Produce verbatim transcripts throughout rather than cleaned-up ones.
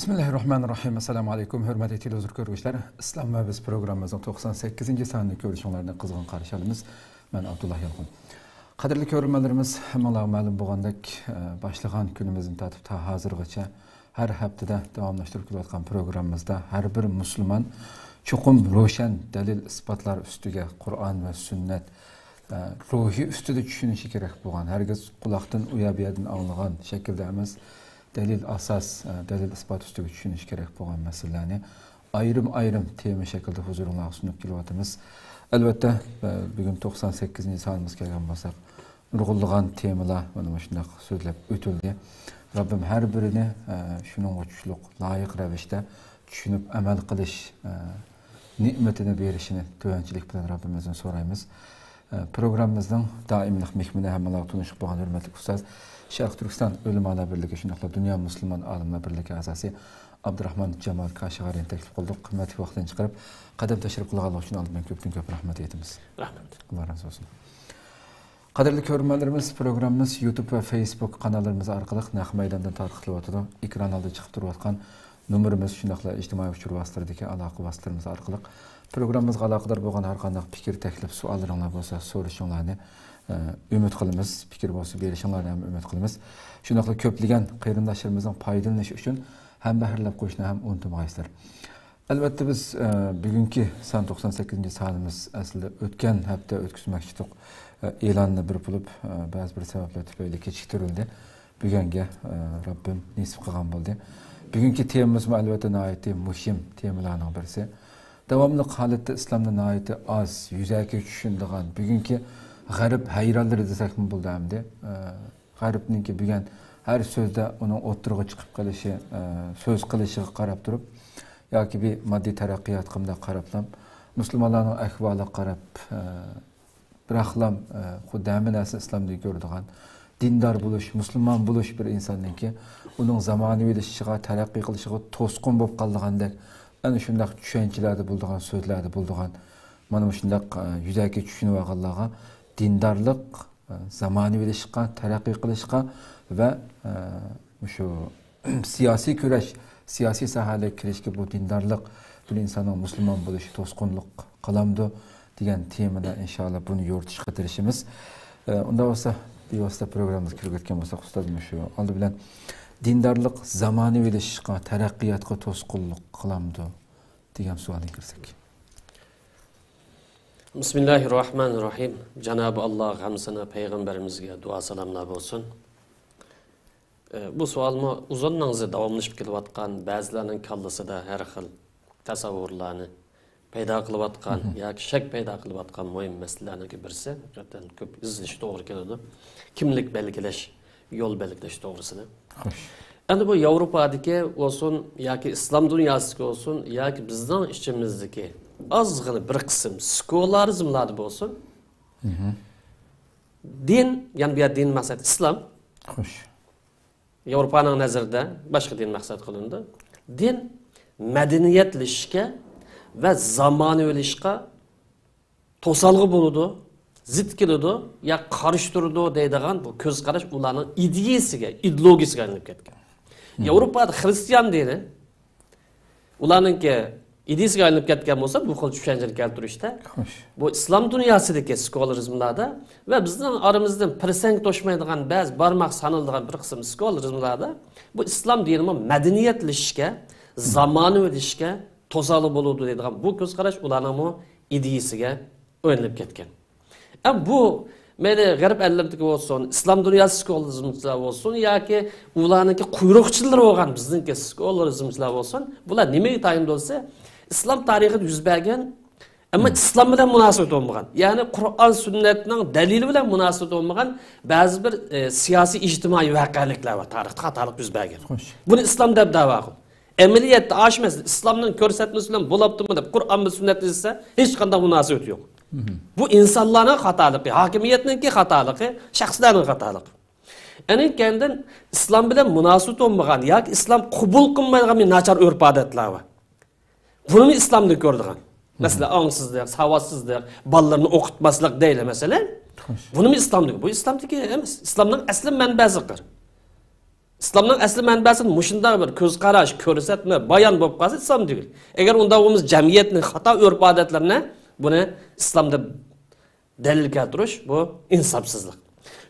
بىسمىللاھىررەھمانىررەھىم. ئەسسالامۇئەلەيكۇم، ھۆرمەتلىك تېلېۋىزور كۆرگۈچىلەر. ئىسلام ۋە بىز پروگراممىمىزنىڭ توقسان سەككىزىنچى سانىنى كۆرۈشۈڭلارنى قىزغىن قارشى ئالىمىز. مەن ئابدۇللا يالقۇن. قەدىرلىك كۆرۈرمەنلىرىمىز، ھەممىڭلارغا مەلۇم بولغاندەك، ئە، باشلىغان كۈنىمىزدىن تارتىپ تا ھازىرغىچە ھەر ھەپتىدە داۋاملاشتۇرۇپ كېلىۋاتقان پروگراممىمىزدا ھەر بىر مۇسۇلمان چوقۇم روشەن دەلىل-ئىسپاتلار ئۈستىگە، قۇرئان ۋە سۈننەت، ئە، روھى ئۈستىدە چۈشىنىشى كېرەك بولغان، ھەرگىز قۇلاقتىن ئۇ يەر بۇ يەردىن ئاڭلىغان شەكىلدە ئەمەس، دەلىل ئاساس، ئە، دەلىل ئىسپات ئۈستىگە چۈشىنىشى كېرەك بولغان مەسىلىلەرنى ئايرىم-ئايرىم تېما شەكلىدە ھۇزۇرۇڭلارغا سۇنۇپ كېلىۋاتىمىز. ئەلۋەتتە، ئە، بۈگۈن توقسان سەككىزىنچى سانىمىزغا كەلگەن بولساق، نۇرغۇنلىغان تېمىلار مانا مۇشۇنداق سۆزلەپ ئۆتۈلدى. رەببىم ھەر بىرىنى، ئە، شۇنىڭغا چۈشلۈك، لايىق رەۋىشتە چۈشىنىپ ئەمەل قىلىش، ئە، نېمىتىنى بېرىشىنى تۆۋەنچىلىك بىلەن رەببىمىزدىن سورايمىز. ئە، پروگراممىمىزنىڭ دائىملىق مېھمىنى، ھەممىڭلارغا تونۇشلۇق بولغان ھۆرمەتلىك ئۇستاز، شەرقىي تۈركىستان ئۆلىمالار بىرلىكى، شۇنداقلا دۇنيا مۇسۇلمان ئالىملار بىرلىكى ئەزاسى ئابدۇراخمان جامال كاشىغارىنى تەكلىپ قىلدۇق. قىممەتلىك ۋاقتىنى چىقىرىپ، قەدەم تەشرىپ قىلغانلىقى ئۈچۈن ئالدى بىلەن كۆپتىن كۆپ رەھمەت ئېيتىمىز. رەھمەت. ئاللا رازى بولسۇن. قەدىرلىك كۆرۈرمەنلىرىمىز، پروگراممىمىز يۇتۇب ۋە فېيسبۇك قاناللىرىمىز ئارقىلىق نەق مەيداندىن تارقىتىلىۋاتىدۇ. ئېكران ئالدىدا چىقىپ تۇرۇۋاتقان نومۇرىمىز، شۇنداقلا ئىجتىمائىي ئۇچۇر ۋاسىتىلىرىدىكى ئالاقە ۋاسىتىلىرىمىز ئارقىلىق پروگراممىمىزغا ئالاقىدار بولغان ھەر قانداق پىكىر، تەكلىپ، سوئاللىرىڭلار بولسا سورىشىڭلارنى، ئە، ئۈمىد قىلىمىز. پىكىر بولسا بېرىشىڭلارنى ھەم ئۈمىد قىلىمىز. شۇنداقلا كۆپلىگەن قېرىنداشلىرىمىزنىڭ پايدىلىنىشى ئۈچۈن ھەمبەھىرلەپ قويۇشنى ھەم ئۇنتۇمىغايسىلەر. ئەلۋەتتە، بىز، ئە، بۈگۈنكى سان توقسان سەككىزىنچى سانىمىز ئەسلىدە ئۆتكەن ھەپتە ئۆتكۈزمەكچىدۇق. ئە، ئېلاننى بىر بولۇپ، ئە، بەزى بىر سەۋەبلەر تۈپەيلى كېچىكتۈرۈلدى. بۈگۈنگە، ئە، رەببىم نېسىپ قىلغان بولدى. بۈگۈنكى تېمىمىزمۇ ئەلۋەتتە ناھايىتى مۇھىم تېمىلارنىڭ بىرسى. داۋاملىق ھالەتتە ئىسلامدا ناھايىتى ئاز يۈزەكى چۈشۈنىدىغان، بۈگۈنكى غەرب ھەيرانلىرى دېسەكمۇ بولىدۇ ئەمدى. ئە، غەربنىڭكى بۈگۈن ھەر سۆزدە ئۇنىڭ ئوتتۇرىغا چىقىپ قېلىشى، ئە، سۆز قىلىشىغا قاراپ تۇرۇپ ياكى بىر ماددىي تەرەققىياتقا مۇنداق قاراپلا، مۇسۇلمانلارنىڭ ئەھۋالىغا قاراپ، ئە، بىراقلا، ئە، خۇددى ھەممە نەرسە ئىسلامدىن كۆرىدىغان، دىندار بولۇش، مۇسۇلمان بولۇش بىر ئىنساننىڭكى ئۇنىڭ زامانىۋىلىشىشىغا، تەرەققىي قىلىشىغا توسقۇن بولۇپ قالىدىغاندەك، ئەنە شۇنداق چۈشەنچىلەردە بولىدىغان، سۆزلەردە بولىدىغان مانا مۇشۇنداق، ئە، يۈزەكى چۈشىنىۋالغانلارغا دىندارلىق، ئە، زامانىۋىلىشىشقا، تەرەققىي قىلىشقا ۋە، ئە، مۇشۇ سىياسىي كۈرەش، سىياسىي ساھەلەرگە كىرىشكە بۇ دىندارلىق، بىر ئىنساننىڭ مۇسۇلمان بولۇشى توسقۇنلۇق قىلامدۇ دېگەن تېمىدا ئىنشائاللا بۇنى يورۇتۇشقا تىرىشىمىز. ئە، ئۇنداق بولسا، بىۋاسىتە پروگراممىمىزغا كىرىپ ئۆتكەن بولساق، ئۇستاز، مۇشۇ ئالدى بىلەن دىندارلىق زامانىۋىلىشىشقا، تەرەققىياتقا توسقۇنلۇق قىلامدۇ دېگەن سوئالدىن كىرسەك. بىسمىللاھىررەھمانىررەھىم. جانابى ئاللاغا ھەمسىنى پەيغەمبىرىمىزگە دۇئا سالاملار بولسۇن. ئە، بۇ سوئالمۇ ئۇزۇننىڭ ئىزى داۋاملىشىپ كېلىۋاتقان، بەزىلەرنىڭ كاللىسىدا ھەر خىل تەسەۋۋۇرلارنى پەيدا قىلىۋاتقان ياكى شەك پەيدا قىلىۋاتقان مۇھىم مەسىلىلەرنىڭكى بىرسى. ھەقىقەتەن كۆپ ئىزدىنىش توغرا كېلىدۇ. كىملىك بەلگىلەش، يول بەلگىلەش توغرىسىدا. خوش. ئەمدى بۇ ياۋروپادىكى بولسۇن ياكى ئىسلام دۇنياسىدىكى بولسۇن ياكى بىزنىڭ ئىچىمىزدىكى ئازغىنە بىر قىسىم سېكۇلارىزملاردا بولسۇن، دىن، يەنى بۇ يەردە دىن مەقسەت ئىسلام. خوش. ياۋروپانىڭ نەزىرىدە باشقا دىن مەقسەت قىلىنىدۇ. دىن مەدەنىيەتلىشىشكە ۋە زامانىۋىلىشىشقا توسالغۇ بولىدۇ، زىت كېلىدۇ يا قارشى تۇرىدۇ دەيدىغان بۇ كۆز قاراش ئۇلارنىڭ ئىدىيىسىگە، ئىدېئولوگىيىسىگە ئايلىنىپ كەتكەن. ياۋروپادا خرىستىيان دىنى ئۇلارنىڭكى ئىدىيىسىگە ئايلىنىپ كەتكەن بولسا، بۇ خىل چۈشەنچىنى كەلتۈرۈشتە، خوش، بۇ ئىسلام دۇنياسىدىكى سېكۇلارىزملاردا ۋە بىزنىڭ ئارىمىزدىن پىرسەنت توشمايدىغان، بەزى بارماق سانىلىدىغان بىر قىسىم سېكۇلارىزملاردا بۇ ئىسلام دىنىمۇ مەدەنىيەتلىشىشكە، زامانىۋىلىشىشكە توسالغۇ بولىدۇ دەيدىغان بۇ كۆز قاراش ئۇلارنىڭمۇ ئىدىيىسىگە ئوينىلىپ كەتكەن. ئە، بۇ مەيلى غەرب ئەللىرىدىكى بولسۇن، ئىسلام دۇنياسى سېكۇلارىزمچىلار بولسۇن ياكى ئۇلارنىڭكى قۇيرۇقچىلىرى بولغان بىزنىڭكى سېكۇلارىزمچىلار بولسۇن، بۇلار نېمىگە تايىنىپ بولسا، ئىسلام تارىخىدا يۈز بەرگەن، ئەمما ئىسلام بىلەن مۇناسىۋىتى بولمىغان، يەنى قۇرئان سۈننەتنىڭ دەلىلى بىلەن مۇناسىۋىتى بولمىغان بەزى بىر، ئە، سىياسىي ئىجتىمائىي ۋەقەلىكلەر بار تارىختا خاتالىق يۈز بەرگەن. خوش. بۇنى ئىسلام دەپ دەۋا قىل. ئەمەلىيەتتە ئاشۇ مەسىلە ئىسلامنىڭ كۆرسەتمىسى بىلەن بولاپتىمۇ دەپ قۇرئان ۋە سۈننەتنى ئىزدىسە، ھېچقانداق مۇناسىۋىتى يوق. بۇ ئىنسانلارنىڭ خاتالىقى، ھاكىمىيەتنىڭكى خاتالىقى، شەخسلەرنىڭ خاتالىقى. ئەنىڭ كەينىدىن ئىسلام بىلەن مۇناسىۋىتى بولمىغان ياكى ئىسلام قوبۇل قىلمايدىغان بىر ناچار ئۆرپ-ئادەتلەر بار. بۇنىمۇ ئىسلامدا كۆرىدىغان. مەسىلەن، ئاڭسىزلىق، ساۋاتسىزلىق، بالىلىرىنى ئوقۇتماسلىق دەيلى، مەسىلەن. خوش. بۇنىمۇ ئىسلامدا، بۇ ئىسلامدىكى ئەمەس، ئىسلامنىڭ ئەسلى مەنبەسى قىر. ئىسلامنىڭ ئەسلى مەنبەسىدە مۇشۇنداق بىر كۆز قاراش، كۆرسەتمە، بايان بولۇپ قالسا، ئىسلام تۈگۈل. ئەگەر ئۇنداق بولمىسا، جەمئىيەتنىڭ خاتا ئۆرپ-ئادەتلىرىنى، بۇنى ئىسلام دەپ دەلىل كەلتۈرۈش، بۇ ئىنساپسىزلىق.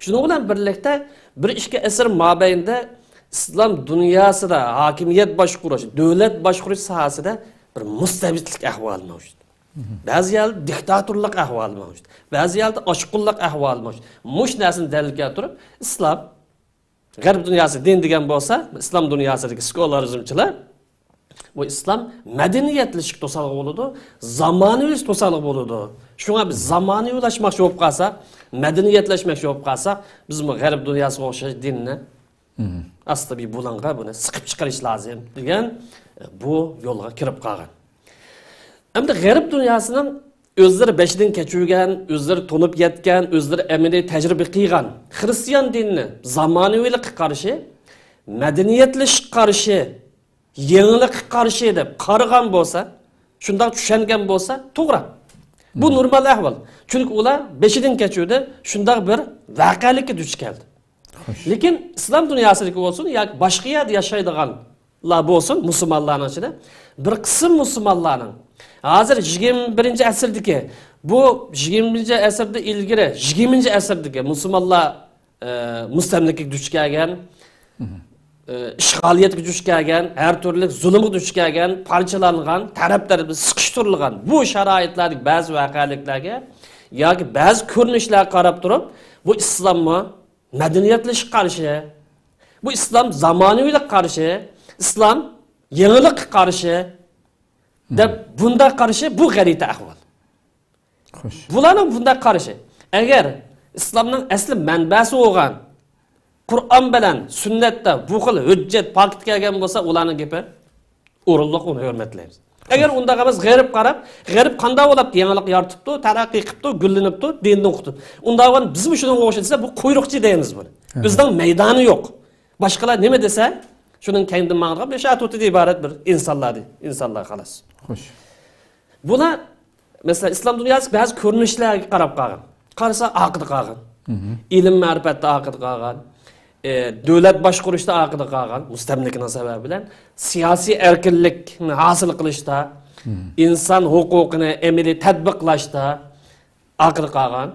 شۇنىڭ بىلەن بىرلىكتە، بىر ئىككى ئەسىر مابەينىدە ئىسلام دۇنياسىدا ھاكىمىيەت باشقۇرۇش، دۆلەت باشقۇرۇش ساھەسىدە بىر مۇستەبىتلىك ئەھۋالى مەۋجۇت. بەزى يەردە دىكتاتورلۇق ئەھۋالى مەۋجۇت. بەزى يەردە ئاشقۇنلۇق ئەھۋالى مەۋجۇت. مۇشۇ نەرسىنى دەلىل كەلتۈرۈپ، ئىسلام، غەرب دۇنياسى دىن دېگەن بولسا، ئىسلام دۇنياسىدىكى سېكۇلارىزمچىلار، بۇ ئىسلام مەدەنىيەتلىشىشكە توسالغۇ بولىدۇ، زامانىۋىلىشىشكە توسالغۇ بولىدۇ. شۇڭا بىز زامانىۋىلاشماقچى بولۇپ قالساق، مەدەنىيەتلەشمەكچى بولۇپ قالساق، بىزمۇ غەرب دۇنياسىغا ئوخشاش دىننى ئاستا بىر بۇلۇڭغا بۇنى سىقىپ چىقىرىش لازىم دېگەن، بۇ يولغا كىرىپ قالغان. ئەمدى غەرب دۇنياسىنىڭ ئۆزلىرى بېشىدىن كەچۈرگەن، ئۆزلىرى تونۇپ يەتكەن، ئۆزلىرى ئەمەلىي تەجرىبە قىلغان خىرىستىيان دىنىنى زامانىۋىلىققا قارشى، مەدەنىيەتلىشىشكە قارشى، يېڭىلىققا قارشى دەپ قارىغان بولسا، شۇنداق چۈشەنگەن بولسا، توغرا. بۇ نورمال ئەھۋال. چۈنكى ئۇلار بېشىدىن كەچۈردى، شۇنداق بىر ۋەقەلىككە دۇچ كەلدى. لېكىن ئىسلام دۇنياسىدىكى بولسۇن ياكى باشقا يەردە ياشايدىغانلار بولسۇن، مۇسۇلمانلارنىڭ ئىچىدە بىر قىسىم مۇسۇلمانلارنىڭ ھازىر يىگىرمە بىرىنچى ئەسىردىكى، بۇ يىگىرمە بىرىنچى ئەسىردىن ئىلگىرى يىگىرمىنچى ئەسىردىكى مۇسۇلمانلار، ئە، مۇستەملىكىگە دۇچ كەلگەن، ئە، ئىشغالىيەتكە دۇچ كەلگەن، ھەر تۈرلۈك زۇلۇمغا دۇچ كەلگەن، پارچىلانغان، تەرەپ-تەرەپتىن سىقىشتۇرۇلغان بۇ شارائىتلاردىكى بەزى ۋەقەلىكلەرگە ياكى بەزى كۆرۈنۈشلەرگە قاراپ تۇرۇپ، بۇ ئىسلاممۇ مەدەنىيەتلىشىشكە قارشى، بۇ ئىسلام زامانىۋىلىققا قارشى، ئىسلام يېڭىلىققا قارشى دەپ بۇنداق قارىشى، بۇ غەلىتە ئەھۋال. خوش. بۇلارنىڭ بۇنداق قارىشى. ئەگەر ئىسلامنىڭ ئەسلى مەنبەسى بولغان قۇرئان بىلەن سۈننەتتە بۇ خىل ھۆججەت، پاكىت كەلگەن بولسا، ئۇلارنىڭ گېپى ئورۇنلۇق، ئۇنى ھۆرمەتلەيمىز. ئەگەر ئۇنداق ئەمەس، غەرب قاراپ، غەرب قانداق بولاپتۇ، يېڭىلىق يارىتىپتۇ، تەرەققىي قىپتۇ، گۈللىنىپتۇ، دىندىن قۇتۇلۇپ. ئۇنداق بولغان بىزمۇ شۇنىڭغا ئوخشاش دېسە، بۇ قۇيرۇقچى دەيمىز بۇنى. ھە. ئۆزىنىڭ مەيدانى يوق. باشقىلار نېمە دېسە، شۇنىڭ كەينىدىن ماڭىدىغان بىر شاتۇتىدىن ئىبارەت بىر ئىنسانلار دەي-، ئىنسانلار خالاس. خوش. بۇلار، مەسىلەن، ئىسلام دۇنياسى بەزى كۆرۈنۈشلەرگە قاراپ قالغان. قارىسا ئارقىدا قالغان. ئىلىم مەرىپەتتە ئارقىدا قالغان. ئى، دۆلەت باشقۇرۇشتا ئارقىدا قالغان، مۇستەملىكىنىڭ سەۋەبى بىلەن سىياسىي ئەركىنلىكنى ھاسىل قىلىشتا، ئىنسان ھوقۇقىنى ئەمەلىي تەتبىقلاشتا ئارقىدا قالغان.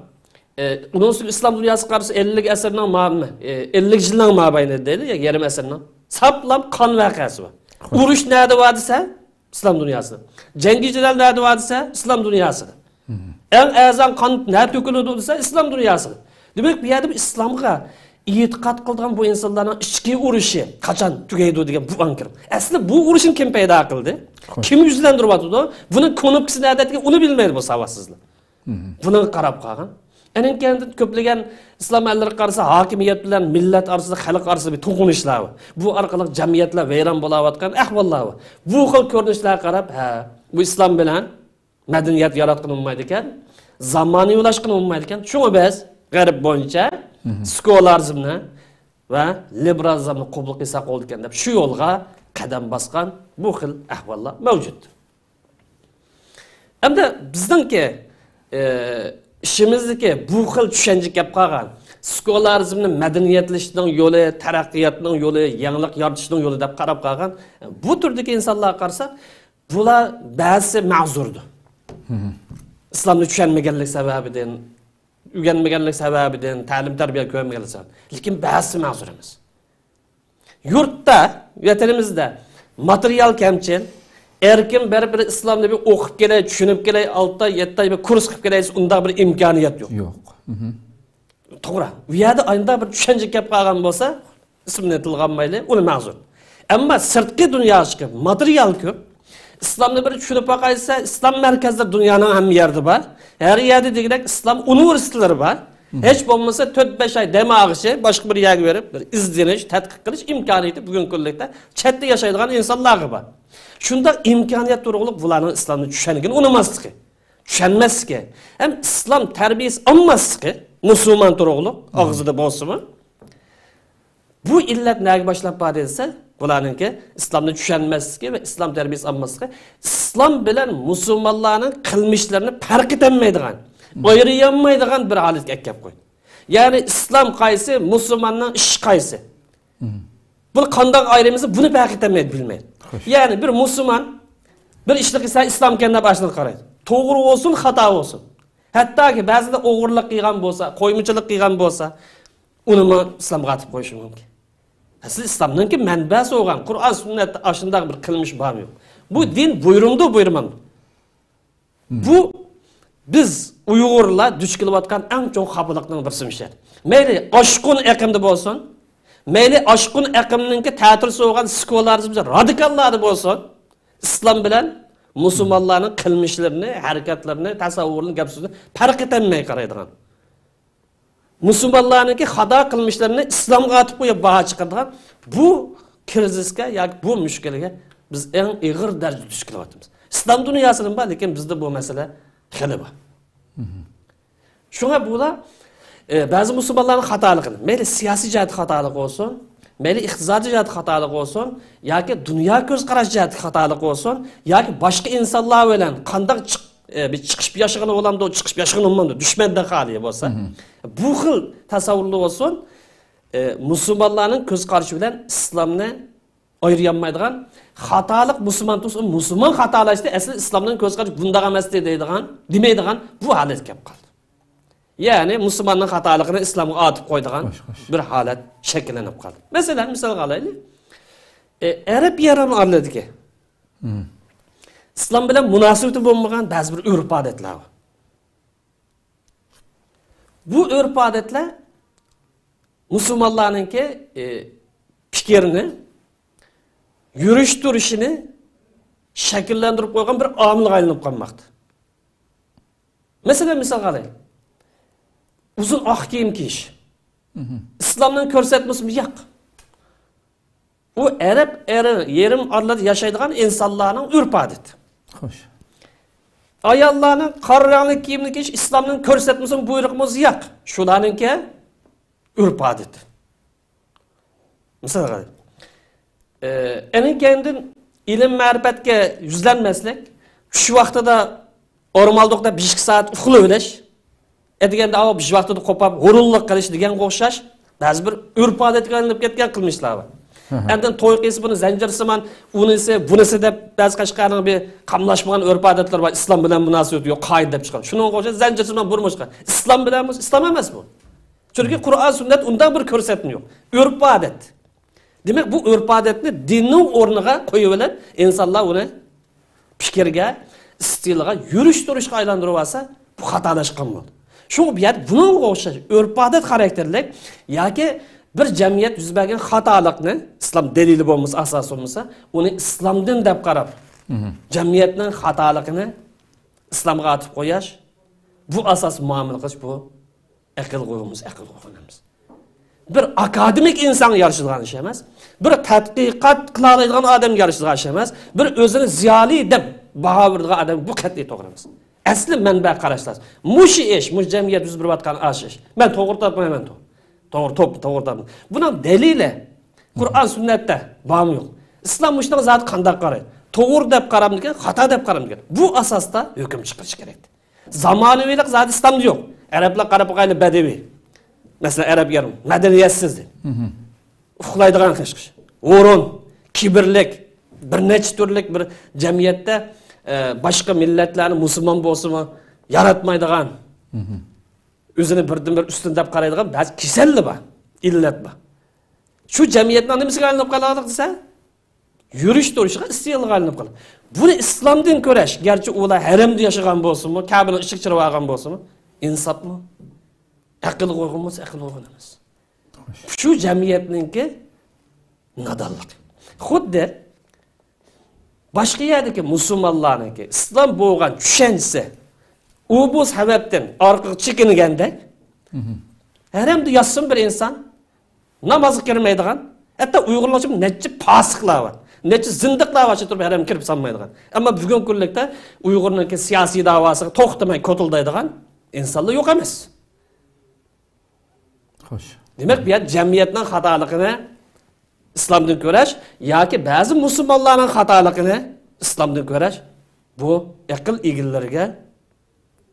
ئى، ئۇنىڭ ئۈستىگە ئىسلام دۇنياسىغا قارىسا، ئەللىك ئەسىرنىڭ ما-، ئى، ئەللىك يىلنىڭ مابەينىدە دەيلى، يەرلىك ئەسىرنىڭ ساپلام قان ۋەقەسى بار. ئۇرۇش نەدە بار دېسە، ئىسلام دۇنياسىدا. جەڭگى جېدەل نەدە بار دېسە، ئىسلام دۇنياسىدا. ئەڭ ئەرزان قان نەدە تۆكۈلىدۇ دېسە، ئىسلام دۇنياسىدا. دېمەك، بۇ يەردە بىر ئىسلامغا ئېتىقاد قىلىدىغان بۇ ئىنسانلارنىڭ ئىچكى ئۇرۇشى قاچان تۈگەيدۇ دېگەن بۇ ئەڭ كىرىم. ئەسلى بۇ ئۇرۇشنى كىم پەيدا قىلدى؟ خوش. كىم يۈزلەندۈرۈۋاتىدۇ؟ بۇنىڭ كۇنۇپكىسى نەدە دېگەن ئۇنى بىلمەيدۇ بۇ ساۋاتسىزلار. بۇنىڭغا قاراپ قالغان. ئەنىڭ كەينىدىن كۆپلىگەن ئىسلام ئەللىرىگە قارىسا، ھاكىمىيەت بىلەن مىللەت ئارىسىدا، خەلق ئارىسىدا بىر توقۇنۇشلار بار. بۇ ئارقىلىق جەمئىيەتلەر ۋەيران بولاۋاتقان ئەھۋاللار بار. بۇ خىل كۆرۈنۈشلەرگە قاراپ، ھە، بۇ ئىسلام بىلەن مەدەنىيەت ياراتقىلى بولمايدىكەن، زامانىۋىلاشقىلى بولمايدىكەن. شۇڭا بىز غەرب بويىچە سېكۇلارىزمنى ۋە لىبېرالىزمنى قوبۇل قىلساق بولىدىكەن دەپ، شۇ يولغا قەدەم باسقان بۇ خىل ئەھۋاللار مەۋجۇت. ئەمدى بىزنىڭكى، ئى، ئىچىمىزدىكى بۇ خىل چۈشەنچە كەپ قالغان، سېكۇلارىزمنى مەدەنىيەتلىشىشنىڭ يولى، تەرەققىياتنىڭ يولى، يېڭىلىق يارىتىشنىڭ يولى دەپ قاراپ قالغان بۇ تۈردىكى ئىنسانلارغا قارىساق، بۇلار بەزىسى مەزۇردۇر. ئىسلامنى چۈشەنمىگەنلىك سەۋەبىدىن، ئۆگەنمىگەنلىك سەۋەبىدىن، تەلىم-تەربىيە كۆرمىگەنلىك سەۋەبىدىن. لېكىن بەزىسى مەزۇر ئەمەس. يۇرتتا، ۋەتىنىمىزدە ماتېرىيال كەمچىل، ئەركىن بىر-بىر ئىسلامنى بىر ئوقۇپ كېلەي، چۈشىنىپ كېلەي، ئالتە ئاي، يەتتە ئاي بىر كۇرس قىلىپ كېلەي دېسە، ئۇنداق بىر ئىمكانىيەت يوق. يوق. توغرا. ئۇ يەردە ئانداق بىر چۈشەنچە كەپ قالغان بولسا، ئىسمىنى تىلغا ئالمايلى، ئۇنى مەزۇر. ئەمما سىرتقى دۇنياغا چىقىپ، ماتېرىيال كۆپ، ئىسلامنى بىر چۈشىنىپ باقايسا، ئىسلام مەركەزلىرى دۇنيانىڭ ھەممە يەردە بار. ھەر يەردە دېگۈدەك ئىسلام ئۇنىۋېرسىتېتلىرى بار. ھېچ بولمىسا تۆت-بەش ئاي دەم ئالغۇچى، باشقا بىر يەرگە بېرىپ، بىر ئىزدىنىش، تەتقىق قىلىش ئىمكانىيىتى بۈگۈنكى كۈنلۈكتە چەتتە ياشايدىغان ئىنسانلارغا بار. شۇنداق ئىمكانىيەت تۇرغۇلۇق بۇلارنىڭ ئىسلامنى چۈشەنگىنى ئۇنىماسلىقى، چۈشەنمەسلىكى، ھەم ئىسلام تەربىيەسى ئالماسلىقى، مۇسۇلمان تۇرغۇلۇق، ئاغزىدا بولسىمۇ، بۇ ئىللەت نەگە باشلاپ باردى دېسە، بۇلارنىڭكى ئىسلامنى چۈشەنمەسلىكى ۋە ئىسلام تەربىيەسى ئالماسلىقى، ئىسلام بىلەن مۇسۇلمانلارنىڭ قىلمىشلىرىنى پەرق ئېتەلمەيدىغان، ئايرىيالمايدىغان بىر ھالەتكە ئەكەپ قويدى. يەنى ئىسلام قايسى، مۇسۇلماننىڭ ئىشى قايسى؟ بۇنى قانداق ئايرىمىسا، بۇنى پەرق ئېتەلمەيدۇ، بىلمەيدۇ. خوش. يەنى بىر مۇسۇلمان بىر ئىشنى قىلسا، ئىسلام ئىكەن دەپ ئاشۇنى قارايدۇ. توغرا بولسۇن، خاتا بولسۇن. ھەتتاكى بەزىدە ئوغرىلىق قىلغان بولسا، قويمىچىلىق قىلغان بولسا، ئۇنىمۇ ئىسلامغا ئاتىپ قويۇشى مۇمكىن. ئەسلى ئىسلامنىڭكى مەنبەسى بولغان قۇرئان سۈننەتتە ئاشۇنداق بىر قىلمىش بارمۇ يوق؟ بۇ دىن بۇيرۇمدۇ، بۇيرۇمامدۇ؟ بۇ بىز ئۇيغۇرلار دۇچ كېلىۋاتقان ئەڭ چوڭ خاپىلىقنىڭ بىرسى مۇشۇ. مەيلى ئاشقۇن ئېقىمدا بولسۇن، مەيلى ئاشقۇن ئېقىمنىڭكى تەتۈرىسى بولغان سېكۇلارىزم رادىكاللاردا بولسۇن، ئىسلام بىلەن مۇسۇلمانلارنىڭ قىلمىشلىرىنى، ھەرىكەتلىرىنى، تەسەۋۋۇرىنى، گەپ سۆزىنى پەرق ئېتەلمەي قارايدىغان. مۇسۇلمانلارنىڭكى خاتا قىلمىشلىرىنى ئىسلامغا ئاتىپ قويۇپ باھا چىقىرىدىغان بۇ كىرىزىسكە ياكى بۇ مۈشكۈلگە بىز ئەڭ ئېغىر دەرىجىدە دۇچ كېلىۋاتىمىز. ئىسلام دۇنياسىدىمۇ بار، لېكىن بىزدە بۇ مەسىلە خېلى بار. شۇڭا بۇلار، ئە، بەزى مۇسۇلمانلارنىڭ خاتالىقىنى، مەيلى سىياسىي جەھەتتە خاتالىق بولسۇن، مەيلى ئىقتىسادىي جەھەتتە خاتالىق بولسۇن، ياكى دۇنيا كۆز قاراش جەھەتتە خاتالىق بولسۇن، ياكى باشقا ئىنسانلار بىلەن قانداق چىق-، ئە، بىر چىقىشىپ ياشىغىلى بولامدۇ، چىقىشىپ ياشىغىلى بولمامدۇ، دۈشمەندىن خالىي بولسا، بۇ خىل تەسەۋۋۇرلار بولسۇن، ئە، مۇسۇلمانلارنىڭ كۆز قارىشى بىلەن ئىسلامنى ئايرىيالمايدىغان، خاتالىق مۇسۇلمان تۇرسا، مۇسۇلمان خاتالاشتى، ئەسلى ئىسلامنىڭ كۆز قارىشى بۇنداق ئەمەستى دەيدىغان، دېمەيدىغان بۇ ھالەتكە كەپ قالدى. يەنى مۇسۇلماننىڭ خاتالىقىنى ئىسلامغا ئاتىپ قويىدىغان خوش، خوش. بىر ھالەت شەكىللىنىپ قالدى. مەسىلەن، مىسالغا ئالايلى. ئە، ئەرەب يېرىم ئارىلىدىكى ئىسلام بىلەن مۇناسىۋىتى بولمىغان بەزى بىر ئۆرپ-ئادەتلەر بار. بۇ ئۆرپ-ئادەتلەر مۇسۇلمانلارنىڭكى، ئى، پىكرىنى، يۈرۈش-تۇرۇشىنى شەكىللەندۈرۈپ قويغان بىر ئامىلغا ئايلىنىپ قالماقتا. مەسىلەن، مىسالغا ئالايلى. ئۇزۇن ئاق كىيىم كىيىش. ئىسلامنىڭ كۆرسەتمىسىمۇ ياق. ئۇ ئەرەب ئەر-، يېرىم ئارىلىدا ياشايدىغان ئىنسانلارنىڭ ئۆرپ-ئادىتى. خوش. ئاياللارنىڭ قارا رەڭلىك كىيىمنى كىيىش ئىسلامنىڭ كۆرسەتمىسىمۇ، بۇيرۇقىمۇ ياق. شۇلارنىڭكى ئۆرپ-ئادىتى. مىسالغا، ئە، ئېنىڭ كەينىدىن ئىلىم-مەرىپەتكە يۈزلەنمەسلىك، چۈش ۋاقتىدا ئورمالدۇق دەپ بەش-ئىككى سائەت ئۇخلىۋېلىش، ئەتىگەندە ئاۋۇ بەش ۋاقتىدا قوپاپ ھۇرۇنلۇق قىلىش دېگەنگە ئوخشاش بەزى بىر ئۆرپ-ئادەتكە ئايلىنىپ كەتكەن قىلمىشلار بار. ئاندىن توي قىلسا بۇنى زەنجىرسىمان، ئۇنىسى، بۇنىسى دەپ بەزى قەشقەرنىڭ بىر قاملاشمىغان ئۆرپ-ئادەتلىرى بار، ئىسلام بىلەن مۇناسىۋىتى يوق، قائىدە دەپ چىققان. شۇنىڭغا ئوخشاش زەنجىرسىمان بۇرمۇشقا. ئىسلام بىلەنمۇ، ئىسلام ئەمەس بۇ. چۈنكى قۇرئان، سۈننەت ئۇنداق بىر كۆرسەتمە يوق. ئۆرپ-ئادەت. دېمەك، بۇ ئۆرپ-ئادەتنى دىننىڭ ئورنىغا قويۇۋېلىپ، ئىنسانلار ئۇنى پىكىرگە، ئىستىلغا، يۈرۈش-تۇرۇشقا ئايلاندۇرۇۋالسا، بۇ خاتالاشقان بولىدۇ. شۇڭا بۇ يەردە بۇنىڭغا ئوخشاش ئۆرپ-ئادەت خاراكتېرلىك ياكى بىر جەمئىيەت يۈز بەرگەن خاتالىقنى، ئىسلام دەلىلى بولمىسا، ئاساس بولمىسا، ئۇنى ئىسلامدىن دەپ قاراپ، جەمئىيەتنىڭ خاتالىقىنى ئىسلامغا ئاتىپ قويۇش، بۇ ئاساس مۇئامىلە قىلىش، بۇ ئەقىلگە ئۇيغۇن ئەمەس، ئەقىلگە ئۇيغۇن ئەمەس. بىر ئاكادېمىك ئىنسانغا يارىشىدىغان ئىش ئەمەس. بىر تەتقىقات قىلالايدىغان ئادەمگە يارىشىدىغان ئىش ئەمەس. بىر ئۆزىنى زىيالىي دەپ باھا بېرىدىغان ئادەمگە بۇ قەتئىي توغرا ئەمەس. ئەسلى مەنبە قاراش لازىم. مۇشۇ ئىش، مۇشۇ جەمئىيەت يۈز بېرىۋاتقان ئاشۇ ئىش. مەن توغرا تاپمايمەن، تو-، توغرا توپ، توغرا تاپمايمەن. بۇنىڭ دەلىلى، قۇرئان، سۈننەتتە بارمۇ يوق؟ ئىسلام مۇشۇنىڭغا زادى قانداق قارايدۇ؟ توغرا دەپ قارامدىكەن، خاتا دەپ قارامدىكەن؟ بۇ ئاساستا ھۆكۈم چىقىرىش كېرەك. زامانىۋىلىق زادى ئىسلامدا يوق. ئەرەبلەر قاراپ باقايلى، بەدىۋى. مەسىلەن، ئەرەب يېرىم مەدەنىيەتسىز دەيدۇ. ئۇخلايدىغان قىش، قىش. ھۇرۇن، كىبىرلىك، بىر نەچچە تۈرلۈك بىر جەمئىيەتتە، ئە، باشقا مىللەتلەرنى مۇسۇلمان بولسىمۇ ياراتمايدىغان، ئۆزىنى بىردىنبىر ئۈستۈن دەپ قارايدىغان بەزى كېسەللەر بار، ئىللەت بار. شۇ جەمئىيەتنىڭ نېمىسىگە ئايلىنىپ قالغانلىق دېسە، يۈرۈش تۇرۇشىغا، ئىستىلىغا ئايلىنىپ قالدى. بۇنى ئىسلامدىن كۆرەش، گەرچە ئۇلار ھەرەمدە ياشىغان بولسىمۇ، كەبىنىڭ ئىشىكى چىرىۋالغان بولسىمۇ، ئىنساپمۇ؟ ئەقىلگە ئۇيغۇن بولسا، ئەقىلگە ئۇيغۇن ئەمەس. شۇ جەمئىيەتنىڭكى نادانلىقى. خۇددى باشقا يەردىكى مۇسۇلمانلارنىڭكى ئىسلام بولغان چۈشەنچىسى ئۇ بۇ سەۋەبتىن ئارقىغا چېكىنگەندەك، ھەرەمدە ياتسىمۇ بىر ئىنسان، نامازغا كىرمەيدىغان، ھەتتا ئۇيغۇرلارچە نەچچە پاسىقلار بار، نەچچە زىندىقلار بار، شۇ تۇرۇپ ھەرەمگە كىرىپ سالمايدىغان. ئەمما بۈگۈنكى كۈنلۈكتە ئۇيغۇرنىڭكى سىياسىي داۋاسىغا توختىماي كوتۇلدايدىغان ئىنسانلار يوق ئەمەس. خوش. دېمەك، بۇ يەردە جەمئىيەتنىڭ خاتالىقىنى ئىسلامدىن كۆرەش ياكى بەزى مۇسۇلمانلارنىڭ خاتالىقىنى ئىسلامدىن كۆرەش، بۇ ئەقىل ئىگىلىرىگە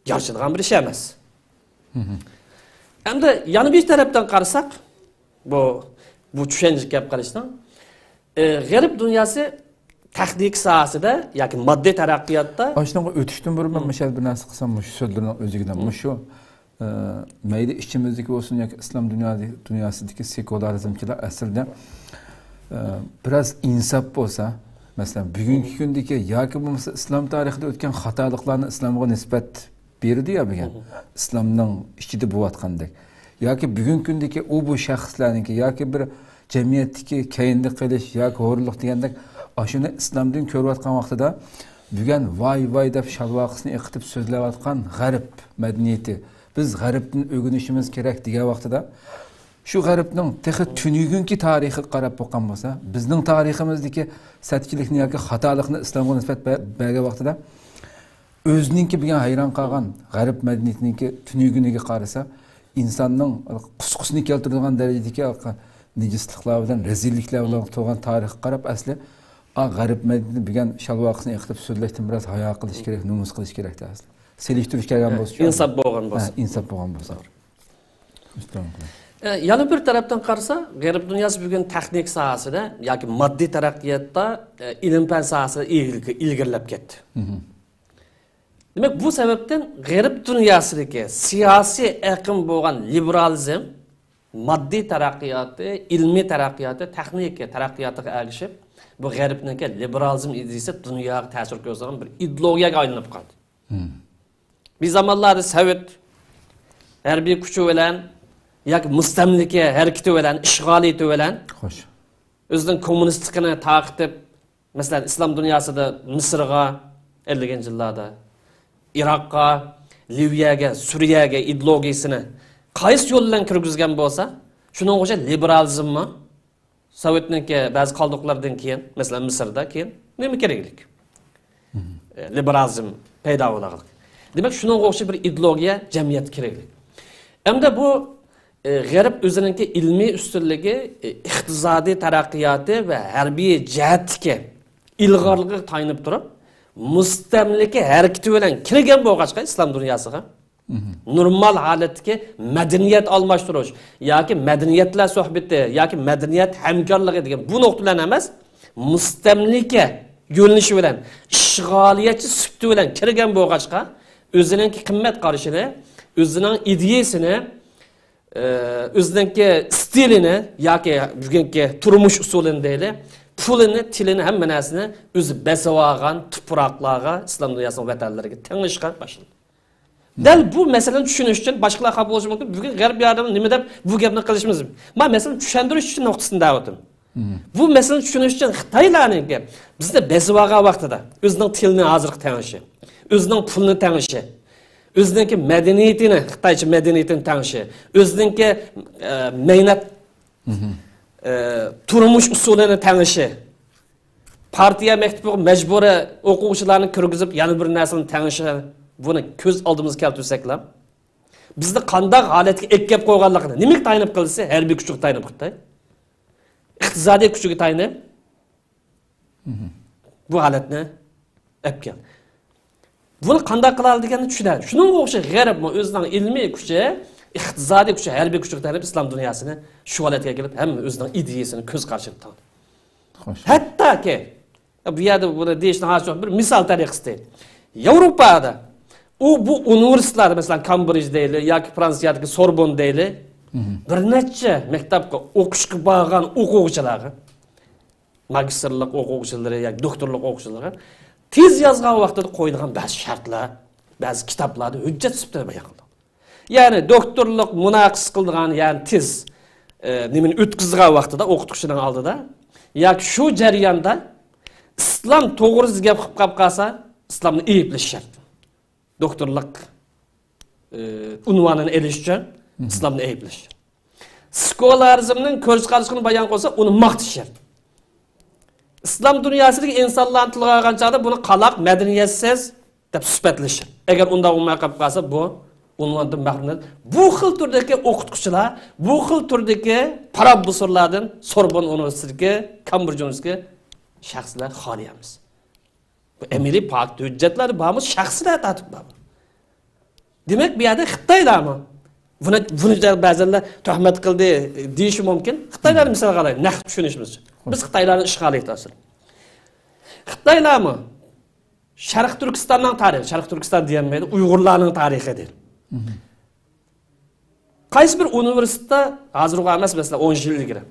يارىشىدىغان بىر ئىش ئەمەس. ئەمدى يەنە بىر تەرەپتىن قارىساق، بۇ، بۇ چۈشەنچىگە كەپ قېلىشنىڭ، ئى، غەرب دۇنياسى تېخنىكا ساھەسىدە ياكى ماددىي تەرەققىياتتا ئاشۇنىڭغا ئۆتۈشتىن بۇرۇن مەن مۇشۇ يەردە بىر نەرسە قىلسام، مۇشۇ سۆزلىرىنىڭ ئۆزىگە مۇشۇ، ئى، مەيلى ئىچىمىزدىكى بولسۇن ياكى ئىسلام دۇنيا-، دۇنياسىدىكى سېكۇلارىزمچىلار ئەسلىدە، ئى، بىراز ئىنساپ بولسا، مەسىلەن، بۈگۈنكى كۈندىكى ياكى بولمىسا ئىسلام تارىخىدا ئۆتكەن خاتالىقلارنى ئىسلامغا نىسبەت بېرىدۇ يا بۈگۈن. ئىسلامنىڭ ئىچىدە بولۇۋاتقاندەك. ياكى بۈگۈنكى كۈندىكى ئۇ بۇ شەخسلەرنىڭكى ياكى بىر جەمئىيەتتىكى كەينىدە قېلىش ياكى ھورلۇق دېگەندەك، ئاشۇنى ئىسلام دىنى كۆرۈۋاتقان ۋاقتىدا بۈگۈن ۋاي ۋاي دەپ شالۋاقىسىنى ئېقىتىپ سۆزلەۋاتقان غەرب مەدەنىيىتى، بىز غەربتىن ئۆگىنىشىمىز كېرەك دېگەن ۋاقتىدا، شۇ غەربنىڭ تېخى تۈنۈگۈنكى تارىخىغا قاراپ باققان بولسا، بىزنىڭ تارىخىمىزدىكى سەتكىچىلىكنى ياكى خاتالىقنى ئىسلامغا نىسبەت بە-، بەرگەن ۋاقتىدا، ئۆزىنىڭكى بۈگۈن ھەيران قالغان غەرب مەدەنىيىتىنىڭكى تۈنۈگۈنىگە قارىسا، ئىنساننىڭ قۇسقىسىنى كەلتۈرىدىغان دەرىجىدىكى نىجىسلىقلار بىلەن، رەزىللىكلەر بىلەن تولغان تارىخقا قاراپ، ئەسلى، ئا، غەرب مەدەنىيىتىنى بۈگۈن شالۋاقىسىنى ئېقىتىپ سۆزلەشتىن بىراز ھايا قىلىش كېرەك، نومۇس قىلىش كېرەك ئەسلى. سېلىشتۇرۇش كەلگەن بولسا شۇ. ئىنساپ بولغان بولسا. ھە، ئىنساپ بولغان بولسا. ئە، يەنە بىر تەرەپتىن قارىسا، غەرب دۇنياسى بۈگۈن تېخنىكا ساھەسىدە ياكى ماددىي تەرەققىياتتا، ئە، ئىلىم-پەن ساھەسىدە ئىلگىرى-، ئىلگىرىلەپ كەتتى. دېمەك، بۇ سەۋەبتىن غەرب دۇنياسىدىكى سىياسىي ئېقىم بولغان لىبېرالىزم ماددىي تەرەققىياتى، ئىلمىي تەرەققىياتى، تېخنىكا تەرەققىياتىغا ئەگىشىپ، بۇ غەربنىڭكى لىبېرالىزم ئىدىيىسى دۇنياغا تەسىر كۆرسىتىدىغان بىر ئىدېئولوگىيەگە ئايلىنىپ قالدى. بىر زامانلاردا سوۋېت ھەربىي كۈچى بىلەن ياكى مۇستەملىكە ھەرىكىتى بىلەن، ئىشغالىيىتى بىلەن خوش. ئۆزىنىڭ كوممۇنىستلىقىنى تارقىتىپ، مەسىلەن، ئىسلام دۇنياسىدا مىسىرغا ئەللىكىنچى يىللاردا، ئىراققا، لىۋىيەگە، سۈرىيەگە ئىدېئولوگىيىسىنى قايسى يول بىلەن كىرگۈزگەن بولسا، شۇنىڭغا ئوخشاش لىبېرالىزممۇ سوۋېتنىڭكى بەزى قالدۇقلىرىدىن كېيىن، مەسىلەن، مىسىردا كېيىن نېمە كېرەكلىك؟ ئە، لىبېرالىزم پەيدا بولغانلىق. دېمەك، شۇنىڭغا ئوخشاش بىر ئىدېئولوگىيە جەمئىيەتكە كېرەكلىك. ئەمدى بۇ، ئە، غەرب ئۆزىنىڭكى ئىلمىي ئۈستۈنلۈكى، ئە، ئىقتىسادىي تەرەققىياتى ۋە ھەربىي جەھەتتىكى ئىلغارلىقىغا تايىنىپ تۇرۇپ، مۇستەملىكە ھەرىكىتى بىلەن كىرگەن بولغاچقا ئىسلام دۇنياسىغا، نورمال ھالەتتىكى مەدەنىيەت ئالماشتۇرۇش ياكى مەدەنىيەتلەر سۆھبىتى ياكى مەدەنىيەت ھەمكارلىقى دېگەن بۇ نۇقتا بىلەن ئەمەس، مۇستەملىكە يۆنىلىشى بىلەن، ئىشغالىيەتچى سۈپىتى بىلەن كىرگەن بولغاچقا، ئۆزىنىڭكى قىممەت قارىشىنى، ئۆزىنىڭ ئىدىيەسىنى، ئۆزىنىڭكى ئىستىلىنى ياكى بۈگۈنكى تۇرمۇش ئۇسۇلىنى دەيلى، پۇلىنى، تىلىنى، ھەممە نەرسىنى ئۆزى بېسىۋالغان تۇپراقلارغا، ئىسلام دۇنياسىنىڭ ۋەتەنلىرىگە تېڭىشقا باشلىدى. دەل بۇ مەسىلىنى چۈشىنىش ئۈچۈن باشقىلار خاپا بولۇشى مۇمكىن. بۈگۈن غەرب ياردىمى نېمە دەپ بۇ گەپنى قىلىشىمىز؟ ما مەسىلىنى چۈشەندۈرۈش ئۈچۈن نۇقتىسىنى دەۋاتىمەن. بۇ مەسىلىنى چۈشىنىش ئۈچۈن خىتايلارنىڭكى بىزنى بېسىۋالغان ۋاقتىدا ئۆزىنىڭ تىلىنى ھازىرقى تەڭشى، ئۆزىنىڭ پۇلىنى تەڭشى، ئۆزىنىڭكى مەدەنىيىتىنى، خىتايچە مەدەنىيىتىنى تەڭشى، ئۆزىنىڭكى، ئە، مەينەت، ئە، تۇرمۇش ئۇسۇلىنى تەڭشى، پارتىيە مەكتىپىگە مەجبۇرىي ئوقۇغۇچىلارنى كىرگۈزۈپ، يەنە بىر نەرسىنى تەڭشى، بۇنى كۆز ئالدىمىزغا كەلتۈرسەكلا، بىزنى قانداق ھالەتكە ئېلىپ كەپ قويغانلىقىنى، نېمىگە تايىنىپ قىلسا، ھەربىي كۈچىگە تايىنىپ خىتاي، ئىقتىسادىي كۈچىگە تايىنىپ، بۇ ھالەتنى ئەپ كەلدى. بۇنى قانداق قىلالىدىكەننى چۈشىنەلىدى. شۇنىڭغا ئوخشاش غەربمۇ ئۆزىنىڭ ئىلمىي كۈچى، ئىقتىسادىي كۈچى، ھەربىي كۈچىگە تايىنىپ ئىسلام دۇنياسىنى شۇ ھالەتكە كېلىپ، ھەممە ئۆزىنىڭ ئىدىيەسىنى كۆز قارىشىغا تاڭدى. خوش. ھەتتاكى، بۇ يەردە بۇنى دېيىشنىڭ ھاجىتى يوق. بىر مىسال تەرىقىسى. ياۋروپادا ئۇ بۇ ئۇنىۋېرسىتېتلاردا، مەسىلەن، كامبرىج دەيلى ياكى فرانسىيەدىكى سوربون دەيلى، بىر نەچچە مەكتەپكە ئوقۇشقا بارغان ئوقۇغۇچىلارغا، ماگىستىرلىق ئوقۇغۇچىلىرى ياكى دوكتورلۇق ئوقۇغۇچىلىرىغا تېز يازغان ۋاقتىدا قويىدىغان بەزى شەرتلەر، بەزى كىتابلاردا ھۆججەت سۈپىتىدە بايان قىلىدۇ. يەنى دوكتورلۇق مۇناقىشە قىلىدىغان، يەنى تېز، ئە، نېمىنى ئۆتكۈزىدىغان ۋاقتىدا ئوقۇتقۇچىنىڭ ئالدىدا ياكى شۇ جەرياندا ئىسلام توغرىسىدا گەپ قىلىپ قاپقالسا، ئىسلامنى ئەيىبلەش شەرت. دوكتورلۇق، ئە، ئۇنۋانىنى ئېلىش ئۈچۈن ئىسلامنى ئەيىبلەش شەرت. سېكۇلارىزمنىڭ كۆز قارىشىنى بايان قىلسا، ئۇنى ماختىشى شەرت. ئىسلام دۇنياسىدىكى ئىنسانلارنى تىلغا ئالغان چاغدا بۇنى قالاق، مەدەنىيەتسىز دەپ سۈپەتلىشى شەرت. ئەگەر ئۇنداق بولماي قېلىپ قالسا، بۇ ئۇنۋاندىن مەھرۇم. بۇ خىل تۈردىكى ئوقۇتقۇچىلار، بۇ خىل تۈردىكى پروفېسسورلاردىن سوربون ئۇنىۋېرسىتېتىدىكى، كامبرىج ئۇنىۋېرسىتېتىدىكى شەخسلەر خالىي ئەمەس. بۇ ئەمەلىي پاكىت ھۆججەتلەردە بارمۇ، شەخسلەر تارتىپ بارمۇ؟ دېمەك، بۇ يەردە خىتايلارمۇ بۇنى، بۇنى بەزىلەر تۆھمەت قىلدى دېيىشى مۇمكىن. خىتايلارنى مىسالغا ئالايلى، نەق چۈشىنىشىمىز ئۈچۈن. بىز خىتايلارنىڭ ئىشغالىيىتى ئاستىدا. خىتايلارمۇ شەرقىي تۈركىستاننىڭ تارىخى، شەرقىي تۈركىستان دېيەلمەيدۇ، ئۇيغۇرلارنىڭ تارىخى دەيدۇ. قايسى بىر ئۇنىۋېرسىتېتتا ھازىرغۇ ئەمەس، مەسىلەن، ئون يىل ئىلگىرى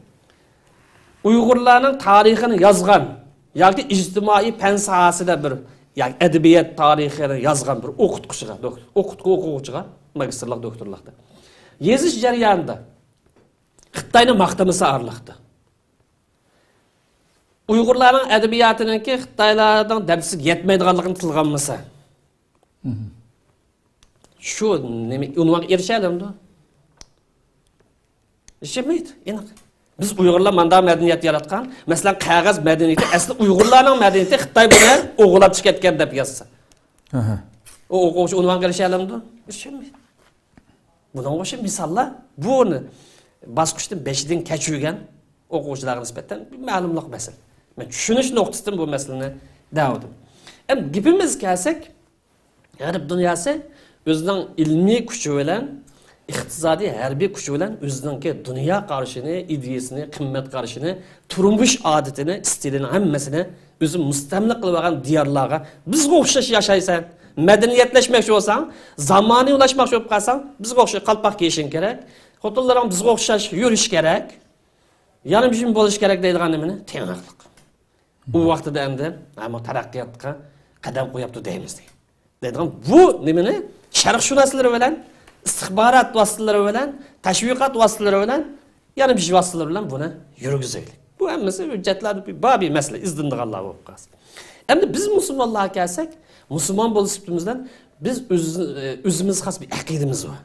ئۇيغۇرلارنىڭ تارىخىنى يازغان ياكى ئىجتىمائىي پەن ساھەسىدە بىر، ياكى ئەدەبىيات تارىخىنى يازغان بىر ئوقۇتقۇچىغا، دوك-، ئوقۇتقۇ ئوقۇغۇچىغا، ماگىستىرلىق، دوكتورلۇقتا يېزىش جەريانىدا خىتاينى ماختىمىسا ئارىلىقتا. ئۇيغۇرلارنىڭ ئەدەبىياتىنىڭكى خىتايلارنىڭ دەرىجىسىگە يەتمەيدىغانلىقىنى تىلغا ئالمىسا، شۇ نېمە ئۇنۋانغا ئېرىشەلەمدۇ؟ ئېرىشەلمەيدۇ، ئېنىق. بىز ئۇيغۇرلار ماندا مەدەنىيەت ياراتقان، مەسىلەن، قەغەز مەدەنىيىتى ئەسلى ئۇيغۇرلارنىڭ مەدەنىيىتى، خىتاي بۇنى ئوغۇرلاپ چىقىۋەتكەن دەپ يازسا. ئاھا. ئۇ ئوقۇغۇچى ئۇنۋانغا ئېرىشەلەمدۇ؟ ئېرىشەلمەيدۇ. بۇنىڭغا ئوخشاش مىساللار، بۇنى باسقۇچتىن بېشىدىن كەچۈرگەن ئوقۇغۇچىلارغا نىسبەتەن بىر مەلۇملۇق مەسىلە. مەن چۈشىنىش نۇقتىسىدىن بۇ مەسىلىنى دەۋاتىمەن. ئەمدى گېپىمىزگە كەلسەك، غەرب دۇنياسى ئۆزىنىڭ ئىلمىي كۈچى بىلەن، ئىقتىسادىي، ھەربىي كۈچى بىلەن ئۆزىنىڭكى دۇنيا قارىشىنى، ئىدىيىسىنى، قىممەت قارىشىنى، تۇرمۇش ئادىتىنى، ئىستىلىنى ھەممىسىنى ئۆزى مۇستەملىكە قىلىۋالغان دىيارلارغا، بىزگە ئوخشاش ياشايسەن، مەدەنىيەتلەشمەكچى بولساڭ، زامانىۋىلاشماقچى بولۇپ قالساڭ، بىزگە ئوخشاش قالپاق كىيىشىڭ كېرەك، خوتۇنلىرىڭ بىزگە ئوخشاش يۈرۈش كېرەك، يانى بىشىم بولۇش كېرەك دەيدىغان نېمىنى؟ تېڭىرلىق. ئۇ ۋاقتىدا ئەمدى، ھە، بۇ تەرەققىياتقا قەدەم قويۇپتۇ دەيمىز دەيدۇ. دەيدىغان بۇ نېمىنى شەرق شۇناسلىرى بىلەن، ئىستىخبارات ۋاسىتىلىرى بىلەن، تەشۋىقات ۋاسىتىلىرى بىلەن، يەنە بىر ۋاسىتىلەر بىلەن بۇنى يۈرگۈزەيلى. بۇ ھەممىسى ھۆججەتلەردە بار بىر مەسىلە، ئىزدىنىدىغانلار بولۇپ قالسا. ئەمدى بىز مۇسۇلمانلارغا كەلسەك، مۇسۇلمان بولۇش سۈپىتىمىز بىلەن بىز ئۆز-، ئۆزىمىزگە خاس بىر ئەقىدىمىز بار.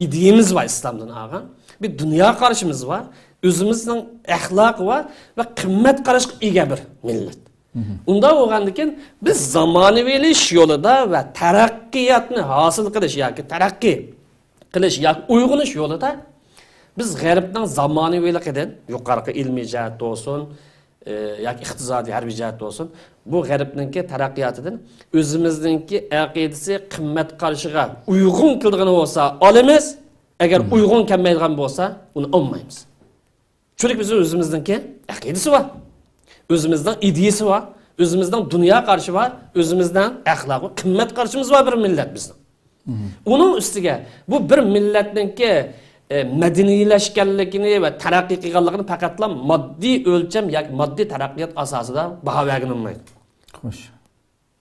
ئىدىيىمىز بار ئىسلامدىن ئالغان. بىر دۇنيا قارىشىمىز بار. ئۆزىمىزنىڭ ئەخلاقى بار ۋە قىممەت قاراشقا ئىگە بىر مىللەت. ئۇنداق بولغاندىكىن، بىز زامانىۋىلىشىش يولىدا ۋە تەرەققىياتنى ھاسىل قىلىش ياكى تەرەققىي قىلىش ياكى ئويغىنىش يولىدا بىز غەربنىڭ زامانىۋىلىقىدىن، يۇقىرىقى ئىلمىي جەھەتتە بولسۇن، ئى، ياكى ئىقتىسادىي، ھەربىي جەھەتتە بولسۇن، بۇ غەربنىڭكى تەرەققىياتىدىن ئۆزىمىزنىڭكى ئەقىدىسى، قىممەت قارىشىغا ئۇيغۇن كېلىدىغىنى بولسا ئالىمىز، ئەگەر ئۇيغۇن كەلمەيدىغان بولسا ئۇنى ئالمايمىز. چۈنكى بىز ئۆزىمىزنىڭكى ئەقىدىسى بار، ئۆزىمىزنىڭ ئىدىيىسى بار، ئۆزىمىزنىڭ دۇنيا قارىشى بار، ئۆزىمىزنىڭ ئەخلاقى، قىممەت قارىشىمىز بار بىر مىللەت بىزنىڭ. ئۇنىڭ ئۈستىگە بۇ بىر مىللەتنىڭكى، ئە، مەدەنىيلەشكەنلىكىنى ۋە تەرەققىي قىلغانلىقىنى پەقەتلا ماددىي ئۆلچەم ياكى ماددىي تەرەققىيات ئاساسىدا باھا بەرگىلى بولمايدۇ. خوش.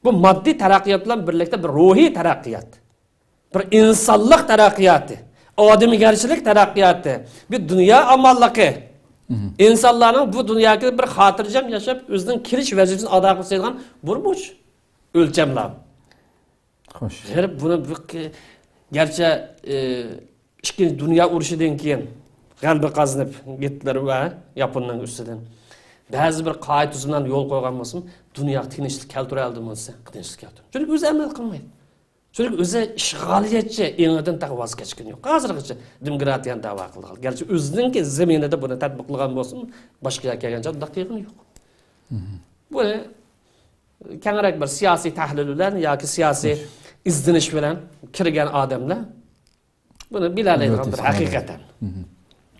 بۇ ماددىي تەرەققىيات بىلەن بىرلىكتە بىر روھىي تەرەققىيات، بىر ئىنسانلىق تەرەققىياتى، ئادەمگەرچىلىك تەرەققىياتى، بىر دۇنيا ئامانلىقى، ئىنسانلارنىڭ بۇ دۇنياغا بىر خاتىرجەم ياشاپ، ئۆزىنىڭ كېلىش ۋەزىپىسىنى ئادا قىلىشىدىغان بۇرمۇش ئۆلچەملەر. خوش. غەرب بۇنى بىر، گەرچە، ئى، ئىككىنچى دۇنيا ئۇرۇشىدىن كېيىن غەلىبە قازىنىپ، گىتلېر ۋە ياپوننىڭ ئۈستىدىن بەزى بىر قائىدە تۈزۈملەرنى يولغا قويغان بولسىمۇ، دۇنياغا تىنچلىق كەلتۈرەلدىمۇ دېسە، تىنچلىق كەلتۈرەلمەيدۇ. چۈنكى ئۆزى ئەمەل قىلمايدۇ. چۈنكى ئۆزى ئىشغالىيەتچى ئېڭىدىن تېخى ۋاز كەچكىنى يوق. ھازىرغىچە دېموكراتىيەنى دەۋا قىلىدىغان. گەرچە ئۆزىنىڭكى زېمىنىدا بۇنى تەتبىقلىغان بولسىمۇ، باشقا يەرگە كەلگەنچە ئۇنداق قىلغىنى يوق. بۇنى كەڭرەك بىر سىياسىي تەھلىل بىلەن ياكى سىياسىي ئىزدىنىش بىلەن كىرگەن ئادەملەر بۇنى بىلەلەيدىغان بىر ھەقىقەتەن.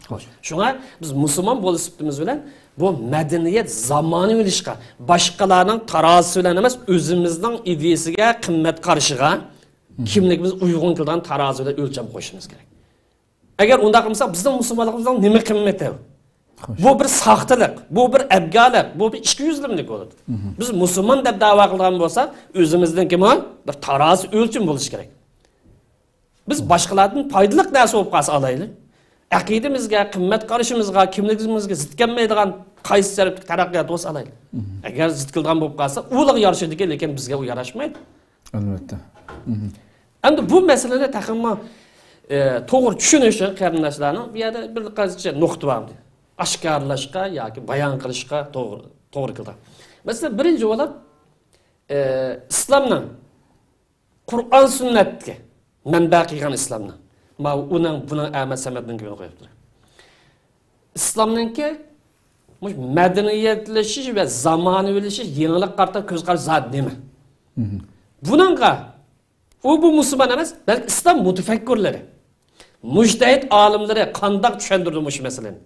خوش. شۇڭا بىز مۇسۇلمان بولۇش سۈپىتىمىز بىلەن بۇ مەدەنىيەت زامانىۋىلىشىشقا، باشقىلارنىڭ تارازىسى بىلەن ئەمەس، ئۆزىمىزنىڭ ئىدىيىسىگە، قىممەت قارىشىغا، كىملىكىمىز ئۇيغۇن كېلىدىغان تارازى بىلەن ئۆلچەم قويۇشىمىز كېرەك. ئەگەر ئۇنداق قىلمىساق، بىزنىڭ مۇسۇلمانلىقىمىزنىڭ نېمە قىممىتى؟ خوش. بۇ بىر ساختىلىق، بۇ بىر ئەبگالىق، بۇ بىر ئىككى يۈزلىمىلىك بولىدۇ. بىز مۇسۇلمان دەپ داۋا قىلىدىغان بولسا، ئۆزىمىزنىڭكىمۇ بىر تارازى ئۆلچىمى بولۇشى كېرەك. بىز باشقىلاردىن پايدىلىق نەرسە بولۇپ قالسا ئالايلى. ئەقىدىمىزگە، قىممەت قارىشىمىزغا، كىملىكىمىزگە زىت كەلمەيدىغان قايسى تەرەپتىكى تەرەققىيات بولسا ئالايلى. ئەگەر زىت كېلىدىغان بولۇپ قالسا، ئۇلارغا يارىشىدىكەن، لېكىن بىزگە ئۇ ياراشمايدۇ. ئەلۋەتتە. ئەمدى بۇ مەسىلىنى تېخىمۇ، ئى، توغرا چۈشىنىش قېرىنداشلارنىڭ بۇ يەردە بىر قانچە نۇقتا بار. ئاشكارىلاشقا ياكى بايان قىلىشقا توغرا، توغرا كېلىدۇ. مەسىلەن، بىرىنچى بولۇپ، ئى، ئىسلامنىڭ قۇرئان سۈننەتكە مەنبە قىلغان ئىسلامنى. ماۋۇ ئۇنىڭ، بۇنىڭ ئەمەت سەمەتنىڭ گېپىنى قويۇپ تۇرۇڭ. ئىسلامنىڭكى مۇشۇ مەدەنىيەتلىشىش ۋە زامانىۋىلىشىش، يېڭىلىققا قارىتا كۆز قارىشى زادى نېمە؟ بۇنىڭغا ئۇ بۇ مۇسۇلمان ئەمەس، بەلكى ئىسلام مۇتەپەككۇرلىرى، مۇجتەھىد ئالىملىرى قانداق چۈشەندۈردى مۇشۇ مەسىلىنى؟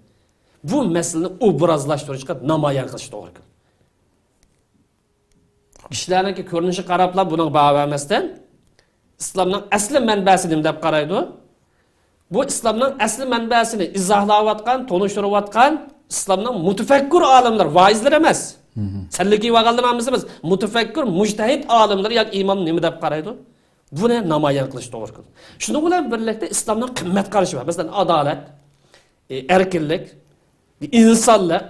بۇ مەسىلىنى ئوبرازلاشتۇرۇشقا، نامايان قىلىشقا توغرا كېلىدۇ. كىشىلەرنىڭكى كۆرۈنۈشىگە قاراپلا بۇنىڭغا باھا بەرمەستىن، ئىسلامنىڭ ئەسلى مەنبەسى نېمە دەپ قارايدۇ؟ بۇ ئىسلامنىڭ ئەسلى مەنبەسىنى ئىزاھلاۋاتقان، تونۇشتۇرۇۋاتقان ئىسلامنىڭ مۇتەپەككۇر ئالىملىرى، ۋائىزلىرى ئەمەس. سەنلىكى ۋاغانلىرىنى ئالمىسىمىز، مۇتەپەككۇر، مۇجتەھىد ئالىملىرى ياكى ئىمام نېمە دەپ قارايدۇ؟ بۇنى نامايان قىلىش توغرا كېلىدۇ. شۇنىڭ بىلەن بىرلىكتە ئىسلامنىڭ قىممەت قارىشى بار. مەسىلەن، ئادالەت، ئە، ئەركىنلىك، ئىنسانلىق،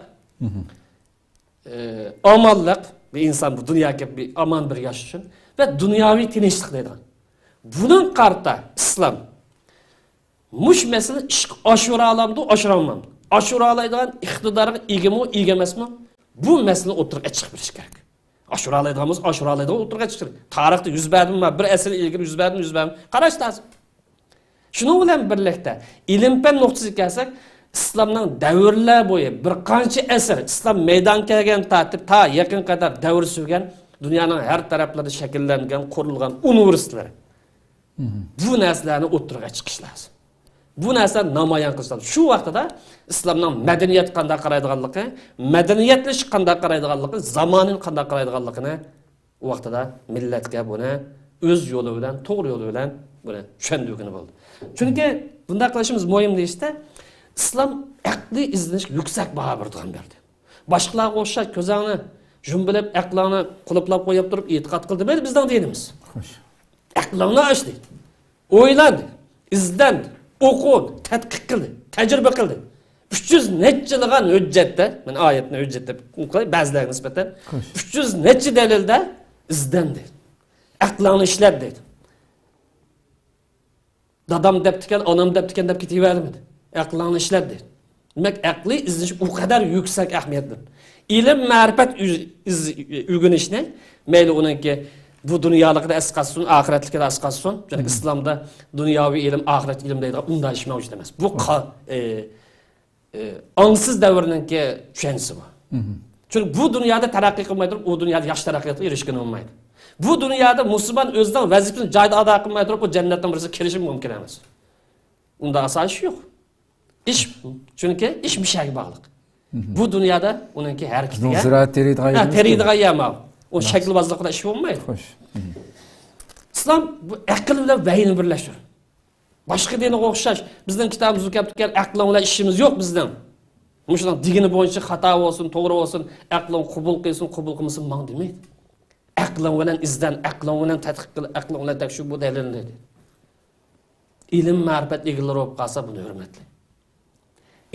ئە، ئامانلىق، بىر ئىنسان بۇ دۇنياغا كېلىپ بىر ئامان بىر ياشىشى ئۈچۈن ۋە دۇنياۋى تىنچلىق دەيدىغان. بۇنىڭغا قارىتا ئىسلام مۇشۇ مەسىلىنى ئىشقا ئاشۇرالامدۇ، ئاشۇرالمامدۇ؟ ئاشۇرالايدىغان ئىقتىدارغا ئىگىمۇ، ئىگە ئەمەسمۇ؟ بۇ مەسىلىنى ئوتتۇرىغا چىقىپ بېرىش كېرەك. ئاشۇرالايدىغان بولسا، ئاشۇرالايدىغان ئوتتۇرىغا چىقىرىش كېرەك. تارىختا يۈز بەردىمۇ، بىر ئەسىر ئىلگىرى يۈز بەردىمۇ، يۈز بەردىمۇ؟ قاراش لازىم. شۇنىڭ بىلەن بىرلىكتە، ئىلىم-پەن نۇقتىسىغا كەلسەك، ئىسلامنىڭ دەۋرلەر بويى بىر قانچە ئەسىر، ئىسلام مەيدانغا كەلگەن تارتىپ تا يېقىنغا قەدەر دەۋر سۈرگەن، دۇنيانىڭ ھەر تەرەپلىرىدە شەكىللەنگەن، قۇرۇلغان ئۇنىۋېرسىتېتلىرى، بۇ نەرسىلەرنى ئوتتۇرىغا چىقىش لازىم. بۇ نەرسىلەرنى نامايان قىلىش لازىم. شۇ ۋاقتىدا ئىسلامنىڭ مەدەنىيەتكە قانداق قارايدىغانلىقى، مەدەنىيەتلىشىشكە قانداق قارايدىغانلىقى، زامانىنى قانداق قارايدىغانلىقىنى ئۇ ۋاقتىدا مىللەتكە بۇنى ئۆز يولى بىلەن، توغرا يولى بىلەن بۇنى چۈشەندۈرگىلى بولىدۇ. چۈنكى بۇنداق قىلىشىمىز مۇھىم دېيىشتە، ئىسلام ئەقلىي ئىزدىنىشكە يۈكسەك باھا بېرىدىغان بەردى. باشقىلارغا ئوخشاش كۆزۈڭنى يۇمۇپ ئېلىپ، ئەقلىڭنى قۇلۇپلاپ قويۇپ تۇرۇپ ئېتىقاد قىل دېمەيدۇ بىزنىڭ دىنىمىز. خوش. ئەقلىڭنى ئاچ دەيدۇ. ئويلان دەيدۇ. ئىزدەن دەيدۇ. ئوقۇ دەيدۇ. تەتقىق قىل دەيدۇ. تەجرىبە قىل دەيدۇ. ئۈچ يۈز نەچچىلىغان ھۆججەتتە، مەن ئايەتنى ھۆججەت دەپ قوياي، بەزىلەرگە نىسبەتەن. خوش. ئۈچ يۈز نەچچە دەلىلدە ئىزدەن دەيدۇ. ئەقلىڭنى ئىشلەت دەيدۇ. دادام دەپتىكەن، ئانام دەپتىكەن دەپ كېتىۋەرمىدى. ئەقلىڭنى ئىشلەت دەيدۇ. دېمەك، ئەقلىي ئىزدىنىش ئۇ قەدەر يۈكسەك ئەھمىيەتلىك. ئىلىم، مەرىپەت ئۆز-، ئىز-، ئۆگىنىشنى، مەيلى ئۇنىڭكى بۇ دۇنيالىقىدا ئەسقاتسۇن، ئاخىرەتلىكىدە ئەسقاتسۇن. چۈنكى ئىسلامدا دۇنياۋى ئىلىم، ئاخىرەت ئىلىم دەيدىغان ئۇنداق ئىش مەۋجۇت ئەمەس. بۇ قا-، ئە، ئە، ئاڭسىز دەۋرنىڭكى چۈشەنچىسى بۇ. چۈنكى بۇ دۇنيادا تەرەققىي قىلماي تۇرۇپ، ئۇ دۇنيادا ياخشى تەرەققىياتقا ئېرىشكىلى بولمايدۇ. بۇ دۇنيادا مۇسۇلمان ئۆزىنىڭ ۋەزىپىسىنى جايىدا ئادا قىلماي تۇرۇپ، بۇ جەننەتنىڭ بىرسىگە كىرىشى مۇمكىن ئەمەس. ئۇنداق ئاسان ئىش يوق. ئىش، چۈنكى ئىش مۇشۇ يەرگە باغلىق. بۇ دۇنيادا ئۇنىڭكى ھەرىكىتىگە، زىرائەت تېرىيدىغان يەر، تېرىيدىغان يەر ماۋۇ. ئۇ شەكىلۋازلىق بىلەن ئىش بولمايدۇ. خوش. ئىسلام بۇ ئەقىل بىلەن ۋەھىينى بىرلەشتۈرىدۇ. باشقا دىنغا ئوخشاش، بىزنىڭ كىتابىمىزغا كەپتىكەن، ئەقلىڭ بىلەن ئىشىمىز يوق بىزنىڭ. مۇشۇنىڭ دېگىنى بويىچە خاتا بولسۇن، توغرا بولسۇن، ئەقلىڭ قوبۇل قىلسۇن، قوبۇل قىلمىسۇن، ماڭا دېمەيدۇ. ئەقلىڭ بىلەن ئىزدەن، ئەقلىڭ بىلەن تەتقىق قىل، ئەقلىڭ بىلەن تەكشۈر بۇ دەلىلنى دېدى. ئىلىم، مەرىپەت ئىگىلىرى بولۇپ قالسا، بۇنى ھۆرمەتلەڭ.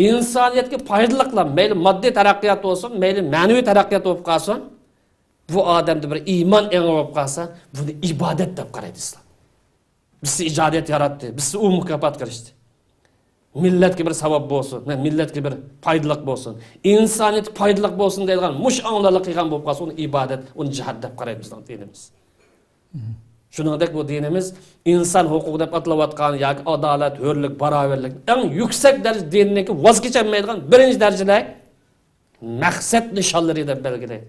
ئىنسانىيەتكە پايدىلىقلار، مەيلى ماددىي تەرەققىيات بولسۇن، مەيلى مەنىۋى تەرەققىيات بولۇپ قالسۇن، بۇ ئادەمدە بىر ئىمان ئېڭى بولۇپ قالسا، بۇنى ئىبادەت دەپ قارايدۇ ئىسلام. بىرسى ئىجادىيەت ياراتتى، بىرسى ئۇ مۇكاپاتقا ئېرىشتى. مىللەتكە بىر ساۋاب بولسۇن، مە-، مىللەتكە بىر پايدىلىق بولسۇن، ئىنسانىيەتكە پايدىلىق بولسۇن دەيدىغان مۇشۇ ئاڭلارلا قىلغان بولۇپ قالسا، ئۇنى ئىبادەت، ئۇنى جىھاد دەپ قارايدۇ بىزنىڭ دىنىمىز. شۇنىڭدەك بۇ دىنىمىز ئىنسان ھوقۇقى دەپ ئاتىلىۋاتقان ياكى ئادالەت، ھۆرلۈك، باراۋەرلىك، ئەڭ يۈكسەك دەرىجە دىننىڭكى ۋاز كېچەلمەيدىغان بىرىنچى دەرىجىلىك مەقسەت نىشانلىرى دەپ بەلگىلەيدۇ.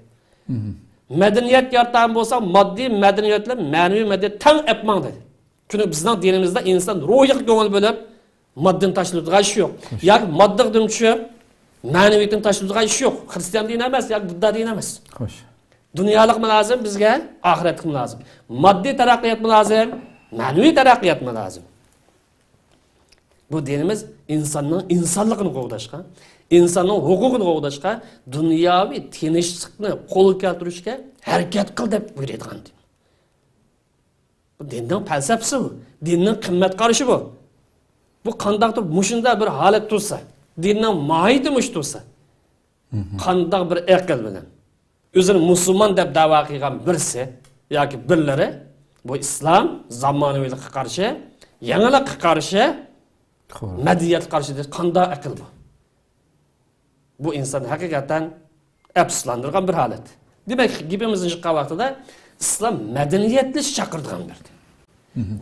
مەدەنىيەت يارىتىدىغان بولساڭ، ماددىي مەدەنىيەت بىلەن مەنىۋى مەدەنىيەت تەڭ ئەپ ماڭ دەيدۇ. چۈنكى بىزنىڭ دىنىمىزدا ئىنسان روھىغا كۆڭۈل بۆلۈپ، ماددىنى تاشلىۋېتىدىغان ئىش يوق. خوش. ياكى ماددىغا دۈم چۈشۈپ، مەنىۋىيىتىنى تاشلىۋېتىدىغان ئىش يوق. خىرىستىيان دىنى ئەمەس، ياكى بۇددا دىنى ئەمەس. خوش. دۇنيالىقمۇ لازىم بىزگە، ئاخىرەتلىكمۇ لازىم. ماددىي تەرەققىياتمۇ لازىم، مەنىۋى تەرەققىياتمۇ لازىم. بۇ دىنىمىز ئىنساننىڭ ئىنسانلىقىنى قوغداشقا، ئىنساننىڭ ھوقۇقىنى قوغداشقا، دۇنياۋى تىنچلىقنى قولغا كەلتۈرۈشكە ھەرىكەت قىل دەپ بۇيرۇيدىغان دىن. بۇ دىننىڭ پەلسەپىسى بۇ. دىننىڭ قىممەت قارىشى بۇ. بۇ قانداقتۇر مۇشۇنداق بىر ھالەت تۇرسا، دىننىڭ ماھىيىتى مۇشۇ تۇرسا، قانداق بىر ئەقىل بىلەن ئۆزىنى مۇسۇلمان دەپ دەۋا قىلغان بىرسى ياكى بىرلىرى بۇ ئىسلام زامانىۋىلىققا قارشى، يېڭىلىققا قارشى، توغرا. مەدەنىيەتكە قارشى دېسە، قانداق ئەقىل بۇ؟ بۇ ئىنساننى ھەقىقەتەن ئەپسۇسلاندۇرغان بىر ھالەت. دېمەك، گېپىمىزنى يىغقان ۋاقتىدا ئىسلام مەدەنىيەتلىشىش چاقىرىدىغان بىر دىن.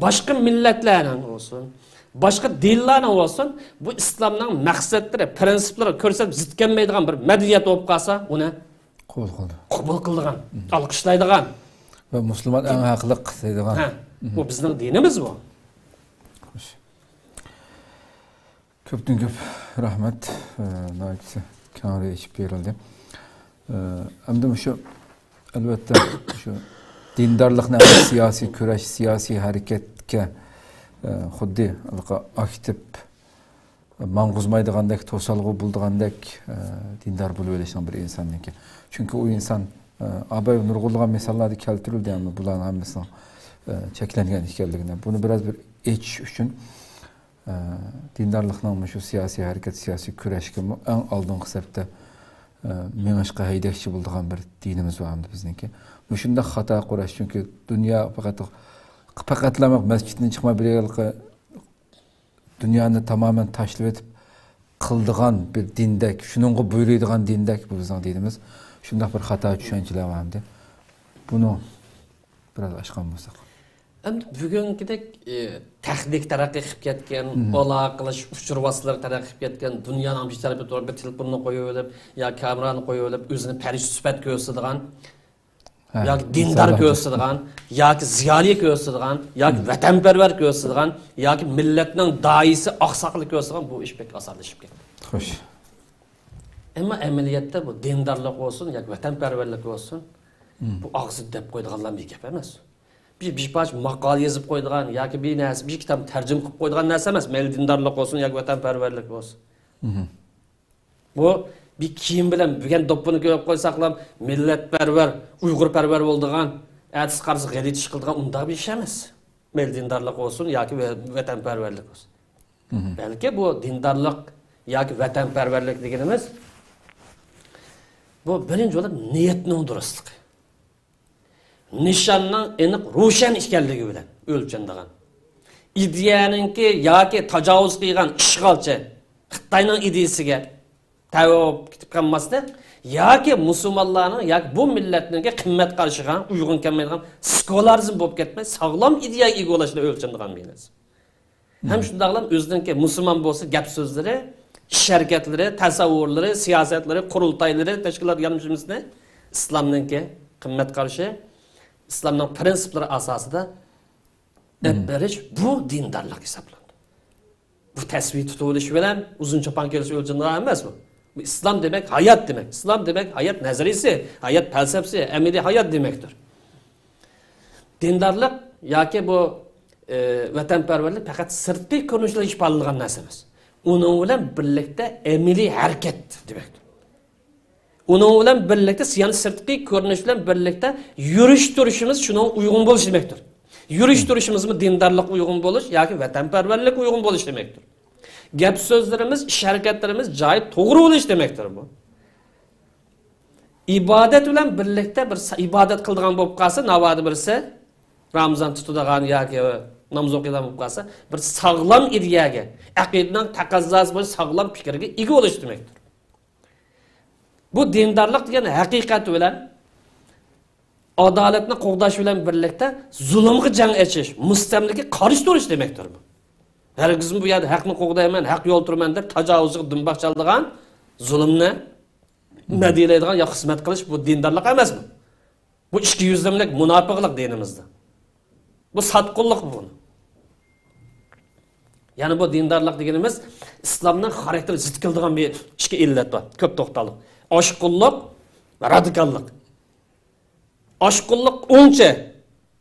باشقا مىللەتلەرنىڭ بولسۇن، باشقا دىنلارنىڭ بولسۇن، بۇ ئىسلامنىڭ مەقسەتلىرى، پىرىنسىپلىرىغا كۆرسەتمە زىت كەلمەيدىغان بىر مەدەنىيەت بولۇپ قالسا، ئۇنى قوبۇل قىلىدۇ. قوبۇل قىلىدىغان، ئالقىشلايدىغان. ۋە مۇسۇلمان ئەڭ ھەقلىق دەيدىغان. ھە، بۇ بىزنىڭ دىنىمىز بۇ. خوش. كۆپتىن كۆپ رەھمەت. ئە، ناھايىتى كەڭرى ئېچىپ بېرىلدى. ئە، ئەمدى مۇشۇ، ئەلۋەتتە، شۇ دىندارلىقنى ھەم سىياسىي كۈرەش، سىياسىي ھەرىكەتكە، ئە، خۇددى ھېلىقى ئاكتىپ ماڭغۇزمايدىغاندەك، توسالغۇ بولىدىغاندەك، ئە، دىندار بولۇۋېلىشنىڭ بىر ئىنساننىڭكى. چۈنكى ئۇ ئىنسان، ئە، ئاباي نۇرغۇنلىغان مىساللاردا كەلتۈرۈلدى، ئەمما بۇلارنىڭ ھەممىسىنىڭ، ئە، چەكلەنگەن ئىكەنلىكىنى. بۇنى بىراز بىر ئېچىش ئۈچۈن، ئە، دىندارلىقنىڭ مۇشۇ سىياسىي ھەرىكەت، سىياسىي كۈرەشكىمۇ ئەڭ ئالدىنقى سەپتە، ئە، مېڭىشقا ھەيدەكچى بولىدىغان بىر دىنىمىز بار ئەمدى بىزنىڭكى. مۇشۇنداق خاتا قۇرۇش، چۈنكى دۇنيا پەقەت، پەقەتلا مەسچىتتىن چىقماي بىر يەرگە دۇنيانى تامامەن تاشلىۋېتىپ قىلىدىغان بىر دىندەك، شۇنىڭغا بۇيرۇيدىغان دىندەك بۇ بىزنىڭ دىنىمىز. شۇنداق بىر خاتا چۈشەنچىلەر بار ئەمدى. بۇنى بىراز ئاچقان بولساق. ئەمدى بۈگۈنكىدەك، ئى، تېخنىك تەرەققىي قىلىپ كەتكەن، مم. ئالاقىلىشىش ئۇچۇر ۋاسىتىلىرى تەرەققىي قىلىپ كەتكەن، دۇنيانىڭ بىر تەرىپىگە تۇرۇپ بىر تېلېفوننى قويۇۋېلىپ يا كامېرانى قويۇۋېلىپ ئۆزىنى پەرىشتە سۈپەت كۆرسىتىدىغان، ھە، ياكى دىندار مىساللار. كۆرسىتىدىغان، ياكى زىيالىي كۆرسىتىدىغان، ياكى ۋەتەنپەرۋەر كۆرسىتىدىغان، ياكى مىللەتنىڭ داھىيسى، ئاقساقىلى كۆرسىتىدىغان، بۇ ئىش بەك ئاسانلىشىپ كەتتى. خوش. ئەمما ئەمەلىيەتتە بۇ دىندارلىق بولسۇن ياكى ۋەتەنپەرۋەرلىك بولسۇن، مم. بۇ ئاغزىدا دەپ قويىدىغانلا بىر گەپ ئەمەس. بىر، بىر پارچە ماقالە يېزىپ قويىدىغان ياكى بىر نەرسە، بىر كىتاب تەرجىمە قىلىپ قويىدىغان نەرسە ئەمەس. مەيلى دىندارلىق بولسۇن ياكى ۋەتەنپەرۋەرلىك بولسۇن. مم. بۇ بىر كىيىم بىلەن بۈگۈن دوپپىنى كىيىپ قويساقلا مىللەتپەرۋەر، ئۇيغۇرپەرۋەر بولىدىغان، ئەتىسى قارىسا غەلىتە ئىش قىلىدىغان ئۇنداق بىر ئىش ئەمەس. مەيلى دىندارلىق بولسۇن ياكى ۋە-، ۋەتەنپەرۋەرلىك بولسۇن. مم. بەلكى بۇ دىندارلىق ياكى ۋەتەنپەرۋەرلىك دېگىنىمىز، بۇ بىرىنچى بولۇپ نىيەتنىڭ دۇرۇسلۇقى. نىشاننىڭ ئېنىق روشەن ئىكەنلىكى بىلەن ئۆلچىنىدىغان. ئىدىيەنىڭكى ياكى تاجاۋۇز قىلغان ئىشغالچى خىتاينىڭ ئىدىيىسىگە تەۋە بولۇپ كېتىپ قالماستىن، ياكى مۇسۇلمانلارنىڭ ياكى بۇ مىللەتنىڭكى قىممەت قارىشىغا ئۇيغۇن كەلمەيدىغان سېكۇلارىزم بولۇپ كەتمەي، ساغلام ئىدىيەگە ئىگە بولۇشنى ئۆلچىنىدىغان بىر نەرسە. ھەم شۇنداقلا ئۆزىنىڭكى مۇسۇلمان بولسا گەپ سۆزلىرى، ئىش ھەرىكەتلىرى، تەسەۋۋۇرلىرى، سىياسەتلىرى، قۇرۇلتايلىرى، تەشكىلات يامىشىمىسىنى ئىسلامنىڭكى قىممەت قارىشى، ئىسلامنىڭ پرىنسىپلىرى ئاساسىدا ئېلىپ بېرىش، بۇ دىندارلىق ھېسابلىنىدۇ. بۇ تەسۋى تۇتۇۋېلىش بىلەن ئۇزۇن چاپان كىيىش ئۆلچىمىدىغان ئەمەس بۇ. بۇ ئىسلام دېمەك ھايات دېمەك. ئىسلام دېمەك ھايات نەزەرىيىسى، ھايات پەلسەپىسى، ئەمەلىي ھايات دېمەكتۇر. دىندارلىق ياكى بۇ، ئى، ۋەتەنپەرۋەرلىك پەقەت سىرتقى كۆرۈنۈش بىلەن ئىپادىلىنىدىغان نەرسە ئەمەس. ئۇنىڭ بىلەن بىرلىكتە ئەمەلىي ھەرىكەت دېمەكتۇر. ئۇنىڭ بىلەن بىرلىكتە، يەنى سىرتقى كۆرۈنۈش بىلەن بىرلىكتە يۈرۈش تۇرۇشىمىز شۇنىڭغا ئۇيغۇن بولۇش دېمەكتۇر. يۈرۈش تۇرۇشىمىزمۇ دىندارلىققا ئۇيغۇن بولۇش ياكى ۋەتەنپەرۋەرلىككە ئۇيغۇن بولۇش دېمەكتۇر. گەپ سۆزلىرىمىز، ئىش ھەرىكەتلىرىمىز جايىدا توغرا بولۇش دېمەكتۇر بۇ. ئىبادەت بىلەن بىرلىكتە بىر سا-، ئىبادەت قىلىدىغان بولۇپ قالسا، ناۋادا بىرسى رامىزان تۇتىدىغان ياكى ناماز ئوقۇيدىغان بولۇپ قالسا، بىر ساغلام ئىدىيەگە، ئەقىدىنىڭ تەقەززاسى بويىچە ساغلام پىكىرگە ئىگە بولۇش دېمەكتۇر. بۇ دىندارلىق دېگەن ھەقىقەت بىلەن ئادالەتنى قوغداش بىلەن بىرلىكتە زۇلۇمغا جەڭ ئېچىش، مۇستەملىكىگە قارشى تۇرۇش دېمەكتۇر بۇ. ھەرگىزمۇ بۇ يەردە ھەقنى قوغدايمەن، ھەق يولىدا تۇرىمەن دەپ تاجاۋۇزچىغا دۇمباق چالىدىغان، زۇلۇمنى مەدھىيەلەيدىغان يا خىزمەت قىلىش، بۇ دىندارلىق ئەمەس بۇ. بۇ ئىككى يۈزلۈملۈك مۇناپىقلىق دىنىمىزدا. بۇ ساتقۇنلۇق بۇ. يەنى بۇ دىندارلىق دېگىنىمىز ئىسلامنىڭ خاراكتېرىگە زىت كېلىدىغان بىر ئىككى ئىللەت بار. كۆپ توختالدۇق. ئاشقۇنلۇق ۋە رادىكاللىق. ئاشقۇنلۇق ئوڭچە،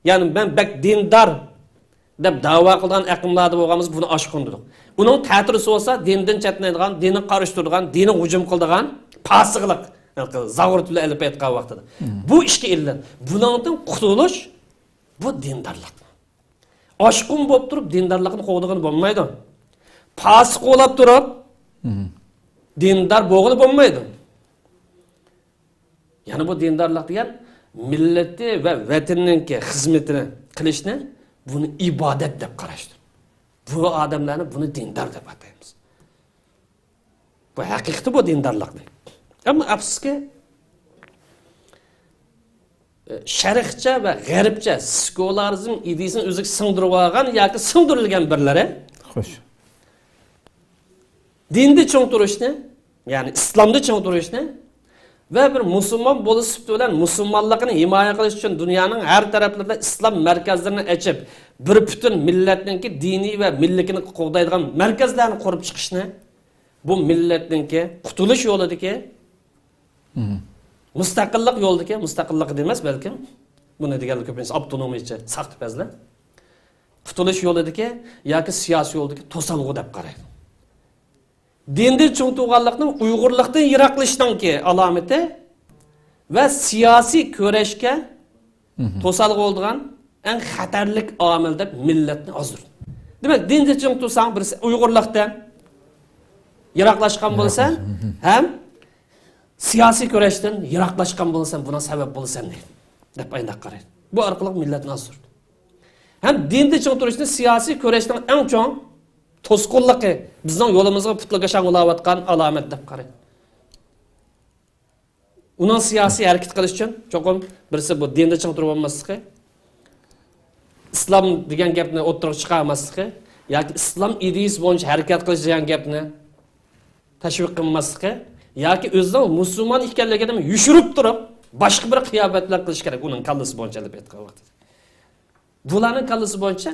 يەنى مەن بەك دىندار دەپ دەۋا قىلىدىغان ئېقىملاردا بولغان بولسا، بۇنى ئاشقۇن دېدۇق. ئۇنىڭ تەتۈرىسى بولسا دىندىن چەتنەيدىغان، دىنغا قارشى تۇرىدىغان، دىنغا ھۇجۇم قىلىدىغان پاسىقلىق. زاغۇر تىلى ئېلىپ ئېيتقان ۋاقتىدا. بۇ ئىككى ئىللەت. بۇنىڭدىن قۇتۇلۇش، بۇ دىندارلىق. ئاشقۇن بولۇپ تۇرۇپ دىندارلىقنى قوغدىغىلى بولمايدۇ. پاسىق بولاپ تۇرۇپ دىندار بولغىلى بولمايدۇ. يەنى بۇ دىندارلىق دېگەن مىللىتى ۋە ۋەتىنىنىڭكى خىزمىتىنى قىلىشنى، بۇنى ئىبادەت دەپ قاراشتۇر. بۇ ئادەملەرنى بۇنى دىندار دەپ ئاتايمىز. بۇ ھەقىقىتى بۇ دىندارلىقنى. ئەمما ئەپسۇسكى، شەرقچە ۋە غەربچە سېكۇلارىزم ئىدىيىسىنى ئۆزىگە سىڭدۈرۈۋالغان ياكى سىڭدۈرۈلگەن بىرلىرى خوش. دىندا چىڭ تۇرۇشنى، يەنى ئىسلامدا چىڭ تۇرۇشنى ۋە بىر مۇسۇلمان بولۇش سۈپىتى بىلەن مۇسۇلمانلىقىنى ھىمايە قىلىش ئۈچۈن دۇنيانىڭ ھەر تەرەپلىرىدە ئىسلام مەركەزلىرىنى ئېچىپ، بىر پۈتۈن مىللەتنىڭكى دىنى ۋە مىللىكىنى قوغدايدىغان مەركەزلەرنى قۇرۇپ چىقىشنى، بۇ مىللەتنىڭكى قۇتۇلۇش يولىدىكى، مۇستەقىللىق يولىدىكى، مۇستەقىللىق دېمەس بەلكىم، بۇنى دېگەندە كۆپىنچىسى ئاپتونومىيىچى، ساختىپەزلەر. قۇتۇلۇش يولىدىكى ياكى سىياسىي يولدىكى توسالغۇ دەپ قارايدۇ. دىندىن چىڭ تۇرغانلىقنىڭ ئۇيغۇرلۇقتىن يىراقلىشىشنىڭكى ئالامىتى ۋە سىياسىي كۈرەشكە توسالغۇ بولىدىغان ئەڭ خەتەرلىك ئامىل دەپ مىللەتنى ئازدۇرىدۇ. دېمەك، دىندىن چىڭ تۇرساڭ، بىرسى ئۇيغۇرلۇقتىن يىراقلاشقان بولىسەن، ھەم سىياسىي كۈرەشتىن يىراقلاشقان بولىسەن، بۇنىڭ سەۋەب بولىسەن دەيدۇ. دەپ ئاينداق قارايدۇ. بۇ ئارقىلىق مىللەتنى ئازدۇرىدۇ. ھەم دىندىن چىڭ تۇرۇشنى سىياسىي كۈرەشنىڭ ئەڭ چوڭ توسقۇنلۇقى، بىزنىڭ يولىمىزغا پۇتلىغا شاڭ ئۇلاۋاتقان ئالامەت دەپ قارايدۇ. ئۇنىڭ سىياسىي ھەرىكەت قىلىش ئۈچۈن چوقۇم بىرسى بۇ دىندا چىڭ تۇرۇپ بولماسلىقى، ئىسلام دېگەن گەپنى ئوتتۇرىغا چىقارماسلىقى ياكى ئىسلام ئىدىيىسى بويىچە ھەرىكەت قىلىش دېگەن گەپنى تەشۋىق قىلماسلىقى ياكى ئۆزىنىڭ مۇسۇلمان ئىكەنلىكىنى يوشۇرۇپ تۇرۇپ، باشقا بىر قىياپەت بىلەن قىلىش كېرەك، ئۇنىڭ كاللىسى بويىچە ئېلىپ ئېيتقان ۋاقتىدا. بۇلارنىڭ كاللىسى بويىچە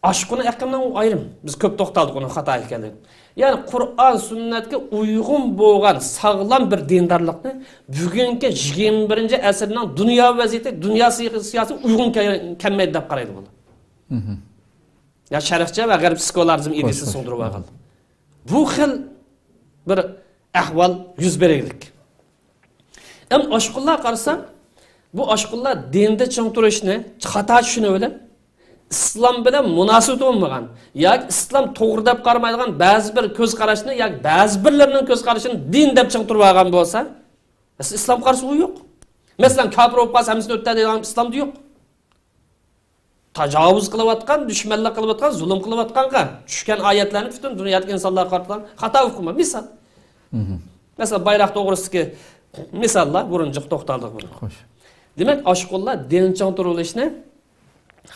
ئاشقۇن ئېقىمنىڭ ئايرىم. بىز كۆپ توختالدۇق ئۇنىڭ خاتا ئىكەنلىكىگە. يەنى قۇرئان سۈننەتكە ئۇيغۇن بولغان ساغلام بىر دىندارلىقنى بۈگۈنكى يىگىرمە بىرىنچى ئەسىرنىڭ دۇنيا ۋەزىيىتى، دۇنيا سىياسىتى ئۇيغۇن كەل-، كەلمەيدۇ دەپ قارايدۇ بۇلار. يا شەرقچە ۋە غەرب سېكۇلارىزم ئىدىيىسىنى سىڭدۈرۈۋالغان. بۇ خىل بىر ئەھۋال يۈز بېرىگلىك. ئەمما ئاشقۇنلار قارىسا، بۇ ئاشقۇنلار دىندا چىڭ تۇرۇشنى خاتا چۈشىنىۋېلىپ، ئىسلام بىلەن مۇناسىۋىتى بولمىغان ياكى ئىسلام توغرا دەپ قارىمايدىغان بەزى بىر كۆز قاراشنى ياكى بەزى بىرلىرىنىڭ كۆز قارىشىنى دىن دەپ چىڭ تۇرۇۋالغان بولسا، ئەسلى ئىسلام قارىسا ئۇ يوق. مەسىلەن، كاپىر بولۇپ قالسا ھەممىسىنى ئۆتتە دەيدىغان ئىسلامدا يوق. تاجاۋۇز قىلىۋاتقان، دۈشمەنلىك قىلىۋاتقان، زۇلۇم قىلىۋاتقانغا چۈشكەن ئايەتلەرنى پۈتۈن دۇنيادىكى ئىنسانلارغا قارىتىلغان خاتا ئۇقۇم بار. مىسال. مەسىلەن، بايراق توغرىسىدىكى مىساللار، بۇرۇن جىق توختالدۇق بۇنى. خوش. دېمەك، ئاشقۇنلار دىن چىڭ تۇرۇۋېلىشنى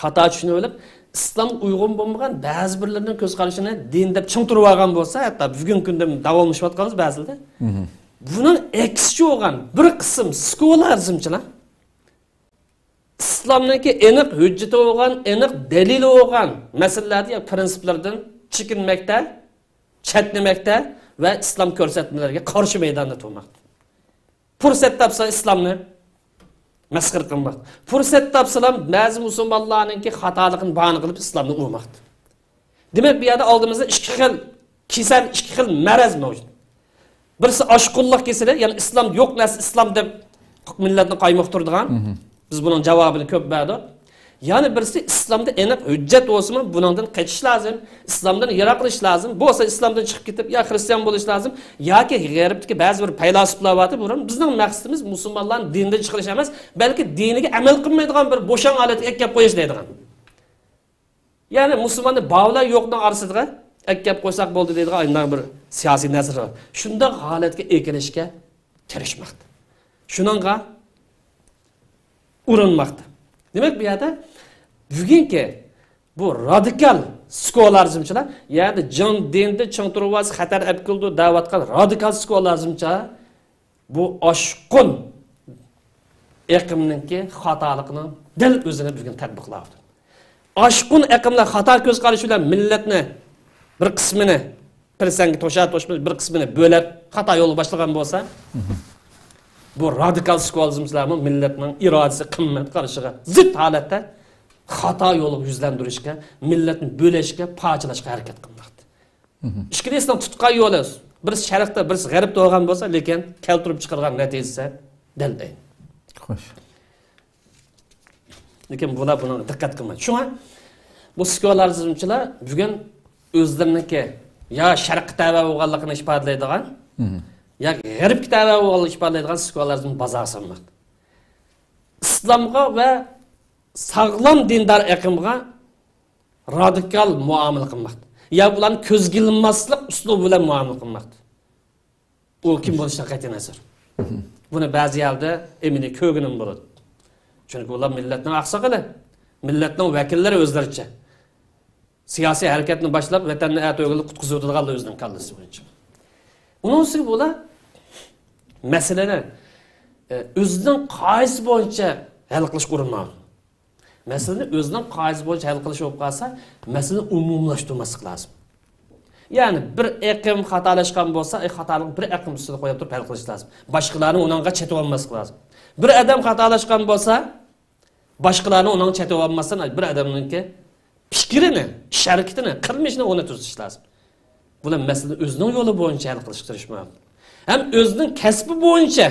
خاتا چۈشىنىۋېلىپ، ئىسلامغا ئۇيغۇن بولمىغان بەزى بىرلىرىنىڭ كۆز قارىشىنى دىن دەپ چىڭ تۇرۇۋالغان بولسا، ھەتتا بۈگۈنكى كۈندە داۋاملىشىۋاتقانمىز بەزىدە. بۇنىڭ ئەكسىچە بولغان بىر قىسىم سېكۇلارىزمچىلار ئىسلامنىڭكى ئېنىق ھۆججىتى بولغان، ئېنىق دەلىلى بولغان مەسىلىلەردە يا پىرىنسىپلىرىدىن چېكىنمەكتە، چەتنىمەكتە ۋە ئىسلام كۆرسەتمىلىرىگە قارشى مەيداندا تۇرماقتا. پۇرسەت تاپسا ئىسلامنى مەسخىرە قىلماقتا. پۇرسەت تاپسىلا بەزى مۇسۇلمانلارنىڭكى خاتالىقىنى باھانە قىلىپ ئىسلامنى ئۇرماقتا. دېمەك، بۇ يەردە ئالدىمىزدا ئىككى خىل كېسەل، ئىككى خىل مەرەز مەۋجۇت. بىرسى ئاشقۇنلۇق كېسىلى، يەنى ئىسلام يوق نەرسە ئىسلام دەپ مىللەتنى قايمۇقتۇرىدىغان. بىز بۇنىڭ جاۋابىنى كۆپ بەردۇق. يەنە بىرسى ئىسلامدا ئېنىق ھۆججەت بولسىمۇ، بۇنىڭدىن قېچىش لازىم، ئىسلامدىن يىراقلىشىش لازىم. بولسا ئىسلامدىن چىقىپ كېتىپ، يا خرىستىيان بولۇش لازىم، ياكى غەربتىكى بەزى بىر پەيلاسوپلار بارتى، بۇرۇن بىزنىڭ مەقسىتىمىز مۇسۇلمانلارنى دىندىن چىقىرىش ئەمەس، بەلكى دىنىگە ئەمەل قىلمايدىغان بىر بوشاڭ ھالەتكە ئەكەپ قويۇش دەيدىغان. يەنى مۇسۇلماننى بار بىلەن يوقنىڭ ئارىسىغا ئەكەپ قويساق بولدى دەيدىغان ئانداق بىر سىياسىي نەزەر بار. شۇنداق ھالەتكە ئەكېلىشكە تىرىشماقتا. شۇنىڭغا ئۇرۇنماقتا. دېمەك، بۇ يەردە بۈگۈنكى بۇ رادىكال سېكۇلارىزمچىلار، يەنى جان دىندا چىڭ تۇرۇۋالسا خەتەر ئەپ كېلىدۇ دەۋاتقان رادىكال سېكۇلارىزمچىلار بۇ ئاشقۇن ئېقىمنىڭكى خاتالىقىنىڭ دەل ئۆزىنى بۈگۈن تەتبىقلاۋاتىدۇ. ئاشقۇن ئېقىملار خاتا كۆز قارىشى بىلەن مىللەتنى بىر قىسمىنى پىرسەنگە توشا توشماي بىر قىسمىنى بۆلەپ خاتا يولغا باشلىغان بولسا، بۇ رادىكال سېكۇلارىزمچىلارمۇ مىللەتنىڭ ئىرادىسى، قىممەت قارىشىغا زىت ھالەتتە خاتا يولغا يۈزلەندۈرۈشكە، مىللەتنى بۆلۈشكە، پارچىلاشقا ھەرىكەت قىلماقتا. ئىككىلىسىنىڭ تۇتقان يولى، بىرسى شەرقتە، بىرسى غەربتە بولغان بولسا، لېكىن كەلتۈرۈپ چىقارغان نەتىجىسى دەل ئەينى. خوش. لېكىن بۇلار بۇنىڭغا دىققەت قىلمايدۇ. شۇڭا بۇ سېكۇلارىزمچىلار بۈگۈن ئۆزلىرىنىڭكى يا شەرققە تەۋە بولغانلىقىنى ئىپادىلەيدىغان، يا غەربكە تەۋە بولغانلىقىنى ئىپادىلەيدىغان سېكۇلارىزمنى بازارغا سالماقتا. ئىسلامغا ۋە ساغلام دىندار ئېقىمغا رادىكال مۇئامىلە قىلماقتا. يا بۇلارنى كۆزگە ئىلماسلىق ئۇسلۇبى بىلەن مۇئامىلە قىلماقتا. ئۇ كىم بولۇشىدىن قەتئىينەزەر. بۇنى بەزى يەردە ئەمەلىي كۆرگىنىم بولىدۇ. چۈنكى ئۇلار مىللەتنىڭ ئاقساقىلى، مىللەتنىڭ ۋەكىللىرى ئۆزلىرىچە. سىياسىي ھەرىكەتنى باشلاپ، ۋەتەننى ئەتە ئۆگۈنۈپ قۇتقۇزۇۋېتىدىغانلار ئۆزىنىڭ كاللىسى بويىچە. ئۇنىڭ ئۈستىگە بۇلار مەسىلىنى، ئە، ئۆزىنىڭ قائىدىسى بويىچە ھەل قىلىشقا ئۇرۇنمايدۇ. مەسىلىنى ئۆزىنىڭ قائىدىسى بويىچە ھەل قىلىش بولۇپ قالسا، مەسىلىنى ئومۇملاشتۇرماسلىق لازىم. يەنى بىر ئېقىم خاتالاشقان بولسا، ئەي، خاتالىقنى بىر ئېقىم ئۈستىدە قويۇپ تۇرۇپ ھەل قىلىش لازىم. باشقىلارنى ئۇنىڭغا چېتىۋالماسلىق لازىم. بىر ئادەم خاتالاشقان بولسا، باشقىلارنى ئۇنىڭغا چېتىۋالماستىن، بىر ئادەمنىڭكى پىكرىنى، ئىش ھەرىكىتىنى، قىلمىشىنى ئۇنى تۈزىتىش لازىم. بۇلار مەسىلىنى ئۆزىنىڭ يولى بويىچە ھەل قىلىشقا تىرىشماق. ھەم ئۆزىنىڭ كەسپى بويىچە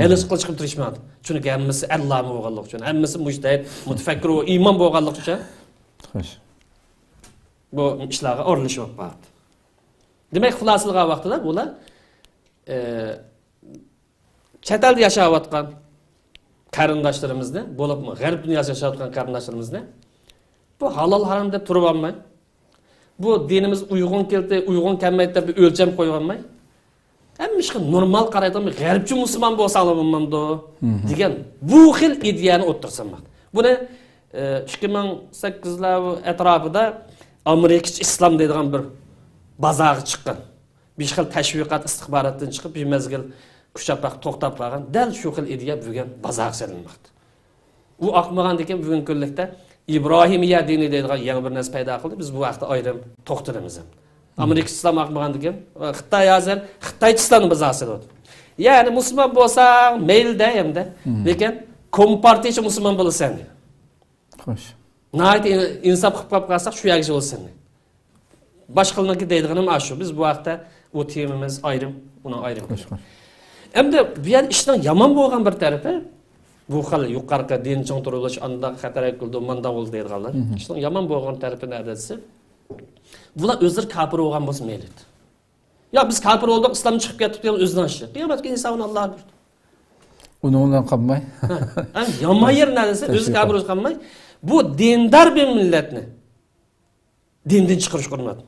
ھەل قىلىشقا تىرىشماق. چۈنكى ھەممىسى ئەللامە بولغانلىقى ئۈچۈن، ھەممىسى مۇجتەھىد، مۇتەپەككۇر ۋە ئىمام بولغانلىقى ئۈچۈن خوش. بۇ ئىشلارغا ئارىلىشىپ باردى. دېمەك، خۇلاسىلىغان ۋاقتىدا بۇلار، ئە، چەت ئەلدە ياشاۋاتقان قېرىنداشلىرىمىزنى، بولۇپمۇ غەرب دۇنياسىدا ياشاۋاتقان قېرىنداشلىرىمىزنى بۇ ھالال ھارام دەپ تۇرۇۋالماي، بۇ دىنىمىز ئۇيغۇن كەلدى، ئۇيغۇن كەلمەيدۇ دەپ بىر ئۆلچەم قويۇۋالماي، ھەممە ئىشقا نورمال قارايدىغان بىر غەربچە مۇسۇلمان بولساڭلار بولمامدۇ؟ دېگەن بۇ خىل ئىدىيەنى ئوتتۇرىغا سالماقتا. بۇنى، ئە، ئىككى مىڭ سەككىزلەر ئەتراپىدا ئامېرىكىچە ئىسلام دەيدىغان بىر بازارغا چىققان. بىر خىل تەشۋىقات، ئىستىخباراتتىن چىقىپ، بىر مەزگىل كۈچەپ باقىپ توختاپ قالغان دەل شۇ خىل ئىدىيە بۈگۈن بازارغا سېلىنماقتا. ئۇ ئاقمىغاندىكىن بۈگۈنكى كۈنلۈكتە ئىبراھىمىيە دىنى دەيدىغان يېڭى بىر نەرسە پەيدا قىلدى. بىز بۇ ھەقتە ئايرىم توختىلىمىز. ئامېرىكا ئىسلام ئاقمىغاندىكىن، خىتاي ھازىر خىتايچە ئىسلامنى بازارغا سېلىۋاتىدۇ. يەنى مۇسۇلمان بولساڭ مەيلى دە ئەمدى. لېكىن كومپارتىيىچە مۇسۇلمان بولىسەن دەيدۇ. خوش. ناھايىتى ئىنساپ قىلىپ قالساق شۇ يەرگىچە بولسۇن. باشقىلارنىڭكى دەيدىغىنىم ئاشۇ. بىز بۇ ھەقتە ئۇ تېمىمىز ئايرىم، ئۇنىڭ ئايرىم. خوش، خوش. ئەمدى بۇ يەردە ئىشنىڭ يامان بولغان بىر تەرىپى، بۇ خىل يۇقىرىقى دىن چىڭ تۇرۇلۇش، ئانداق خەتەر قىلىدۇ، مانداق بولدى دەيدىغانلار. ئىشنىڭ يامان بولغان تەرىپى نەدە دېسە، بۇلار ئۆزلىرى كاپىر بولغان بولسا مەيلى. يا بىز كاپىر بولدۇق، ئىسلام چىقىپ كەتتۇق دېگەن ئۆزىنىڭ ئىشى. قىيامەت كۈنى ھېسابىنى ئاللا بېرىدۇ. ئۇنىڭ بىلەن قالماي. ھە، ئەڭ يامان يېرى نەدە دېسە، ئۆزى كاپىر بولسا قالماي، بۇ دىندار بىر مىللەتنى دىندىن چىقىرىشقا ئۇرۇنۇۋاتىدۇ.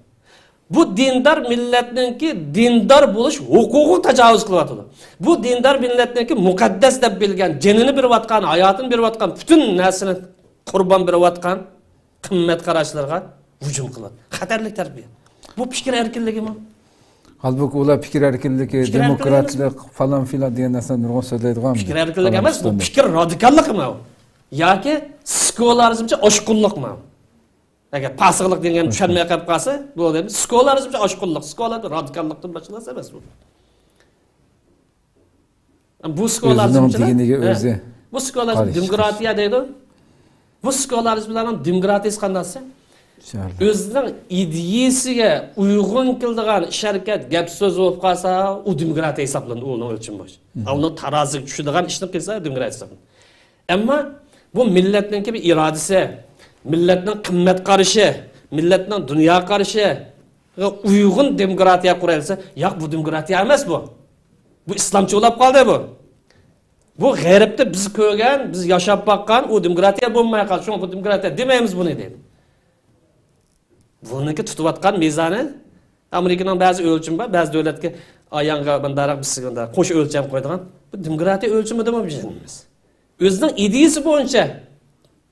بۇ دىندار مىللەتنىڭكى دىندار بولۇش ھوقۇقىغا تاجاۋۇز قىلىۋاتىدۇ. بۇ دىندار مىللەتنىڭكى مۇقەددەس دەپ بىلگەن، جېنىنى بېرىۋاتقان، ھاياتىنى بېرىۋاتقان، پۈتۈن نەرسىنى قۇربان بېرىۋاتقان قىممەت قاراشلىرىغا ھۇجۇم قىلىۋاتىدۇ. خەتەرلىك تەربىيە. بۇ پىكىر ئەركىنلىكىمۇ؟ ھالبۇكى ئۇلار پىكىر ئەركىنلىكى، پىكىر ئەركىنلىكى دېموكراتلىق، پالان فىلان دېگەن نەرسىلەرنى نۇرغۇن سۆزلەيدىغان. پىكىر ئەركىنلىكى ئەمەس، بۇ پىكىر رادىكاللىقىمۇ؟ ياكى سېكۇلارىزمچە ئاشقۇنلۇقمۇ؟ ئەگەر پاسىقلىق دېگەن چۈشەنمەي قېلىپ قالسا، بۇ دەيمىز، سېكۇلارىزمچە ئاشقۇنلۇق، سېكۇلار رادىكاللىقتىن باشقا نەرسە ئەمەس بۇ. بۇ سېكۇلارىزمچىلار، ئۆزىنىڭ دېگىنىگە ئۆزى، بۇ سېكۇلارىزم، دېموكراتىيە دەيدۇ. بۇ سېكۇلارىزملارنىڭ دېموكراتىيىسى قانداق دېسە، ئۆزىنىڭ ئىدىيىسىگە ئۇيغۇن كېلىدىغان ئىش ھەرىكەت، گەپ سۆز بولۇپ قالسا، ئۇ دېموكراتىيە ھېسابلىنىدۇ، ئۇنىڭ ئۆلچىمى بويىچە. ئۇنىڭ تارازىسىغا چۈشىدىغان ئىشنى قىلسا، دېموكراتىيە ھېسابلىنىدۇ. ئەمما بۇ مىللەتنىڭكى بىر ئىرادىسى، مىللەتنىڭ قىممەت قارىشى، مىللەتنىڭ دۇنيا قارىشىغا ئۇيغۇن دېموكراتىيە قۇرايلىسا، ياق، بۇ دېموكراتىيە ئەمەس بۇ. بۇ ئىسلامچە بولاپ قالدى بۇ. بۇ غەربتە بىز كۆرگەن، بىز ياشاپ باققان ئۇ دېموكراتىيە بولماي قالدى. شۇڭا بۇ دېموكراتىيە دېمەيمىز بۇنى دەيدۇ. بۇنىڭكى تۇتۇۋاتقان مىزانى، ئامېرىكىنىڭ بەزى ئۆلچىمى بار، بەزى دۆلەتكە ئاياڭغا مۇنداق، بىز مۇنداق قوش ئۆلچەم قويىدىغان. بۇ دېموكراتىيە ئۆلچىمىدىمۇ بىز ئۆزىنىڭ ئىدىيىسى بويىچە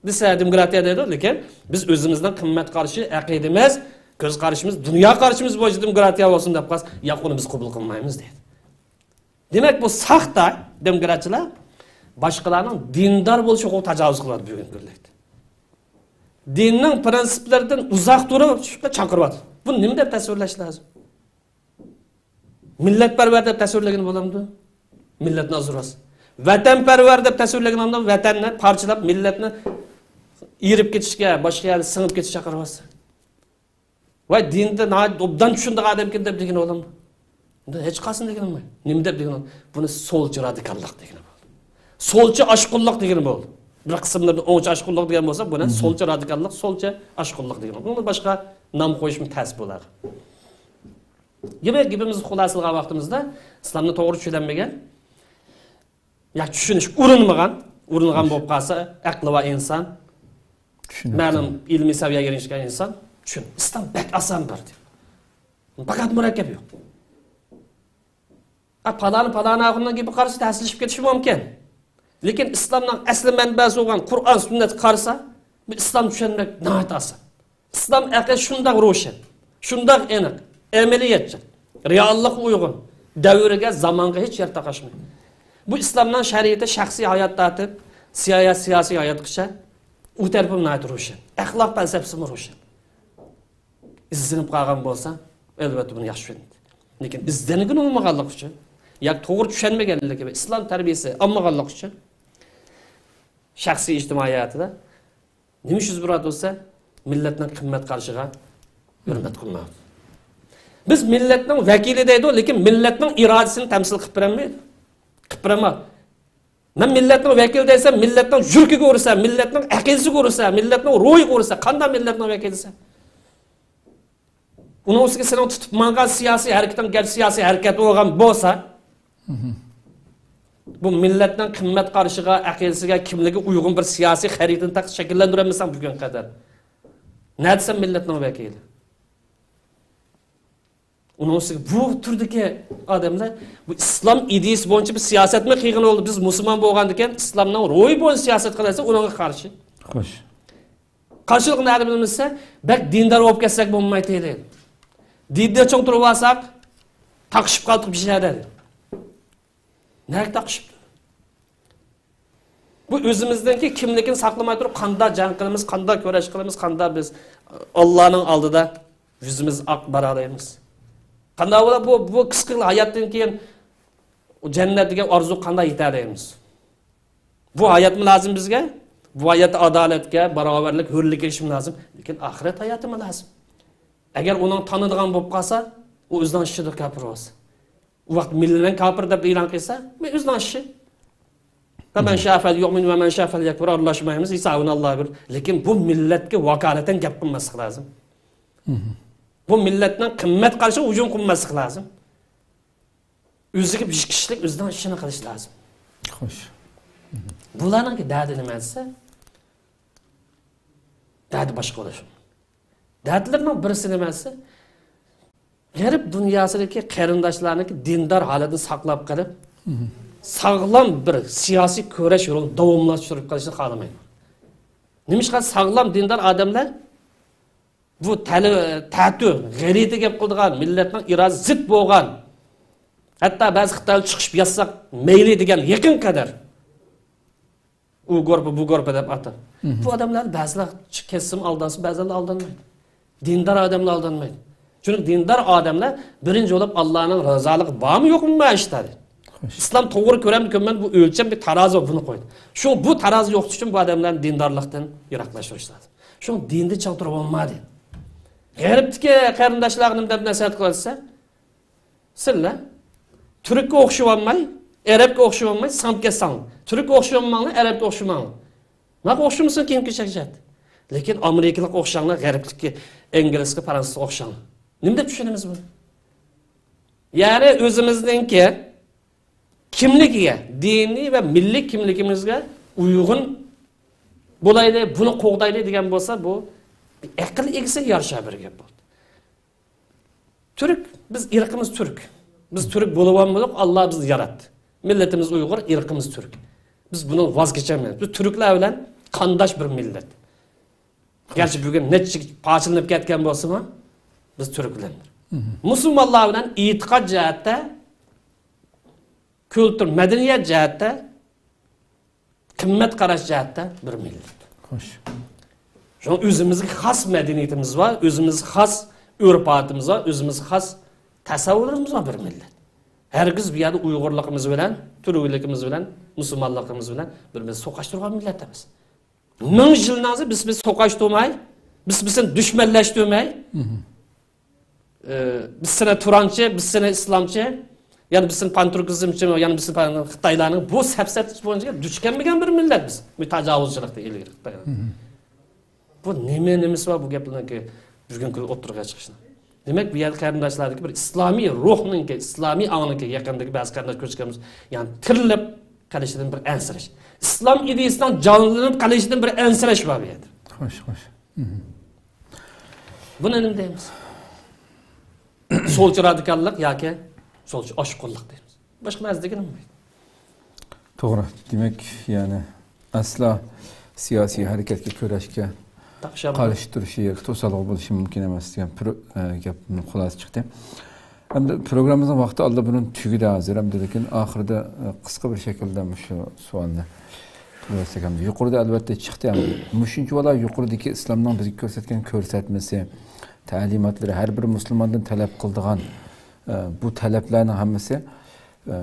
دېسە دېموكراتىيە دەيدۇ، لېكىن بىز ئۆزىمىزنىڭ قىممەت قارىشى، ئەقىدىمىز، كۆز قارىشىمىز، دۇنيا قارىشىمىز بويىچە دېموكراتىيە بولسۇن دەپ قالسا، ياق، ئۇنى بىز قوبۇل قىلمايمىز دەيدۇ. دېمەك، بۇ ساختا دېموكراتچىلار باشقىلارنىڭ دىندار بولۇشىغا تاجاۋۇز قىلىۋاتىدۇ بۈگۈنكى كۈنلۈكتە. دىننىڭ پىرىنسىپلىرىدىن ئۇزاق تۇرۇپ چاقىرىۋاتىدۇ. بۇنى نېمە دەپ تەسۋىرلەش لازىم؟ مىللەتپەرۋەر دەپ تەسۋىرلىگىلى بولامدۇ؟ مىللەتنى ئازدۇرۇۋاتسا. ۋەتەنپەرۋەر دەپ تەسۋىرلىگىلى بولامدۇ؟ ۋەتەننى پارچىلاپ، مىللەتنى ئېرىپ كېتىشكە، باشقا يەرگە سىڭىپ كېتىشكە چاقىرىۋاتسا. ۋاي، دىندا ناھايىتى ئوبدان چۈشىنىدىغان ئادەمكەن دەپ دېگىنى بولامدۇ؟ ئۇندا ھېچ قالسۇن دېگىنىم. نېمە دەپ دېگىنى؟ بۇنى سولچى رادىكاللىق دېگىنى بولدى. سولچى ئاشقۇنلۇق دېگىنى بولدى. بىر قىسىملىرىدا ئوڭچى ئاشقۇنلۇق دېگەن بولسا، بۇنى سولچى رادىكاللىق، سولچى ئاشقۇنلۇق دېگىنى بولدى. بۇنىڭدىن باشقا نام قويۇشمۇ تەس بۇلارغا. دېمەك، گېپىمىزنى خۇلاسىلىغان ۋاقتىمىزدا، ئىسلامنى توغرا چۈشىنەلمىگەن، يا چۈشىنىشكە ئۇرۇنمىغان، ئۇرۇنغان بولۇپ قالسا، ئەقلى بار ئىنسان، مەلۇم ئىلمىي سەۋىيەگە ئېرىشكەن ئىنسان چۈشىنىدۇ. ئىسلام بەك ئاسان بىر دىن. پەقەت مۇرەككەپ يوق. ئا، پالانى، پالانى ئاخۇننىڭ گېپىگە قارىسا تەسلىشىپ كېتىشى مۇمكىن. لېكىن ئىسلامنىڭ ئەسلى مەنبەسى بولغان قۇرئان سۈننەتكە قارىسا، بۇ ئىسلام چۈشەنمەك ناھايىتى ئاسان. ئىسلام ئەقىدىسى شۇنداق روشەن، شۇنداق ئېنىق، ئەمەلىيەتچىل، رېئاللىققا ئۇيغۇن، دەۋرگە، زامانغا ھېچ يەر تاقاشمايدۇ. بۇ ئىسلامنىڭ شەرىئىتى شەخسىي ھايات تارتىپ، سىيا-، سىياسىي ھاياتقىچە ئۇ تەرىپىمۇ ناھايىتى روشەن. ئەخلاق پەلسەپىسىمۇ روشەن. ئىزدىنىپ قالغان بولسا، ئەلۋەتتە بۇنى ياخشى چۈشىنىدۇ. لېكىن ئىزدەنگىنى بولمىغانلىقى ئۈچۈن، ياكى توغرا چۈشەنمىگەنلىكى ۋە ئىسلام تەربىيەسى ئالمىغانلىقى ئۈچۈن شەخسىي ئىجتىمائىي ھاياتىدا نېمە ئىش يۈز بېرىۋاتىدۇ دېسە، مىللەتنىڭ قىممەت قارىشىغا ھۆرمەت قىلمايدۇ. بىز مىللەتنىڭ ۋەكىلى دەيدۇ، لېكىن مىللەتنىڭ ئىرادىسىنى تەمسىل قىلىپ بېرەلمەيدۇ. قىلىپ بېرەلمەيدۇ. مەن مىللەتنىڭ ۋەكىلى دەيسەن، مىللەتنىڭ يۈرىكىگە ئۇرىسەن، مىللەتنىڭ ئەقىدىسىگە ئۇرىسەن، مىللەتنىڭ روھىغا ئۇرىسەن، قانداق مىللەتنىڭ ۋەكىلىسەن؟ ئۇنىڭ ئۈستىگە سېنىڭ تۇتۇپ ماڭغان سىياسىي ھەرىكىتىڭ گەر سىياسىي ھەرىكەت بولغان بولسا، بۇ مىللەتنىڭ قىممەت قارىشىغا، ئەقىدىسىگە، كىملىكىگە ئۇيغۇن بىر سىياسىي خەرىتىنى تېخى شەكىللەندۈرەلمىسەڭ بۈگۈنگە قەدەر، نەدە سەن مىللەتنىڭ ۋەكىلى؟ ئۇنىڭ ئۈستىگە بۇ تۈردىكى ئادەملەر بۇ ئىسلام ئىدىيىسى بويىچە بىر سىياسەتمۇ قىلغىلى بولىدۇ. بىز مۇسۇلمان بولغاندىكىن ئىسلامنىڭ روھى بويىچە سىياسەت قىلىسا ئۇنىڭغا قارشى. خوش. قارشىلىقنى نەدە بىلىمىز دېسە، بەك دىندار بولۇپ كەتسەك بولمايدۇ دەيدۇ. دىندىن چوڭ تۇرۇپ ئالساق، تاقىشىپ قالدۇق بىر شەھەردە. نەگە تاقىشىپتۇ؟ بۇ ئۆزىمىزنىڭكى كىملىكىنى ساقلىماي تۇرۇپ، قانداق جەڭ قىلىمىز، قانداق كۈرەش قىلىمىز، قانداق بىز ئاللانىڭ ئالدىدا يۈزىمىز ئاق بارالايمىز؟ قانداق بولۇپ بۇ، بۇ قىسقا ھاياتتىن كېيىن جەننەت دېگەن ئارزۇغا قانداق يېتەلەيمىز؟ بۇ ھاياتمۇ لازىم بىزگە؟ بۇ ھاياتتا ئادالەتكە، باراۋەرلىك، ھۆرلۈككە ئېرىشىشمۇ لازىم. لېكىن ئاخىرەت ھاياتىمۇ لازىم. ئەگەر ئۇنىڭ تانىدىغان بولۇپ قالسا، ئۇ ئۆزىنىڭ ئىشىدا كاپىر بولسا. ئۇ ۋاقىت مىللىتىنى كاپىر دەپ ئېلان قىلسا، مەن ئۆزىنىڭ ئىشى. فَمَنْ شَاءَ فَلْيُؤْمِنْ وَمَنْ شَاءَ فَلْيَكْفُرْ، ئارىلاشمايمىز، ھېسابىنى ئاللا بىر. لېكىن بۇ مىللەتكە ۋاكالىتەن گەپ قىلماسلىق لازىم. بۇ مىللەتنىڭ قىممەت قارىشىغا ھۇجۇم قىلماسلىق لازىم. ئۆزىگە بىر كىشىلىك ئۆزىنىڭ ئىشىنى قىلىش لازىم. خوش. بۇلارنىڭكى دەردى نېمە دېسە، دەردى باشقا بولۇشى. دەردلىرىنىڭ بىرسى نېمە دېسە، غەرب دۇنياسىدىكى قېرىنداشلارنىڭكى دىندار ھالىتىنى ساقلاپ قېلىپ، ساغلام بىر سىياسىي كۈرەش يولىنى داۋاملاشتۇرۇپ قېلىشنى خالىمايدۇ. نېمىشقا ساغلام دىندار ئادەملەر بۇ تەلە-، تەتۈر، غەلىتە گەپ قىلىدىغان، مىللەتنىڭ ئىرادىسىگە زىت بولغان، ھەتتا بەزى خىتايلار چىقىشىپ ياتساق مەيلى دېگەن يېقىن قەدەر ئۇ گۇرۇپپا، بۇ گۇرۇپپا دەپ ئاتاپ. بۇ ئادەملەر بەزىلەر كەسسىمۇ ئالدانسا، بەزىلەر ئالدانمايدۇ. دىندار ئادەملەر ئالدانمايدۇ. چۈنكى دىندار ئادەملەر بىرىنچى بولۇپ ئاللانىڭ رازالىقى بارمۇ يوقمۇ مانا ئىشتا دەيدۇ. خوش. ئىسلام توغرا كۆرەمدۇ كۆرمەمدۇ بۇ ئۆلچەم بىر تارازا بۇنى قويدى. شۇ بۇ تارازا يوقىتىش ئۈچۈن بۇ ئادەملەرنى دىندارلىقتىن يىراقلاشتۇرۇش لازىم. شۇ دىندىن چىقىپ تۇرۇپ بولمايدۇ. غەربتىكى قېرىنداشلارغا نېمە دەپ نەسىھەت قىلىۋاتىسەن؟ سىلەر تۈرككە ئوخشىۋالماي، ئەرەبكە ئوخشىۋالماي سىڭىپ كەتسەڭلار. تۈرككە ئوخشىۋالماڭلار، ئەرەبكە ئوخشىماڭلار. ماڭا ئوخشىمىسۇن كىيىم-كېچەك جەھەتتە. لېكىن ئامېرىكىلىققا ئوخشاڭلار، غەربلىككە، ئىنگلىزگە، فرانسۇزغا ئوخشاڭلار. نېمە دەپ چۈشىنىمىز بۇنى؟ يەنى ئۆزىمىزنىڭكى كىملىكىگە، دىنىي ۋە مىللىي كىملىكىمىزگە ئۇيغۇن بولايلى، بۇنى قوغدايلى دېگەن بولسا، بۇ ئەقىل ئىگىسىگە يارىشار بىر گەپ بولدى. تۈرك، بىز ئىرقىمىز تۈرك. بىز تۈرك بولۇۋالمىدۇق، ئاللا بىزنى ياراتتى. مىللىتىمىز ئۇيغۇر، ئىرقىمىز تۈرك. بىز بۇنى ۋاز كېچەلمەيمىز. بىز تۈركلەر بىلەن قانداش بىر مىللەت. گەرچە بۈگۈن نەچچە پارچىلىنىپ كەتكەن بولسىمۇ، بىز تۈرك بىلەن بىر. مۇسۇلمانلار بىلەن ئېتىقاد جەھەتتە، كۈلتۈر، مەدەنىيەت جەھەتتە، قىممەت قاراش جەھەتتە بىر مىللەت. خوش. شۇڭا ئۆزىمىزگە خاس مەدەنىيىتىمىز بار، ئۆزىمىزگە خاس ئۆرپ-ئادىتىمىز بار، ئۆزىمىزگە خاس تەسەۋۋۇرىمىز بار بىر مىللەت. ھەرگىز بۇ يەردە ئۇيغۇرلۇقىمىز بىلەن، تۈركلۈكىمىز بىلەن، مۇسۇلمانلىقىمىز بىلەن بىر-بىرىمىزنى سوقاشتۇرغان مىللەت ئەمەس. مىڭ يىلنىڭ بىز، بىز سوقاشتۇرماي، بىز، بىزنى دۈشمەنلەشتۈرمەي، ئى، بىز سېنى تۇرانچى، بىز سېنى ئىسلامچى، يەنى بىز سېنى پانتۈركىزمچى، يەنى بىز سېنى پان-، خىتايلارنىڭ بۇ سەپسەتىسى بويىچە دۈچ كەلمىگەن بىر مىللەت بىز. بۇ تاجاۋۇزچىلىقتا ئىلگىرى خىتايلار. بۇ نېمە، نېمىسى بار بۇ گەپلەرنىڭكى بۈگۈنكى ئوتتۇرىغا چىقىشنىڭ؟ دېمەك، بۇ يەردە قېرىنداشلاردىكى بىر ئىسلامىي روھنىڭكى، ئىسلامىي ئاڭنىڭكى يېقىندىكى بەزى قېرىنداش كۆرسەتكەنمىز، يەنى تىرىلىپ قېلىشىدىن بىر ئەنسىرەش. ئىسلام ئىدىيىسىنىڭ جانلىنىپ قېلىشىدىن بىر ئەنسىرەش بار بۇ يەردە. خوش، خوش. بۇنى نېمە دەيمىز؟ سولچى رادىكاللىق ياكى سولچى ئاشقۇنلۇق دەيمىز. باشقا نەرسە دېگىنىم يوق. توغرا. دېمەك، يەنى ئەسلا سىياسىي ھەرىكەتكە، كۈرەشكە تاقىشالمايدۇ. قارشى تۇرۇشى ياكى توسالغۇ بولۇشى مۇمكىن ئەمەس دېگەن پرو-، ئە، گەپنىڭ خۇلاسىسى چىقتى. ئەمدى پروگراممىمىزنىڭ ۋاقتى ئاللىبۇرۇن تۈگىدى ھازىر. ئەمدى لېكىن ئاخىرىدا، ئە، قىسقا بىر شەكىلدە مۇشۇ سوئالنى قىلىۋەتسەك ئەمدى. يۇقىرىدا ئەلۋەتتە چىقتى ئەمدى. مۇشۇنچىۋالا يۇقىرىدىكى ئىسلامنىڭ بىزگە كۆرسەتكەن كۆرسەتمىسى، تەلىماتلىرى، ھەر بىر مۇسۇلماندىن تەلەپ قىلىدىغان، ئە، بۇ تەلەپلەرنىڭ ھەممىسى، ئە،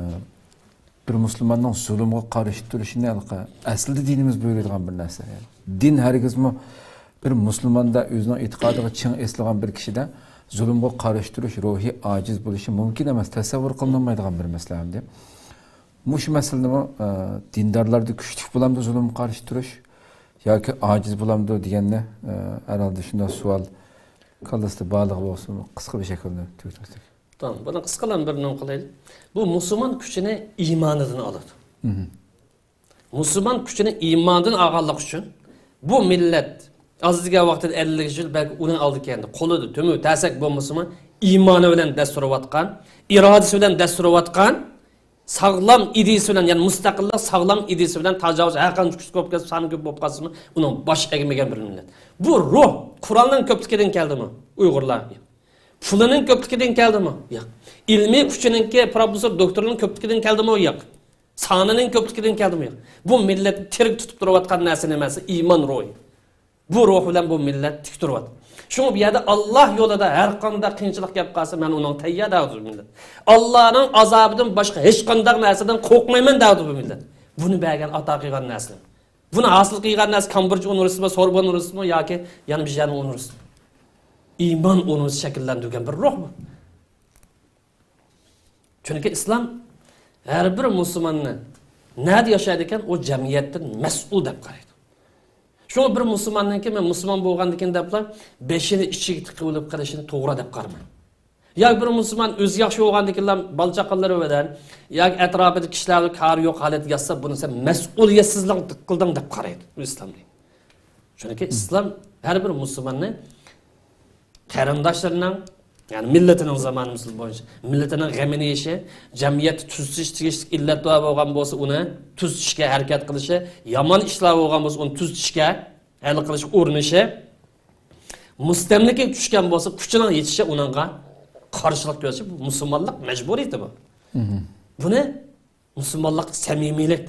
بىر مۇسۇلماننىڭ زۇلۇمغا قارشى تۇرۇشىنى ھېلىقى ئەسلىدە دىنىمىز بۇيرۇيدىغان بىر نەرسە. دىن ھەرگىزمۇ بىر مۇسۇلماندا، ئۆزىنىڭ ئېتىقادىغا چىڭ ئېسىلغان بىر كىشىدە زۇلۇمغا قارشى تۇرۇش روھى ئاجىز بولۇشى مۇمكىن ئەمەس، تەسەۋۋۇر قىلىنالمايدىغان بىر مەسىلە ئەمدى. مۇشۇ مەسىلىنىمۇ، ئە، دىندارلاردا كۈچلۈك بولامدۇ زۇلۇمغا قارشى تۇرۇش ياكى ئاجىز بولامدۇ دېگەننى، ئە، ھەرھالدا شۇنداق سوئال كاللىسىدا بارلىقى بولسا، قىسقا بىر شەكىلدە تۈگىتىمىز. تامام، بۇنى قىسقىلا بىر نېمە قىلايلى. بۇ مۇسۇلمان كۈچىنى ئىمانىدىن ئالىدۇ. مۇسۇلمان كۈچىنى ئىماندىن ئالغانلىقى ئۈچۈن بۇ مىللەت ئاز دېگەن ۋاقتىدا ئەللىك يىل، بەلكى ئۇنىڭ ئالدى كەلدى. قولىدا تۆمۈر تەسەك بولمىسىمۇ، ئىمانى بىلەن دەس تۇرۇۋاتقان، ئىرادىسى بىلەن دەس تۇرۇۋاتقان، ساغلام ئىدىيىسى بىلەن، يەنى مۇستەقىللىق ساغلام ئىدىيىسى بىلەن تاجاۋۇز ھەر قانچە كۈچلۈك بولۇپ كەتسە، سانى كۆپ بولۇپ قالسىمۇ، ئۇنىڭ باش ئەگمىگەن بىر مىللەت. بۇ روھ قۇرئاننىڭ كۆپلۈكىدىن كەلدىمۇ ئۇيغۇرلارغا؟ پۇلىنىڭ كۆپلۈكىدىن كەلدىمۇ؟ ياق. ئىلمىي كۈچىنىڭكى پروفېسسور، دوكتورنىڭ كۆپلۈكىدىن كەلدىمۇ؟ ياق. سانىنىڭ كۆپلۈكىدىن كەلدىمۇ؟ ياق. بۇ مىللەتنى تىرىك تۇتۇپ تۇرۇۋاتقان نەرسە نېمە دېسە، ئىمان روھى. بۇ روھ بىلەن بۇ مىللەت تىك تۇرۇۋاتىدۇ. شۇڭا بۇ يەردە ئاللاھ يولىدا ھەر قانداق قىيىنچىلىق كەپ قالسا، مەن ئۇنىڭغا تەييار دەۋاتىدۇ بۇ مىللەت. ئاللاھنىڭ ئازابىدىن باشقا ھېچقانداق نەرسىدىن قورقمايمەن دەۋاتىدۇ بۇ مىللەت. بۇنى بەرگەن، ئاتا قىلغان نەرسە. بۇنى ھاسىل قىلغان نەرسە كامبودژا ئۇنىۋېرسىتېتىمۇ، سوربون ئۇنىۋېرسىتېتىمۇ ياكى يەنە بىر يەرنىڭ ئۇنىۋېرسىتېتىمۇ؟ ئىمان ئۇنىۋېرسىتېتى شەكىللەندۈرگەن بىر روھ بۇ. چۈنكى ئىسلام ھەر بىر مۇسۇلماننى نەدە ياشايدىكەن، ئۇ جەمئىيەتتىن مەسئۇل دەپ قارايدۇ. شۇڭا بىر مۇسۇلماننىڭكى، مەن مۇسۇلمان بولغاندىكىن دەپلا بېشىنى ئىچىگە تىقىۋېلىپ قېلىشىنى توغرا دەپ قارىمايدۇ. ياكى بىر مۇسۇلمان ئۆزى ياخشى بولغاندىكىنلا بالا چاقىلىرى بىلەن ياكى ئەتراپىدا كىشىلەر بىلەن كارى يوق ھالەتتە ياتسا، بۇنى سەن مەسئۇلىيەتسىزلىك قىلدىڭ دەپ قارايدۇ ئىسلام دىنى. چۈنكى ئىسلام ھەر بىر مۇسۇلماننى قېرىنداشلىرىنىڭ، يەنى مىللىتىنىڭ، زامانىمىز بويىچە مىللىتىنىڭ غېمىنى يېيىشى، جەمئىيەتتە تۈزىتىش تېگىشلىك ئىللەت بار بولغان بولسا، ئۇنى تۈزىتىشكە ھەرىكەت قىلىشى، يامان ئىشلار بولغان بولسا، ئۇنى تۈزىتىشكە ھەل قىلىشقا ئۇرۇنۇشى، مۇستەملىكىگە چۈشكەن بولسا، كۈچىنىڭ يېتىشىچە ئۇنىڭغا قارشىلىق كۆرسىتىش، بۇ مۇسۇلمانلىق مەجبۇرىيىتى بۇ. بۇنى مۇسۇلمانلىق سەمىمىيلىك،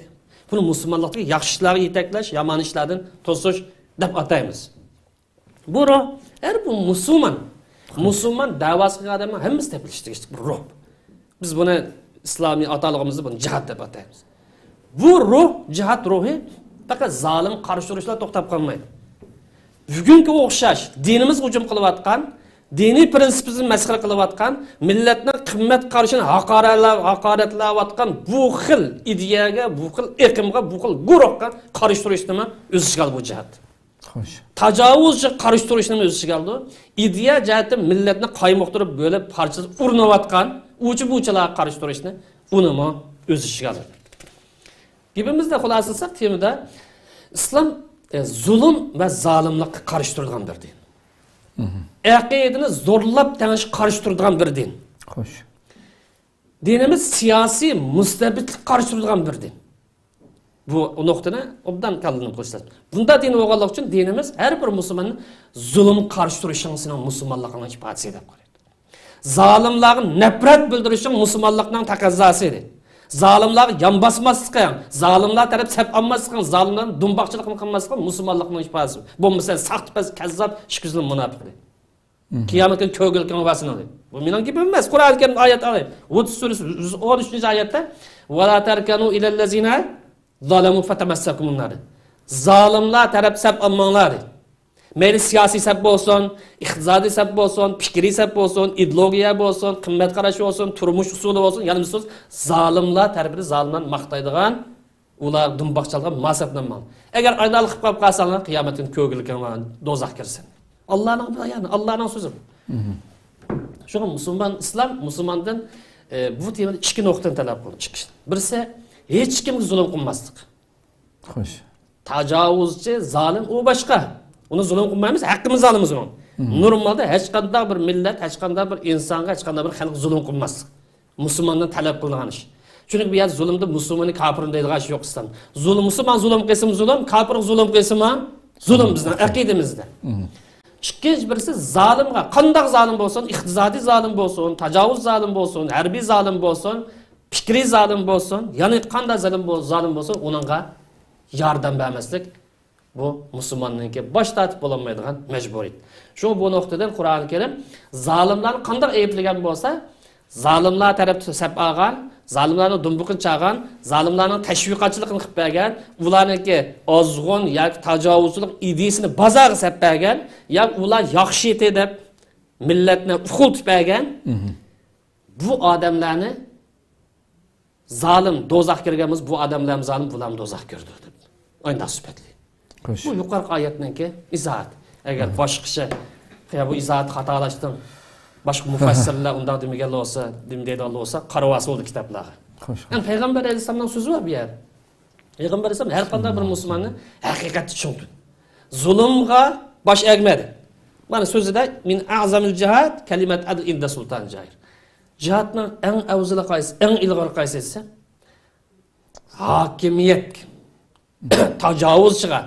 بۇنى مۇسۇلمانلىقتىكى ياخشى ئىشلارغا يېتەكلەش، يامان ئىشلاردىن توسۇش دەپ ئاتايمىز. بۇ روھ ھەر بىر مۇسۇلمان، مۇسۇلمان دەۋاسى قىلغان ئادەمنىڭ ھەممىسى تېپىلىشى تېگىشلىك بىر روھ. بىز بۇنى ئىسلامىي ئاتالىقىمىزدا بۇنى جىھاد دەپ ئاتايمىز. بۇ روھ، جىھاد روھى پەقەت زالىمغا قارشى تۇرۇشلا توختاپ قالمايدۇ. بۈگۈنكى ئوخشاش دىنىمىزغا ھۇجۇم قىلىۋاتقان، دىنىي پرىنسىپىمىزنى مەسخىرە قىلىۋاتقان، مىللەتنىڭ قىممەت قارىشىنى ھاقارەتلە-، ھاقارەتلەۋاتقان بۇ خىل ئىدىيەگە، بۇ خىل ئېقىمغا، بۇ خىل گۇرۇھقا قارشى تۇرۇشنىمۇ ئۆز ئىچىگە ئالىدۇ بۇ جىھاد. خوش. تاجاۋۇزچىغا قارشى تۇرۇشنىمۇ ئۆز ئىچىگە ئالىدۇ. ئىدىيە جەھەتتىن مىللەتنى قايمۇقتۇرۇپ، بۆلۈپ، پارچىلاپ، ئۇرۇنۇۋاتقان ئۇچى-بۇچىلارغا قارشى تۇرۇشنى، ئۇنىمۇ ئۆز ئىچىگە ئالىدۇ. گېپىمىزنى خۇلاسىلىساق، تېمىدا ئىسلام، ئە، زۇلۇم ۋە زالىملىققا قارشى تۇرىدىغان بىر دىن. ئەقىدىنى زورلاپ تەڭشەشكە قارشى تۇرىدىغان بىر دىن. خوش. دىنىمىز سىياسىي مۇستەبىتلىككە قارشى تۇرىدىغان بىر دىن. بۇ نۇقتىنى ئوبدان كاللىدىن قويساق. بۇنداق دىن بولغانلىقى ئۈچۈن دىنىمىز ھەر بىر مۇسۇلماننى زۇلۇمغا قارشى تۇرۇشىڭ سېنىڭ مۇسۇلمانلىقىڭنىڭ ئىپادىسى دەپ قارايدۇ. زالىملارغا نەپرەت بىلدۈرۈشۈڭ مۇسۇلمانلىقنىڭ تەقەززاسى ئىدى. زالىملارغا يان باسماسلىقىڭ، زالىملار تەرەپ سەپ ئالماسلىقىڭ، زالىملارنى دۇمباقچىلىقنى قىلماسلىقىڭ مۇسۇلمانلىقنىڭ ئىپادىسى. بولمىسا ساختىپەز، كەززاپ، ئىككى يۈزلۈك مۇناپىق ئىدى. قىيامەت كۈنى كۆرگۈلۈكىڭ بارسىنىڭ دەيدۇ. بۇ مېنىڭ گېپىم ئەمەس. قۇرئان كەرىم ئايەت ئالاي. ھۇد سۈرىسى يۈز ئون ئۈچىنچى ئايەتتە، «ۋەلا تەركەنۇ ئىلەللەزىنە زالەمۇ فەتەمەسسەكۇمۇن نار» دەيدۇ. زالىملار تەرەپ سەپ ئالماڭلار دەيدۇ. مەيلى سىياسىي سەپ بولسۇن، ئىقتىسادىي سەپ بولسۇن، پىكرىي سەپ بولسۇن، ئىدېئولوگىيە بولسۇن، قىممەت قاراش بولسۇن، تۇرمۇش ئۇسۇلى بولسۇن، يەنە بىر سۆز، زالىملار تەرىپىدە زالىملارنى ماختايدىغان، ئۇلار دۇمباق چالغان ماسەپلەنمەڭ. ئەگەر ئايدالىق قىلىپ قاپ قالساڭلار، قىيامەت كۈنى كۆرگۈلۈكۈڭ بار، دوزاخ كىرىسەن. ئاللانىڭ بايانى، ئاللانىڭ سۆزى بۇ. شۇڭا مۇسۇلمان، ئىسلام مۇسۇلماندىن، ئە، بۇ تېمىدا ئىككى نۇقتىنى تەلەپ قىلىدۇ، چىقىش. بىرسى، ھېچكىمگە زۇلۇم قىلماسلىق. خوش. تاجاۋۇزچى، زالىم، ئۇ باشقا. ئۇنى زۇلۇم قىلمايمىز، ھەققىمىزنى ئالىمىز ئۇنىڭ. نورمالدا ھەرقانداق بىر مىللەت، ھەرقانداق بىر ئىنسانغا، ھەرقانداق بىر خەلق زۇلۇم قىلماسلىق. مۇسۇلماندىن تەلەپ قىلىنغان ئىش. چۈنكى بۇ يەردە زۇلۇمدا مۇسۇلماننى، كاپىرنى دەيدىغان ئىش يوق ئىسلام. زۇلۇم، مۇسۇلمان زۇلۇم قىلسىمۇ زۇلۇم، كاپىرغا زۇلۇم قىلسىمۇ زۇلۇم بىزنىڭ ئەقىدىمىزدە. ئىككىنچى بىرسى، زالىمغا، قانداق زالىم بولسۇن، ئىقتىسادىي زالىم بولسۇن، تاجاۋۇز زالىم بولسۇن، ھەربىي زالىم بولسۇن، پىكرىي زالىم بولسۇن، يەنى قانداق زالىم بول-، زالىم بولسۇن، ئۇنىڭغا ياردەم بەرمەسلىك، بۇ مۇسۇلماننىڭكى باش تارتىپ بولالمايدىغان مەجبۇرىيەت. شۇڭا بۇ نۇقتىدىن قۇرئان كەرىم زالىملارنى قانداق ئەيىبلىگەن بولسا، زالىملار تەرەپتە سەپ ئالغان، زالىملارنىڭ دۇمبىقىنى چالغان، زالىملارنىڭ تەشۋىقاتچىلىقىنى قىلىپ بەرگەن، ئۇلارنىڭكى ئازغۇن ياكى تاجاۋۇزچىلىق ئىدىيىسىنى بازارغا سەپ بەرگەن، ياكى ئۇلار ياخشى ئىدى دەپ مىللەتنى ئۇخلىتىپ بەرگەن، بۇ ئادەملەرنى زالىم دوزاخ كىرگەن بولسا، بۇ ئادەملەرمۇ زالىم، بۇلارمۇ دوزاخ كىرىدۇ دەپ. ئانداق سۈپەتلىك. خوش. بۇ يۇقىرىقى ئايەتنىڭكى ئىزاھاتى. ئەگەر باشقىچە، يا بۇ ئىزاھاتنى خاتالاشتىم، باشقا مۇفەسسىرلەر ئۇنداق دېمىگەن بولسا، دېمەيدىغان بولسا، قارىۋالسا بولدى كىتابلارغا. خوش. يەنى پەيغەمبەر ئەلەيھىسسالامنىڭ سۆزى بار بۇ يەردە. پەيغەمبەر ئەلەيھىسسالام ھەر قانداق بىر مۇسۇلماننى ھەقىقەتنى چۈشەندۈردى. زۇلۇمغا باش ئەگمەدى. مانا سۆزىدە، مىن ئەزەمىل جىھاد كەلىمەت ئەدل ئىندە سۇلتان جائىر. جىھادنىڭ ئەڭ ئەۋزىلى قايسى، ئەڭ ئىلغىرى قايسى دېسە، ھاكىمىيەت، تاجاۋۇزچىغا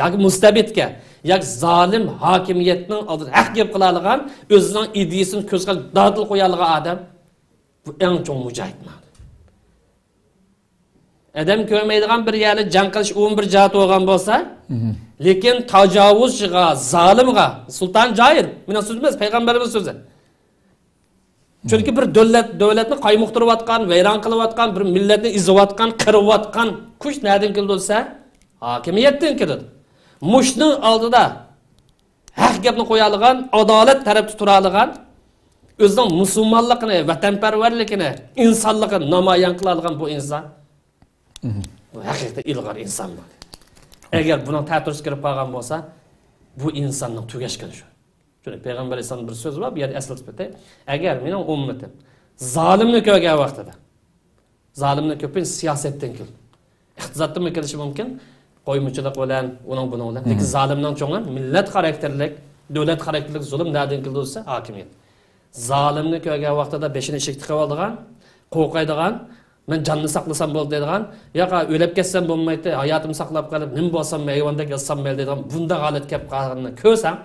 ياكى مۇستەبىتكە ياكى زالىم ھاكىمىيەتنىڭ ئالدىدا ھەق گەپ قىلالىغان، ئۆزىنىڭ ئىدىيىسىنى كۆز قىلىپ دادىل قويالىغان ئادەم، بۇ ئەڭ چوڭ مۇجاھىد مانا. ئادەم كۆرمەيدىغان بىر يەردە جەڭ قىلىش ئون بىر جەھەت بولغان بولسا، لېكىن تاجاۋۇزچىغا، زالىمغا، سۇلتان جائىر، مېنىڭ سۆزۈم ئەمەس، پەيغەمبىرىمىز سۆزى. چۈنكى بىر دۆلەت، دۆلەتنى قايمۇقتۇرۇۋاتقان، ۋەيران قىلىۋاتقان، بىر مىللەتنى ئېزىۋاتقان، قىرىۋاتقان كۈچ نەدىن كېلىدۇ دېسە، ھاكىمىيەتتىن كېلىدۇ. مۇشۇنىڭ ئالدىدا ھەق گەپنى قويالىغان، ئادالەت تەرەپتە تۇرالىغان، ئۆزىنىڭ مۇسۇلمانلىقىنى، ۋەتەنپەرۋەرلىكىنى، ئىنسانلىقىنى نامايان قىلالىغان بۇ ئىنسان، بۇ ھەقىقىي ئىلغار ئىنسان بۇ. ئەگەر بۇنىڭ تەتۈرىسىگە كىرىپ قالغان بولسا، بۇ ئىنساننىڭ تۈگەشكىنى شۇ. شۇنى پەيغەمبەر ئەلەيھىسسالام بىر سۆزى بار، بۇ يەردە ئەسلىتىپ ئۆتەي. ئەگەر مېنىڭ ئۈممىتىم زالىمنى كۆرگەن ۋاقتىدا، زالىمنى كۆپىنچە سىياسەتتىن كېلىدۇ. ئىقتىسادتىنمۇ كېلىشى مۇمكىن. قويمىچىلىق بىلەن، ئۇنىڭ بۇنىڭ بىلەن. لېكىن زالىمنىڭ چوڭى مىللەت خاراكتېرلىك، دۆلەت خاراكتېرلىك زۇلۇم نەدىن كېلىدۇ دېسە، ھاكىمىيەت. زالىمنى كۆرگەن ۋاقتىدا بېشىنى ئىشىككە تىقىۋالىدىغان، قورقايدىغان، مەن جاننى ساقلىسام بولدى دەيدىغان، ياق، ئۆلۈپ كەتسەم بولمايتتى، ھاياتىمنى ساقلاپ قېلىپ، نېمە بولسام ھايۋاندەك ياتسام مەيلى دەيدىغان بۇنداق ھالەتكە كېلىپ قالغىنىنى كۆرسەڭ،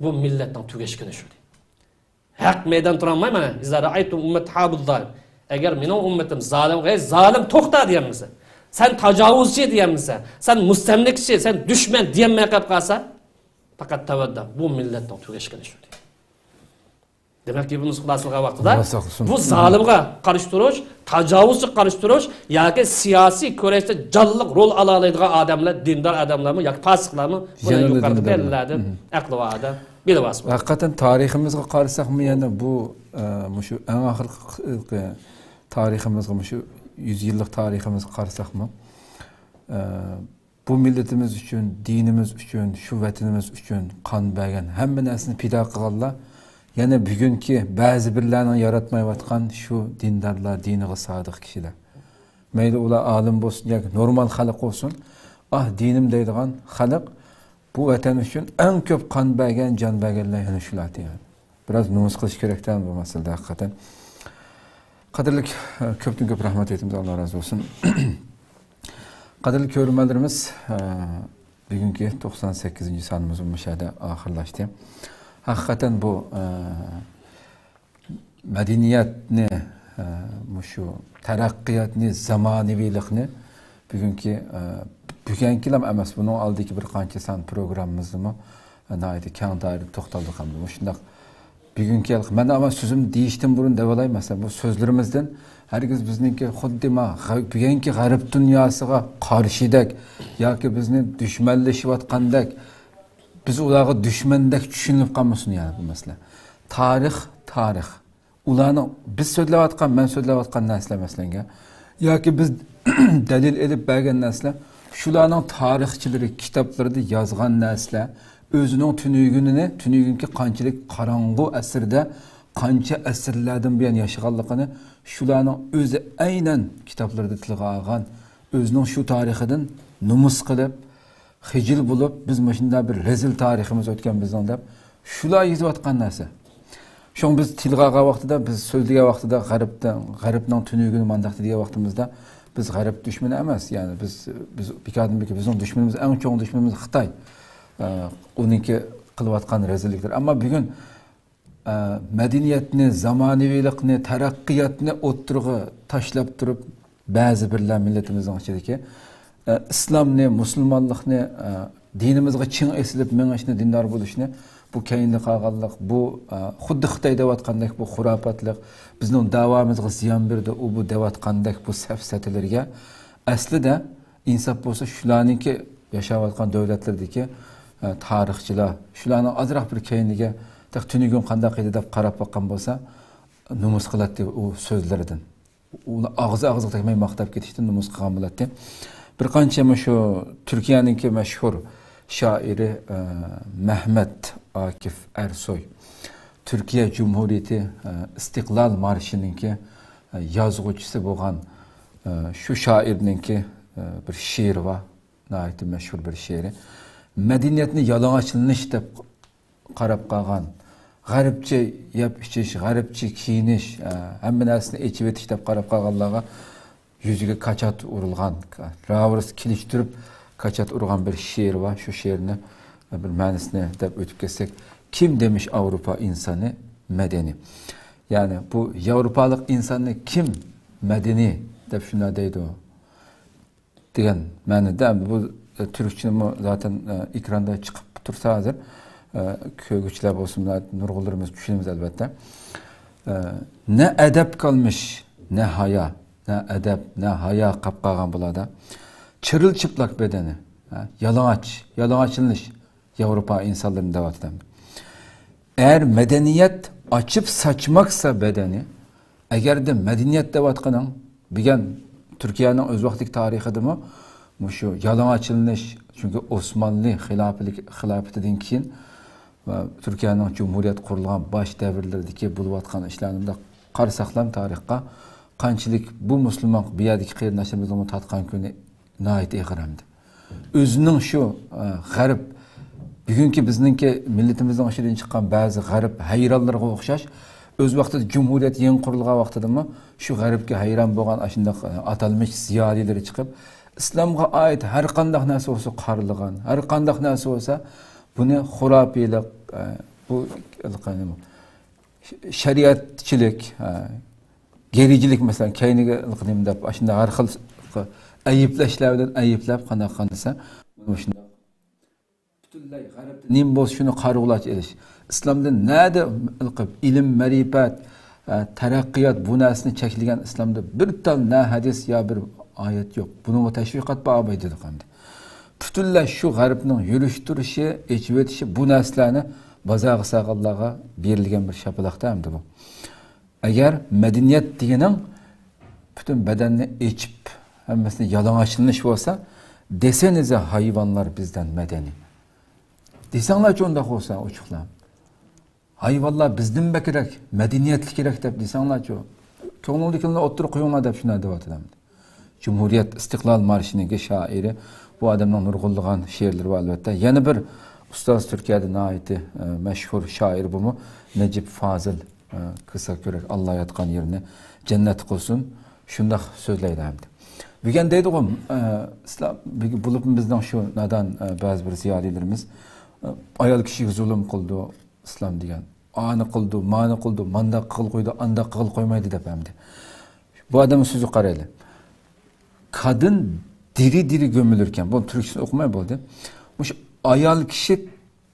بۇ مىللەتنىڭ تۈگەشكىنى شۇ. ھەق مەيدان تۇرالماي، مانا، ئىزا رەئەيتۇم ئۇممەتى ھابۇللار. ئەگەر مېنىڭ ئۈممىتىم زالىم، ئەي زالىم، توختا دېيەلمىسە، سەن تاجاۋۇزچى دېيەلمىسە، سەن مۇستەملىكىچى، سەن دۈشمەن دېيەلمەي قېلىپ قالسا، پەقەت تەۋەددا، بۇ مىللەتنىڭ تۈگەشكىنى شۇ. دېمەك، ئىبن خۇلاسىلىغان ۋاقتىدا، ئاللا ساقلىسۇن، بۇ زالىمغا قارشى تۇرۇش، تاجاۋۇزچىغا قارشى تۇرۇش ياكى سىياسىي كۈرەشتە جانلىق رول ئالالايدىغان ئادەملەر، دىندار ئادەملەرمۇ ياكى پاسىقلارمۇ، بۇنى يەنىلا يۇقىرىقى دىندار دەلىللەردىن، ئەقلى بار ئادەم بىلىۋالسا بولىدۇ. ھەقىقەتەن تارىخىمىزغا قارىساقمۇ يەنە بۇ، ئە، مۇشۇ ئەڭ ئاخىرقى تارىخىمىزغا، مۇشۇ يۈز يىللىق تارىخىمىزغا قارىساقمۇ، ئە، بۇ مىللىتىمىز ئۈچۈن، دىنىمىز ئۈچۈن، شۇ ۋەتىنىمىز ئۈچۈن قان بەرگەن، ھەممە نەرسىنى پىدا قىلغانلار يەنە بۈگۈنكى بەزى بىرلەرنىڭ ياراتمايۋاتقان شۇ دىندارلار دىنىغا سادىق كىشىلەر. مەيلى ئۇلار ئالىم بولسۇن ياكى نورمال خەلق بولسۇن، ئاھ، دىنىم دەيدىغان خەلق بۇ ۋەتەن ئۈچۈن ئەڭ كۆپ قان بەرگەن، جان بەرگەنلەر يەنە شۇلار دېگەن. بىراز نومۇس قىلىش كېرەكتە بۇ مەسىلىدە ھەقىقەتەن. قەدىرلىك، ئە، كۆپتىن كۆپ رەھمەت ئېيتىمىز، ئاللا رازى بولسۇن. قەدىرلىك كۆرۈرمەنلىرىمىز، ئە، بۈگۈنكى توقسان سەككىزىنچى سانىمىز مۇشۇ يەردە ئاخىرلاشتى. ھەقىقەتەن بۇ، ئە، مەدەنىيەتنى، ئە، مۇشۇ تەرەققىياتنى، زامانىۋىلىقنى بۈگۈنكى، ئە، بۈگۈنكىلا ئەمەس، بۇنىڭ ئالدىدىكى بىر قانچە سان پروگراممىمىزدىمۇ، ئە، ناھايىتى كەڭ دائىرىدە توختالدۇق ھەمدە مۇشۇنداق بۈگۈنكى ھېلىقى، مەن ئەمما سۆزۈمنى دېيىشتىن بۇرۇن دەۋالاي، مەسىلەن، بۇ سۆزلىرىمىزدىن ھەرگىز بىزنىڭكى خۇددى ما غە-، بۈگۈنكى غەرب دۇنياسىغا قارشىدەك ياكى بىزنى دۈشمەنلىشىۋاتقاندەك، بىز ئۇلارغا دۈشمەندەك چۈشىنىلىپ قالمىسۇن، يەنى بۇ مەسىلە. تارىخ، تارىخ. ئۇلارنىڭ بىز سۆزلەۋاتقان، مەن سۆزلەۋاتقان نەرسىلەر، مەسىلەن، ياكى بىز دەلىل ئېلىپ بەرگەن نەرسىلەر، شۇلارنىڭ تارىخچىلىرى كىتابلىرىدا يازغان نەرسىلەر، ئۆزىنىڭ تۈنۈگۈنىنى، تۈنۈگۈنكى قانچىلىك قاراڭغۇ ئەسىردە، قانچە ئەسىرلەردىن بۇيان ياشىغانلىقىنى شۇلارنىڭ ئۆزى ئەينەن كىتابلىرىدا تىلغا ئالغان، ئۆزىنىڭ شۇ تارىخىدىن نومۇس قىلىپ، خىجىل بولۇپ، بىز مۇشۇنداق بىر رەزىل تارىخىمىز ئۆتكەن بىزنىڭ دەپ، شۇلار يېزىۋاتقان نەرسە. شۇڭا بىز تىلغا ئالغان ۋاقتىدا، بىز سۆزلىگەن ۋاقتىدا غەربتىن، غەربنىڭ تۈنۈگۈنى مانداق دېگەن ۋاقتىمىزدا، بىز غەرب دۈشمىنى ئەمەس. يەنى بىز، بىز بىكاردىن بىكار بىزنىڭ دۈشمىنىمىز، ئەڭ چوڭ دۈشمىنىمىز خىتاي. ئە، ئۇنىڭكى قىلىۋاتقان رەزىللىكلىرى. ئەمما بۈگۈن، ئە، مەدەنىيەتنى، زامانىۋىلىقنى، تەرەققىياتنى ئوتتۇرىغا تاشلاپ تۇرۇپ، بەزى بىرلەر مىللىتىمىزنىڭ ئىچىدىكى ئە، ئىسلامنى، مۇسۇلمانلىقنى، ئە، دىنىمىزغا چىڭ ئېسىلىپ مېڭىشنى، دىندار بولۇشنى، بۇ كەينىدە قالغانلىق، بۇ، ئە، خۇددى خىتاي دەۋاتقاندەك بۇ خۇراپاتلىق، بىزنىڭ داۋامىزغا زىيان بېرىدۇ، ئۇ بۇ دەۋاتقاندەك بۇ سەپسەتىلەرگە ئەسلىدە ئىنساپ بولسا شۇلارنىڭكى ياشاۋاتقان دۆلەتلىرىدىكى، ئە، تارىخچىلار، شۇلارنىڭ ئازراق بىر كەينىگە تېخى تۈنۈگۈن قانداق ئىدى دەپ قاراپ باققان بولسا، نومۇس قىلاتتى ئۇ سۆزلىرىدىن. ئۇلار ئاغزى ئاغزىغا تەگمەي ماختاپ كېتىشتىن نومۇس قىلغان بولاتتى. بىر قانچە مۇشۇ تۈركىيەنىڭكى مەشھۇر شائىرى، ئە، مەھمەت ئاكىف ئەرسوي تۈركىيە جۇمھۇرىيىتى، ئە، ئىستىقلال مارشىنىڭكى، ئە، يازغۇچىسى بولغان، ئە، شۇ شائىرنىڭكى، ئە، بىر شېئىرى بار. ناھايىتى مەشھۇر بىر شېئىرى. مەدەنىيەتنى يالىڭاچلىنىش دەپ قاراپ قالغان، غەربچە يەپ ئىچىش، غەربچە كىيىنىش، ئە، ھەممە نەرسىنى ئېچىۋېتىش دەپ قاراپ قالغانلارغا يۈزىگە كاچات ئۇرۇلغان، راۋۇرۇس كېلىشتۈرۈپ كاچات ئۇرغان بىر شېئىر بار. شۇ شېئىرنى بىر مەنىسىنى دەپ ئۆتۈپ كەتسەك، كىم دېمىش ئاۋروپا ئىنسانى مەدەنىي؟ يەنى بۇ ياۋروپالىق ئىنساننى كىم مەدەنىي دەپ شۇنداق دەيدۇ؟ دېگەن مەنىدە، بۇ، ئە، تۈركچىنىمۇ زاتەن، ئە، ئېكراندا چىقىپ تۇرسا ھازىر، ئە، كۆرگۈچىلەر بولسۇن، نۇرغۇنلىرىمىز چۈشىنىمىز ئەلۋەتتە. ئە، نە ئەدەپ قالمىش، نە ھايا، نە ئەدەپ، نە ھايا قاپ قالغان بۇلاردا. چىرىل چىپلاق بەدەنى، ھە، يالىڭاچ، يالىڭاچلىنىش، ياۋروپا ئىنسانلىرىنى دەۋاتىدۇ. ئەگەر مەدەنىيەت ئاچىپ ساچماقسا بەدەنى، ئەگەردە مەدەنىيەت دەۋاتقىنىڭ، بۈگۈن تۈركىيەنىڭ ئۆز ۋاقتىدىكى تارىخىدىمۇ مۇشۇ يالىڭاچلىنىش، چۈنكى ئوسمانلى خىلاپىلىك-، خىلاپىتىدىن كېيىن ۋە تۈركىيەنىڭ جۇمھۇرىيەت قۇرۇلغان باش دەۋرلىرىدىكى بولۇۋاتقان ئىشلارنى مۇنداق قارىساقلام تارىخقا، قانچىلىك بۇ مۇسۇلمان، بۇ يەردىكى قېرىنداشلىرىمىزنىڭمۇ تارتقان كۈنى ناھايىتى ئېغىر ئەمدى. ئۆزىنىڭ شۇ، ئە، غەرب، بۈگۈنكى بىزنىڭكى مىللىتىمىزنىڭ ئىچىدىن چىققان بەزى غەرب ھەيرانلىرىغا ئوخشاش، ئۆز ۋاقتىدا جۇمھۇرىيەت يېڭى قۇرۇلغان ۋاقتىدىمۇ شۇ غەربكە ھەيران بولغان ئاشۇنداق، ئە، ئاتالمىش زىيالىيلىرى چىقىپ، ئىسلامغا ئائىت ھەر قانداق نەرسە بولسا قارىلىغان، ھەر قانداق نەرسە بولسا بۇنى خۇراپىيلىق، ئە، بۇ شەرىئەتچىلىك، ئە، گېرىچىلىك، مەسىلەن، كەينىگە نېمە دەپ، ئاشۇنداق ھەر خىل ئەيىبلەشلەر بىلەن ئەيىبلەپ، قانداق قىلسا، مۇشۇنداق پۈتۈنلەي غەربتە نېمە بولسا، شۇنى قارىغۇلارچە ئېلىش. ئىسلامدىن نەدە ئىلقىپ، ئىلىم، مەرىپەت، ئە، تەرەققىيات، بۇ نەرسىنى چەكلىگەن ئىسلامدا بىر تال نە ھەدىس يا بىر ئايەت يوق. بۇنىڭغا تەشۋىقات بار ئەمدى دېدۇق ئەمدى. پۈتۈنلەي شۇ غەربنىڭ يۈرۈشتۈرۈشى، ئېچىۋېتىشى، بۇ نەرسىلەرنى بازارغا سالغانلارغا بېرىلگەن بىر شاپىلاقتا ئەمدى بۇ. ئەگەر مەدەنىيەت دېگىنىڭ پۈتۈن بەدەننى ئېچىپ، ھەممىسىنى يالىڭاچلىنىش بولسا، دېسەڭىزە ھايۋانلار بىزدىن مەدەنىي. دېسەڭلارچۇ ئۇنداق بولسا، ئوچۇقلا. ھايۋانلار بىزدىن بەكرەك، مەدەنىيەتلىكرەك دەپ دېسەڭلارچۇ. كۆڭلۈڭدىكىنى ئوتتۇرىغا قويۇڭلار دەپ شۇنداق دەۋاتىدۇ. جۇمھۇرىيەت ئىستىقلال مارشىنىڭكى شائىرى، بۇ ئادەمنىڭ نۇرغۇنلىغان شېئىرلىرى بار، ئەلۋەتتە. يەنە بىر ئۇستاز، تۈركىيەدە ناھايىتى، ئە، مەشھۇر شائىر بۇمۇ، نەجىپ فازىل، ئە، كىسا كۆرەك، ئاللا ياتقان يېرىنى جەننەت قىلسۇن، شۇنداق سۆزلەيدۇ ئەمدى. بۈگۈن دەيدىغۇ، ئە، ئىسلام، بۈگۈن بولۇپمۇ بىزنىڭ شۇ نادان، ئە، بەزى بىر زىيالىيلىرىمىز، ئە، ئايال كىشىگە زۇلۇم قىلىدۇ، ئىسلام دېگەن. ئانى قىلىدۇ، مانى قىلىدۇ، مانداق قىلغىلى قويىدۇ، ئانداق قىلغىلى قويمايدۇ دەپ ئەمدى. بۇ ئادەمنىڭ سۆزىگە قارايلى. كادىن دىرى دىرى گۆمۈلۈركەن. بۇنى تۈركچىسىنى ئوقۇماي بولدى. مۇشۇ ئايال كىشى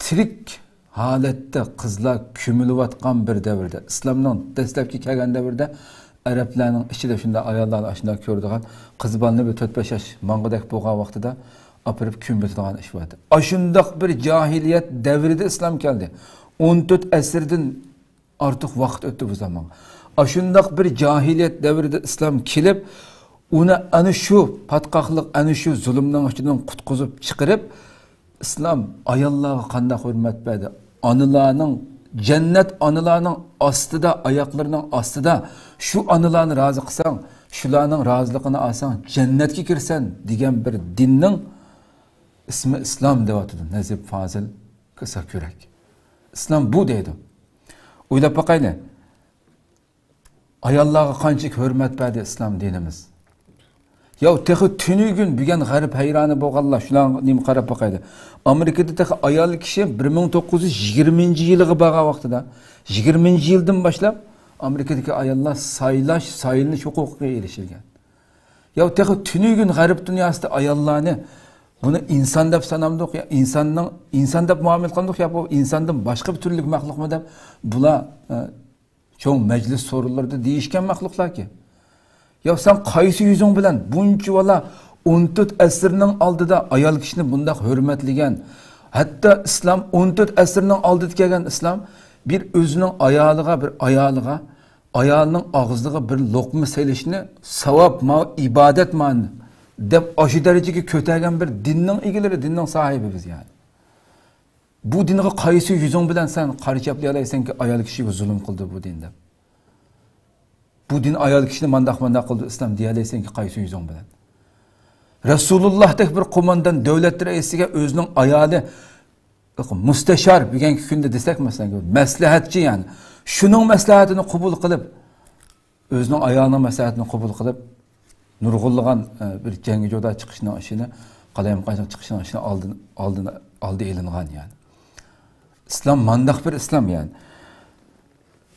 تىرىك ھالەتتە قىزلار كۆمۈلۈۋاتقان بىر دەۋردە، ئىسلامنىڭ دەسلەپكى كەلگەن دەۋرىدە ئەرەبلەرنىڭ ئىچىدە شۇنداق ئاياللارنى ئاشۇنداق كۆرىدىغان، قىز بالىنى بىر تۆت-بەش ياش ماڭغۇدەك بولغان ۋاقتىدا ئاپىرىپ كۆمۈۋېتىدىغان ئىش بار ئىدى. ئاشۇنداق بىر جاھىلىيەت دەۋرىدە ئىسلام كەلدى. ئون تۆت ئەسىردىن ئارتۇق ۋاقىت ئۆتتى بۇ زامان. ئاشۇنداق بىر جاھىلىيەت دەۋرىدە ئىسلام كېلىپ، ئۇنى ئەنە شۇ پاتقاقلىق، ئەنە شۇ زۇلۇمنىڭ ئىچىدىن قۇتقۇزۇپ چىقىرىپ، ئىسلام ئاياللارغا قانداق ھۆرمەت بەردى؟ ئانىلارنىڭ، جەننەت ئانىلارنىڭ ئاستىدا، ئاياقلىرىنىڭ ئاستىدا، شۇ ئانىلارنى رازى قىلساڭ، شۇلارنىڭ رازىلىقىنى ئالساڭ، جەننەتكە كىرىسەن دېگەن بىر دىننىڭ ئىسمى ئىسلام دەۋاتىدۇ نەجىپ فازىل كىسا كۆرەك. ئىسلام بۇ دەيدۇ. ئويلاپ باقايلى. ئاياللارغا قانچىلىك ھۆرمەت بەردى ئىسلام دىنىمىز. ياۋ، تېخى تۈنۈگۈن بۈگۈن غەرب ھەيرانى بولغانلار، شۇلارغا نېمە قاراپ باقايلى. ئامېرىكىدا تېخى ئايال كىشى بىر مىڭ توققۇز يۈز يىگىرمىنچى يىلىغا بارغان ۋاقتىدا، يىگىرمىنچى يىلدىن باشلاپ ئامېرىكىدىكى ئاياللار سايلاش، سايلىنىش ھوقۇقىغا ئېرىشىلگەن. يا تېخى تۈنۈگۈن غەرب دۇنياسىدا ئاياللارنى، بۇنى ئىنسان دەپ سانامدۇق، يا ئىنساننىڭ، ئىنسان دەپ مۇئامىلە قىلدۇق، يا بۇ ئىنساندىن باشقا بىر تۈرلۈك مەخلۇقمۇ دەپ، بۇلار، ئە، چوڭ مەجلىس سورۇنلىرىدا دېيىشكەن مەخلۇقلاركى. يا سەن قايسى يۈزۈڭ بىلەن بۇنچىۋالا ئون تۆت ئەسىرنىڭ ئالدىدا ئايال كىشىنى بۇنداق ھۆرمەتلىگەن، ھەتتا ئىسلام ئون تۆت ئەسىرنىڭ ئالدىدا كەلگەن ئىسلام بىر ئۆزىنىڭ ئايالىغا، بىر ئايالىغا، ئايالنىڭ ئاغزىغا بىر لوقما سېلىشنى ساۋاب، ماۋۇ ئىبادەت مانا دەپ ئاشۇ دەرىجىگە كۆتەرگەن بىر دىننىڭ ئىگىلىرى، دىننىڭ ساھىبى بىز يەنى. بۇ دىنغا قايسى يۈزۈڭ بىلەن سەن قارشى چەپلىيەلەيسەنكى، ئايال كىشىگە زۇلۇم قىلدى بۇ دىن دەپ؟ بۇ دىن ئايال كىشىنى مانداق مانداق قىلدى ئىسلام دېيەلەيسەنكى، قايسى يۈزۈڭ بىلەن؟ رەسۇلۇللاھتەك بىر قوماندان دۆلەت رەئىسىگە ئۆزىنىڭ ئايالى مۇستەشار بۈگۈنكى كۈندە دېسەك، مەسىلەن، مەسلىھەتچى، يەنى شۇنىڭ مەسلىھەتىنى قوبۇل قىلىپ، ئۆزىنىڭ ئايالىنىڭ مەسلىھەتىنى قوبۇل قىلىپ، نۇرغۇنلىغان، ئە، بىر جەڭگى جودا چىقىشنىڭ ئىشىنى، قالايمىقانچىلىق چىقىشنىڭ ئىشىنى ئالدىن، ئالدىن، ئالدى ئېلىنغان، يەنى. ئىسلام مانداق بىر ئىسلام، يەنى.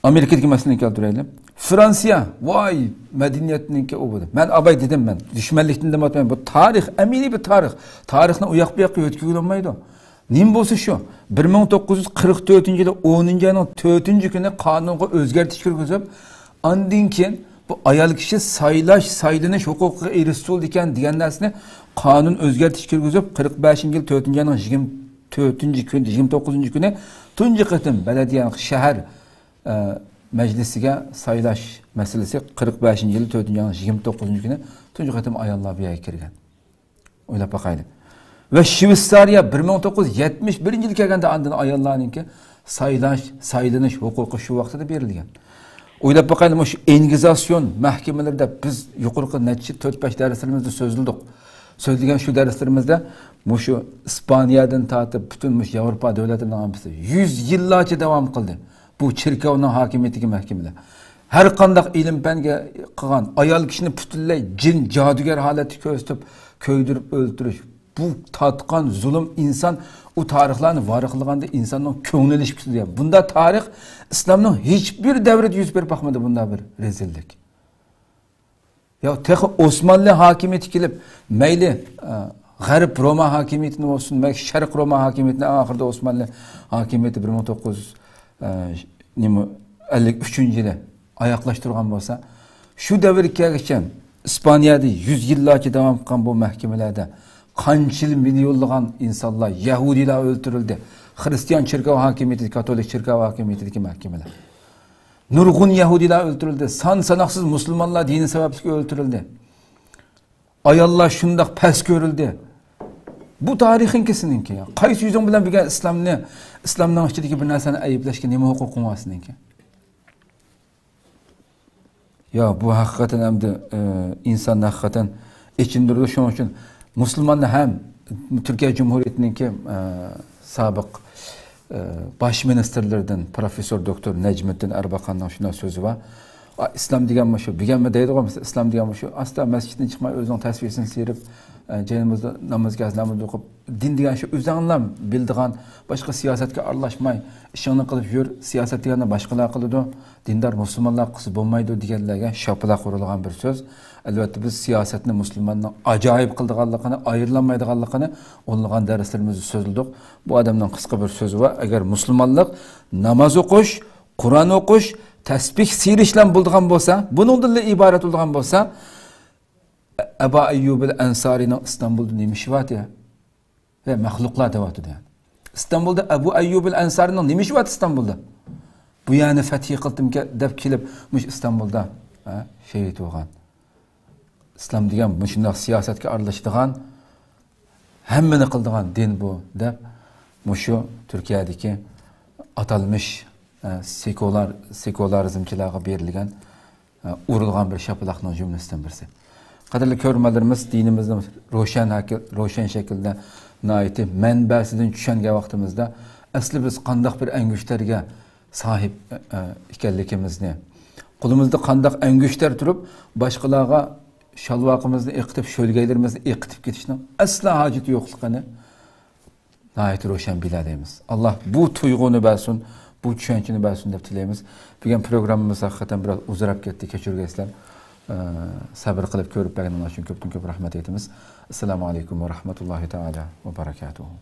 ئامېرىكىدىكى مەسىلىنى كەلتۈرەيلى. فرانسىيە، ۋاي، مەدەنىيەتنىڭكى ئۇ بۇ. مەن ئاباي دېدىم، مەن دۈشمەنلىكتىن دېمەتمەن. بۇ تارىخ، ئەمەلىي بىر تارىخ. تارىخنى ئۇ ياق بۇ ياققا يۆتكىگىلى بولمايدۇ. نېمە بولسا شۇ، بىر مىڭ توققۇز يۈز قىرىق تۆتىنچى يىلى ئونىنچى ئاينىڭ تۆتىنچى كۈنى قانۇنغا ئۆزگەرتىش كىرگۈزۈپ، ئاندىن كېيىن بۇ ئايال كىشى سايلاش، سايلىنىش ھوقۇقىغا ئېرىشسۇلىدىكەن دېگەن نەرسىنى قانۇن ئۆزگەرتىش كىرگۈزۈپ، قىرىق بەشىنچى يىل تۆتىنچى ئاينىڭ يىگىرمە تۆتىنچى كۈنى، يىگىرمە توققۇزىنچى كۈنى تۇنجى قېتىم بەلەدىيە، شەھەر، ئە، مەجلىسىگە سايلاش مەسىلىسى قىرىق بەشىنچى يىل تۆتىنچى ئاينىڭ يىگىرمە توققۇزىنچى كۈنى تۇنجى قېتىم ئاياللار بۇ يەرگە كىرگەن. ئويلاپ باقايلى. ۋە شىۋېتسارىيە بىر مىڭ توققۇز يۈز يەتمىش بىرىنچى يىلى كەلگەندە ئاندىن ئاياللارنىڭكى سايلاش، سايلىنىش ھوقۇقى شۇ ۋاقتىدا بېرىلگەن. ئويلاپ باقايلى، مۇشۇ ئىنكىزاسيون مەھكىمىلىرىدە بىز يۇقىرىقى نەچچە تۆت بەش دەرسلىرىمىزدە سۆزلىدۇق. سۆزلىگەن شۇ دەرسلىرىمىزدە مۇشۇ ئىسپانىيەدىن تارتىپ پۈتۈن مۇشۇ ياۋروپا دۆلەتلىرىنىڭ ھەممىسى يۈز يىللارچە داۋام قىلدى. بۇ چېركاۋنىڭ ھاكىمىيىتىدىكى مەھكىمىلەر. ھەر قانداق ئىلىم پەنگە قىلغان، ئايال كىشىنى پۈتۈنلەي جىن، جادۇگەر ھالەتتە كۆرسىتىپ، كۆيدۈرۈپ ئۆلتۈرۈش. بۇ تارتقان زۇلۇم ئىنسان ئۇ تارىخلارنى ۋارىقلىغاندا ئىنساننىڭ كۆڭلى ئېلىشىپ كېتىدۇ. بۇنداق تارىخ ئىسلامنىڭ ھېچبىر دەۋرىدە يۈز بېرىپ باقمىدى، بۇنداق بىر رەزىللىك. يا تېخى ئوسمانلى ھاكىمىيىتى كېلىپ، مەيلى، ئە، غەرب روما ھاكىمىيىتىنى بولسۇن، مەيلى شەرق روما ھاكىمىيىتىنى، ئەڭ ئاخىرىدا ئوسمانلى ھاكىمىيىتى بىر مىڭ توققۇز يۈز، ئە، نېمە، ئەللىك ئۈچىنچى يىلى ئاياغلاشتۇرغان بولسا، شۇ دەۋرگە كەلگۈچە ئىسپانىيەدە يۈز يىللارچە داۋام قىلغان بۇ مەھكىمىلەردە قانچىلا مىليونلىغان ئىنسانلار، يەھۇدىيلار ئۆلتۈرۈلدى. خرىستىيان چېركاۋ ھاكىمىيىتى، كاتولىك چېركاۋ ھاكىمىيىتىدىكى مەھكىمىلەر. نۇرغۇن يەھۇدىيلار ئۆلتۈرۈلدى. سان ساناقسىز مۇسۇلمانلار دىنى سەۋەبلىك ئۆلتۈرۈلدى. ئاياللار شۇنداق پەس كۆرۈلدى. بۇ تارىخىڭكى سېنىڭكى. قايسى يۈزۈڭ بىلەن بۈگۈن ئىسلامنى، ئىسلامنىڭ ئىچىدىكى بىر نەرسىنى ئەيىبلەشكە نېمە ھوقۇقۇڭ بار سېنىڭكى؟ يا، بۇ ھەقىقەتەن ئەمدى، ئە، ئىنساننى ھەقىقەتەن ئېچىندۇرىدۇ. شۇنىڭ ئۈچۈن مۇسۇلمانلار ھەم تۈركىيە جۇمھۇرىيىتىنىڭكى، ئە، سابىق، ئە، باش مىنىستىرلىرىدىن پروفېسسور دوكتور نەجمىدىن ئەرباقاننىڭ شۇنداق سۆزى بار. ئا، ئىسلام دېگەن مۇشۇ، بۈگۈنمۇ دەيدىغۇ، مەسىلەن، ئىسلام دېگەن مۇشۇ، ئاستا مەسچىتتىن چىقماي ئۆزىنىڭ تەسۋىسىنى سىيرىپ، ئە، جايىمىزدا ناماز كەلسە ناماز ئوقۇپ، دىن دېگەن شۇ ئۆزۈڭلار بىلىدىغان، باشقا سىياسەتكە ئارىلاشماي، ئىشىڭنى قىلىپ يۈر، سىياسەت دېگەننى باشقىلار قىلىدۇ، دىندار مۇسۇلمانلار قىلسا بولمايدۇ دېگەنلەرگە شاپىلاق ئۇرۇلغان بىر سۆز. ئەلۋەتتە، بىز سىياسەتنى مۇسۇلماننىڭ ئاجايىپ قىلىدىغانلىقىنى، ئايرىلالمايدىغانلىقىنى ئونلىغان دەرسلىرىمىزدە سۆزلىدۇق. بۇ ئادەمنىڭ قىسقا بىر سۆزى بار، ئەگەر مۇسۇلمانلىق ناماز ئوقۇش، قۇرئان ئوقۇش، تەسبىھ سىيرىشلەن بولىدىغان بولسا، بۇنىڭدىنلا ئىبارەت بولىدىغان بولسا، ئەبۇ ئەييۇبىل ئەنسارىنىڭ ئىستانبۇلدا نېمە ئىشى بار دېگەن. ۋە مەخلۇقلار دەۋاتىدۇ يەنى. ئىستانبۇلدا ئەبۇ ئەييۇبىل ئەنسارىنىڭ نېمە ئىشى بار ئىستانبۇلدا؟ بۇ يەرنى فەتھى قىلدىمكەن دەپ كېلىپ، مۇشۇ ئىستانبۇلدا، ھە، شېھىت بولغان. ئىسلام دېگەن مۇشۇنداق سىياسەتكە ئارىلىشىدىغان، ھەممىنى قىلىدىغان دىن بۇ دەپ، مۇشۇ تۈركىيەدىكى ئاتالمىش، ئە، سېكۇلار، سېكۇلارىزمچىلارغا بېرىلگەن ئۇرۇلغان بىر شاپىلاقنىڭ جۈملىسىدىن بىرسى. قەدىرلىك كۆرۈرمەنلىرىمىز، دىنىمىزنى روشەن ھەكىل-، روشەن شەكىلدە ناھايىتى مەنبەسىدىن چۈشەنگەن ۋاقتىمىزدا، ئەسلى بىز قانداق بىر ئەڭگۈشتەرگە ساھىب، ئە، ئە، ئىكەنلىكىمىزنى، قولىمىزدا قانداق ئەڭگۈشتەر تۇرۇپ، باشقىلارغا شالۋاقىمىزنى ئېقىتىپ، شۆلگەيلىرىمىزنى ئېقىتىپ كېتىشنىڭ ئەسلا ھاجىتى يوقلۇقىنى، ناھايىتى روشەن بىلەلەيمىز. ئاللا بۇ تۇيغۇنى بەرسۇن، بۇ چۈشەنچىنى بەرسۇن دەپ تىلەيمىز. بۈگۈن پروگراممىمىز ھەقىقەتەن بىراز ئۇزىراپ كەتتى، كەچۈرگەيسىلەر. ئە، سەۋر قىلىپ كۆرۈپ بەرگىنىڭلار ئۈچۈن كۆپتىن كۆپ رەھمەت ئېيتىمىز. ئەسسالامۇ ئەلەيكۇم ۋە رەھمەتۇللاھى تائالا ۋە بەرەكاتۇھۇ.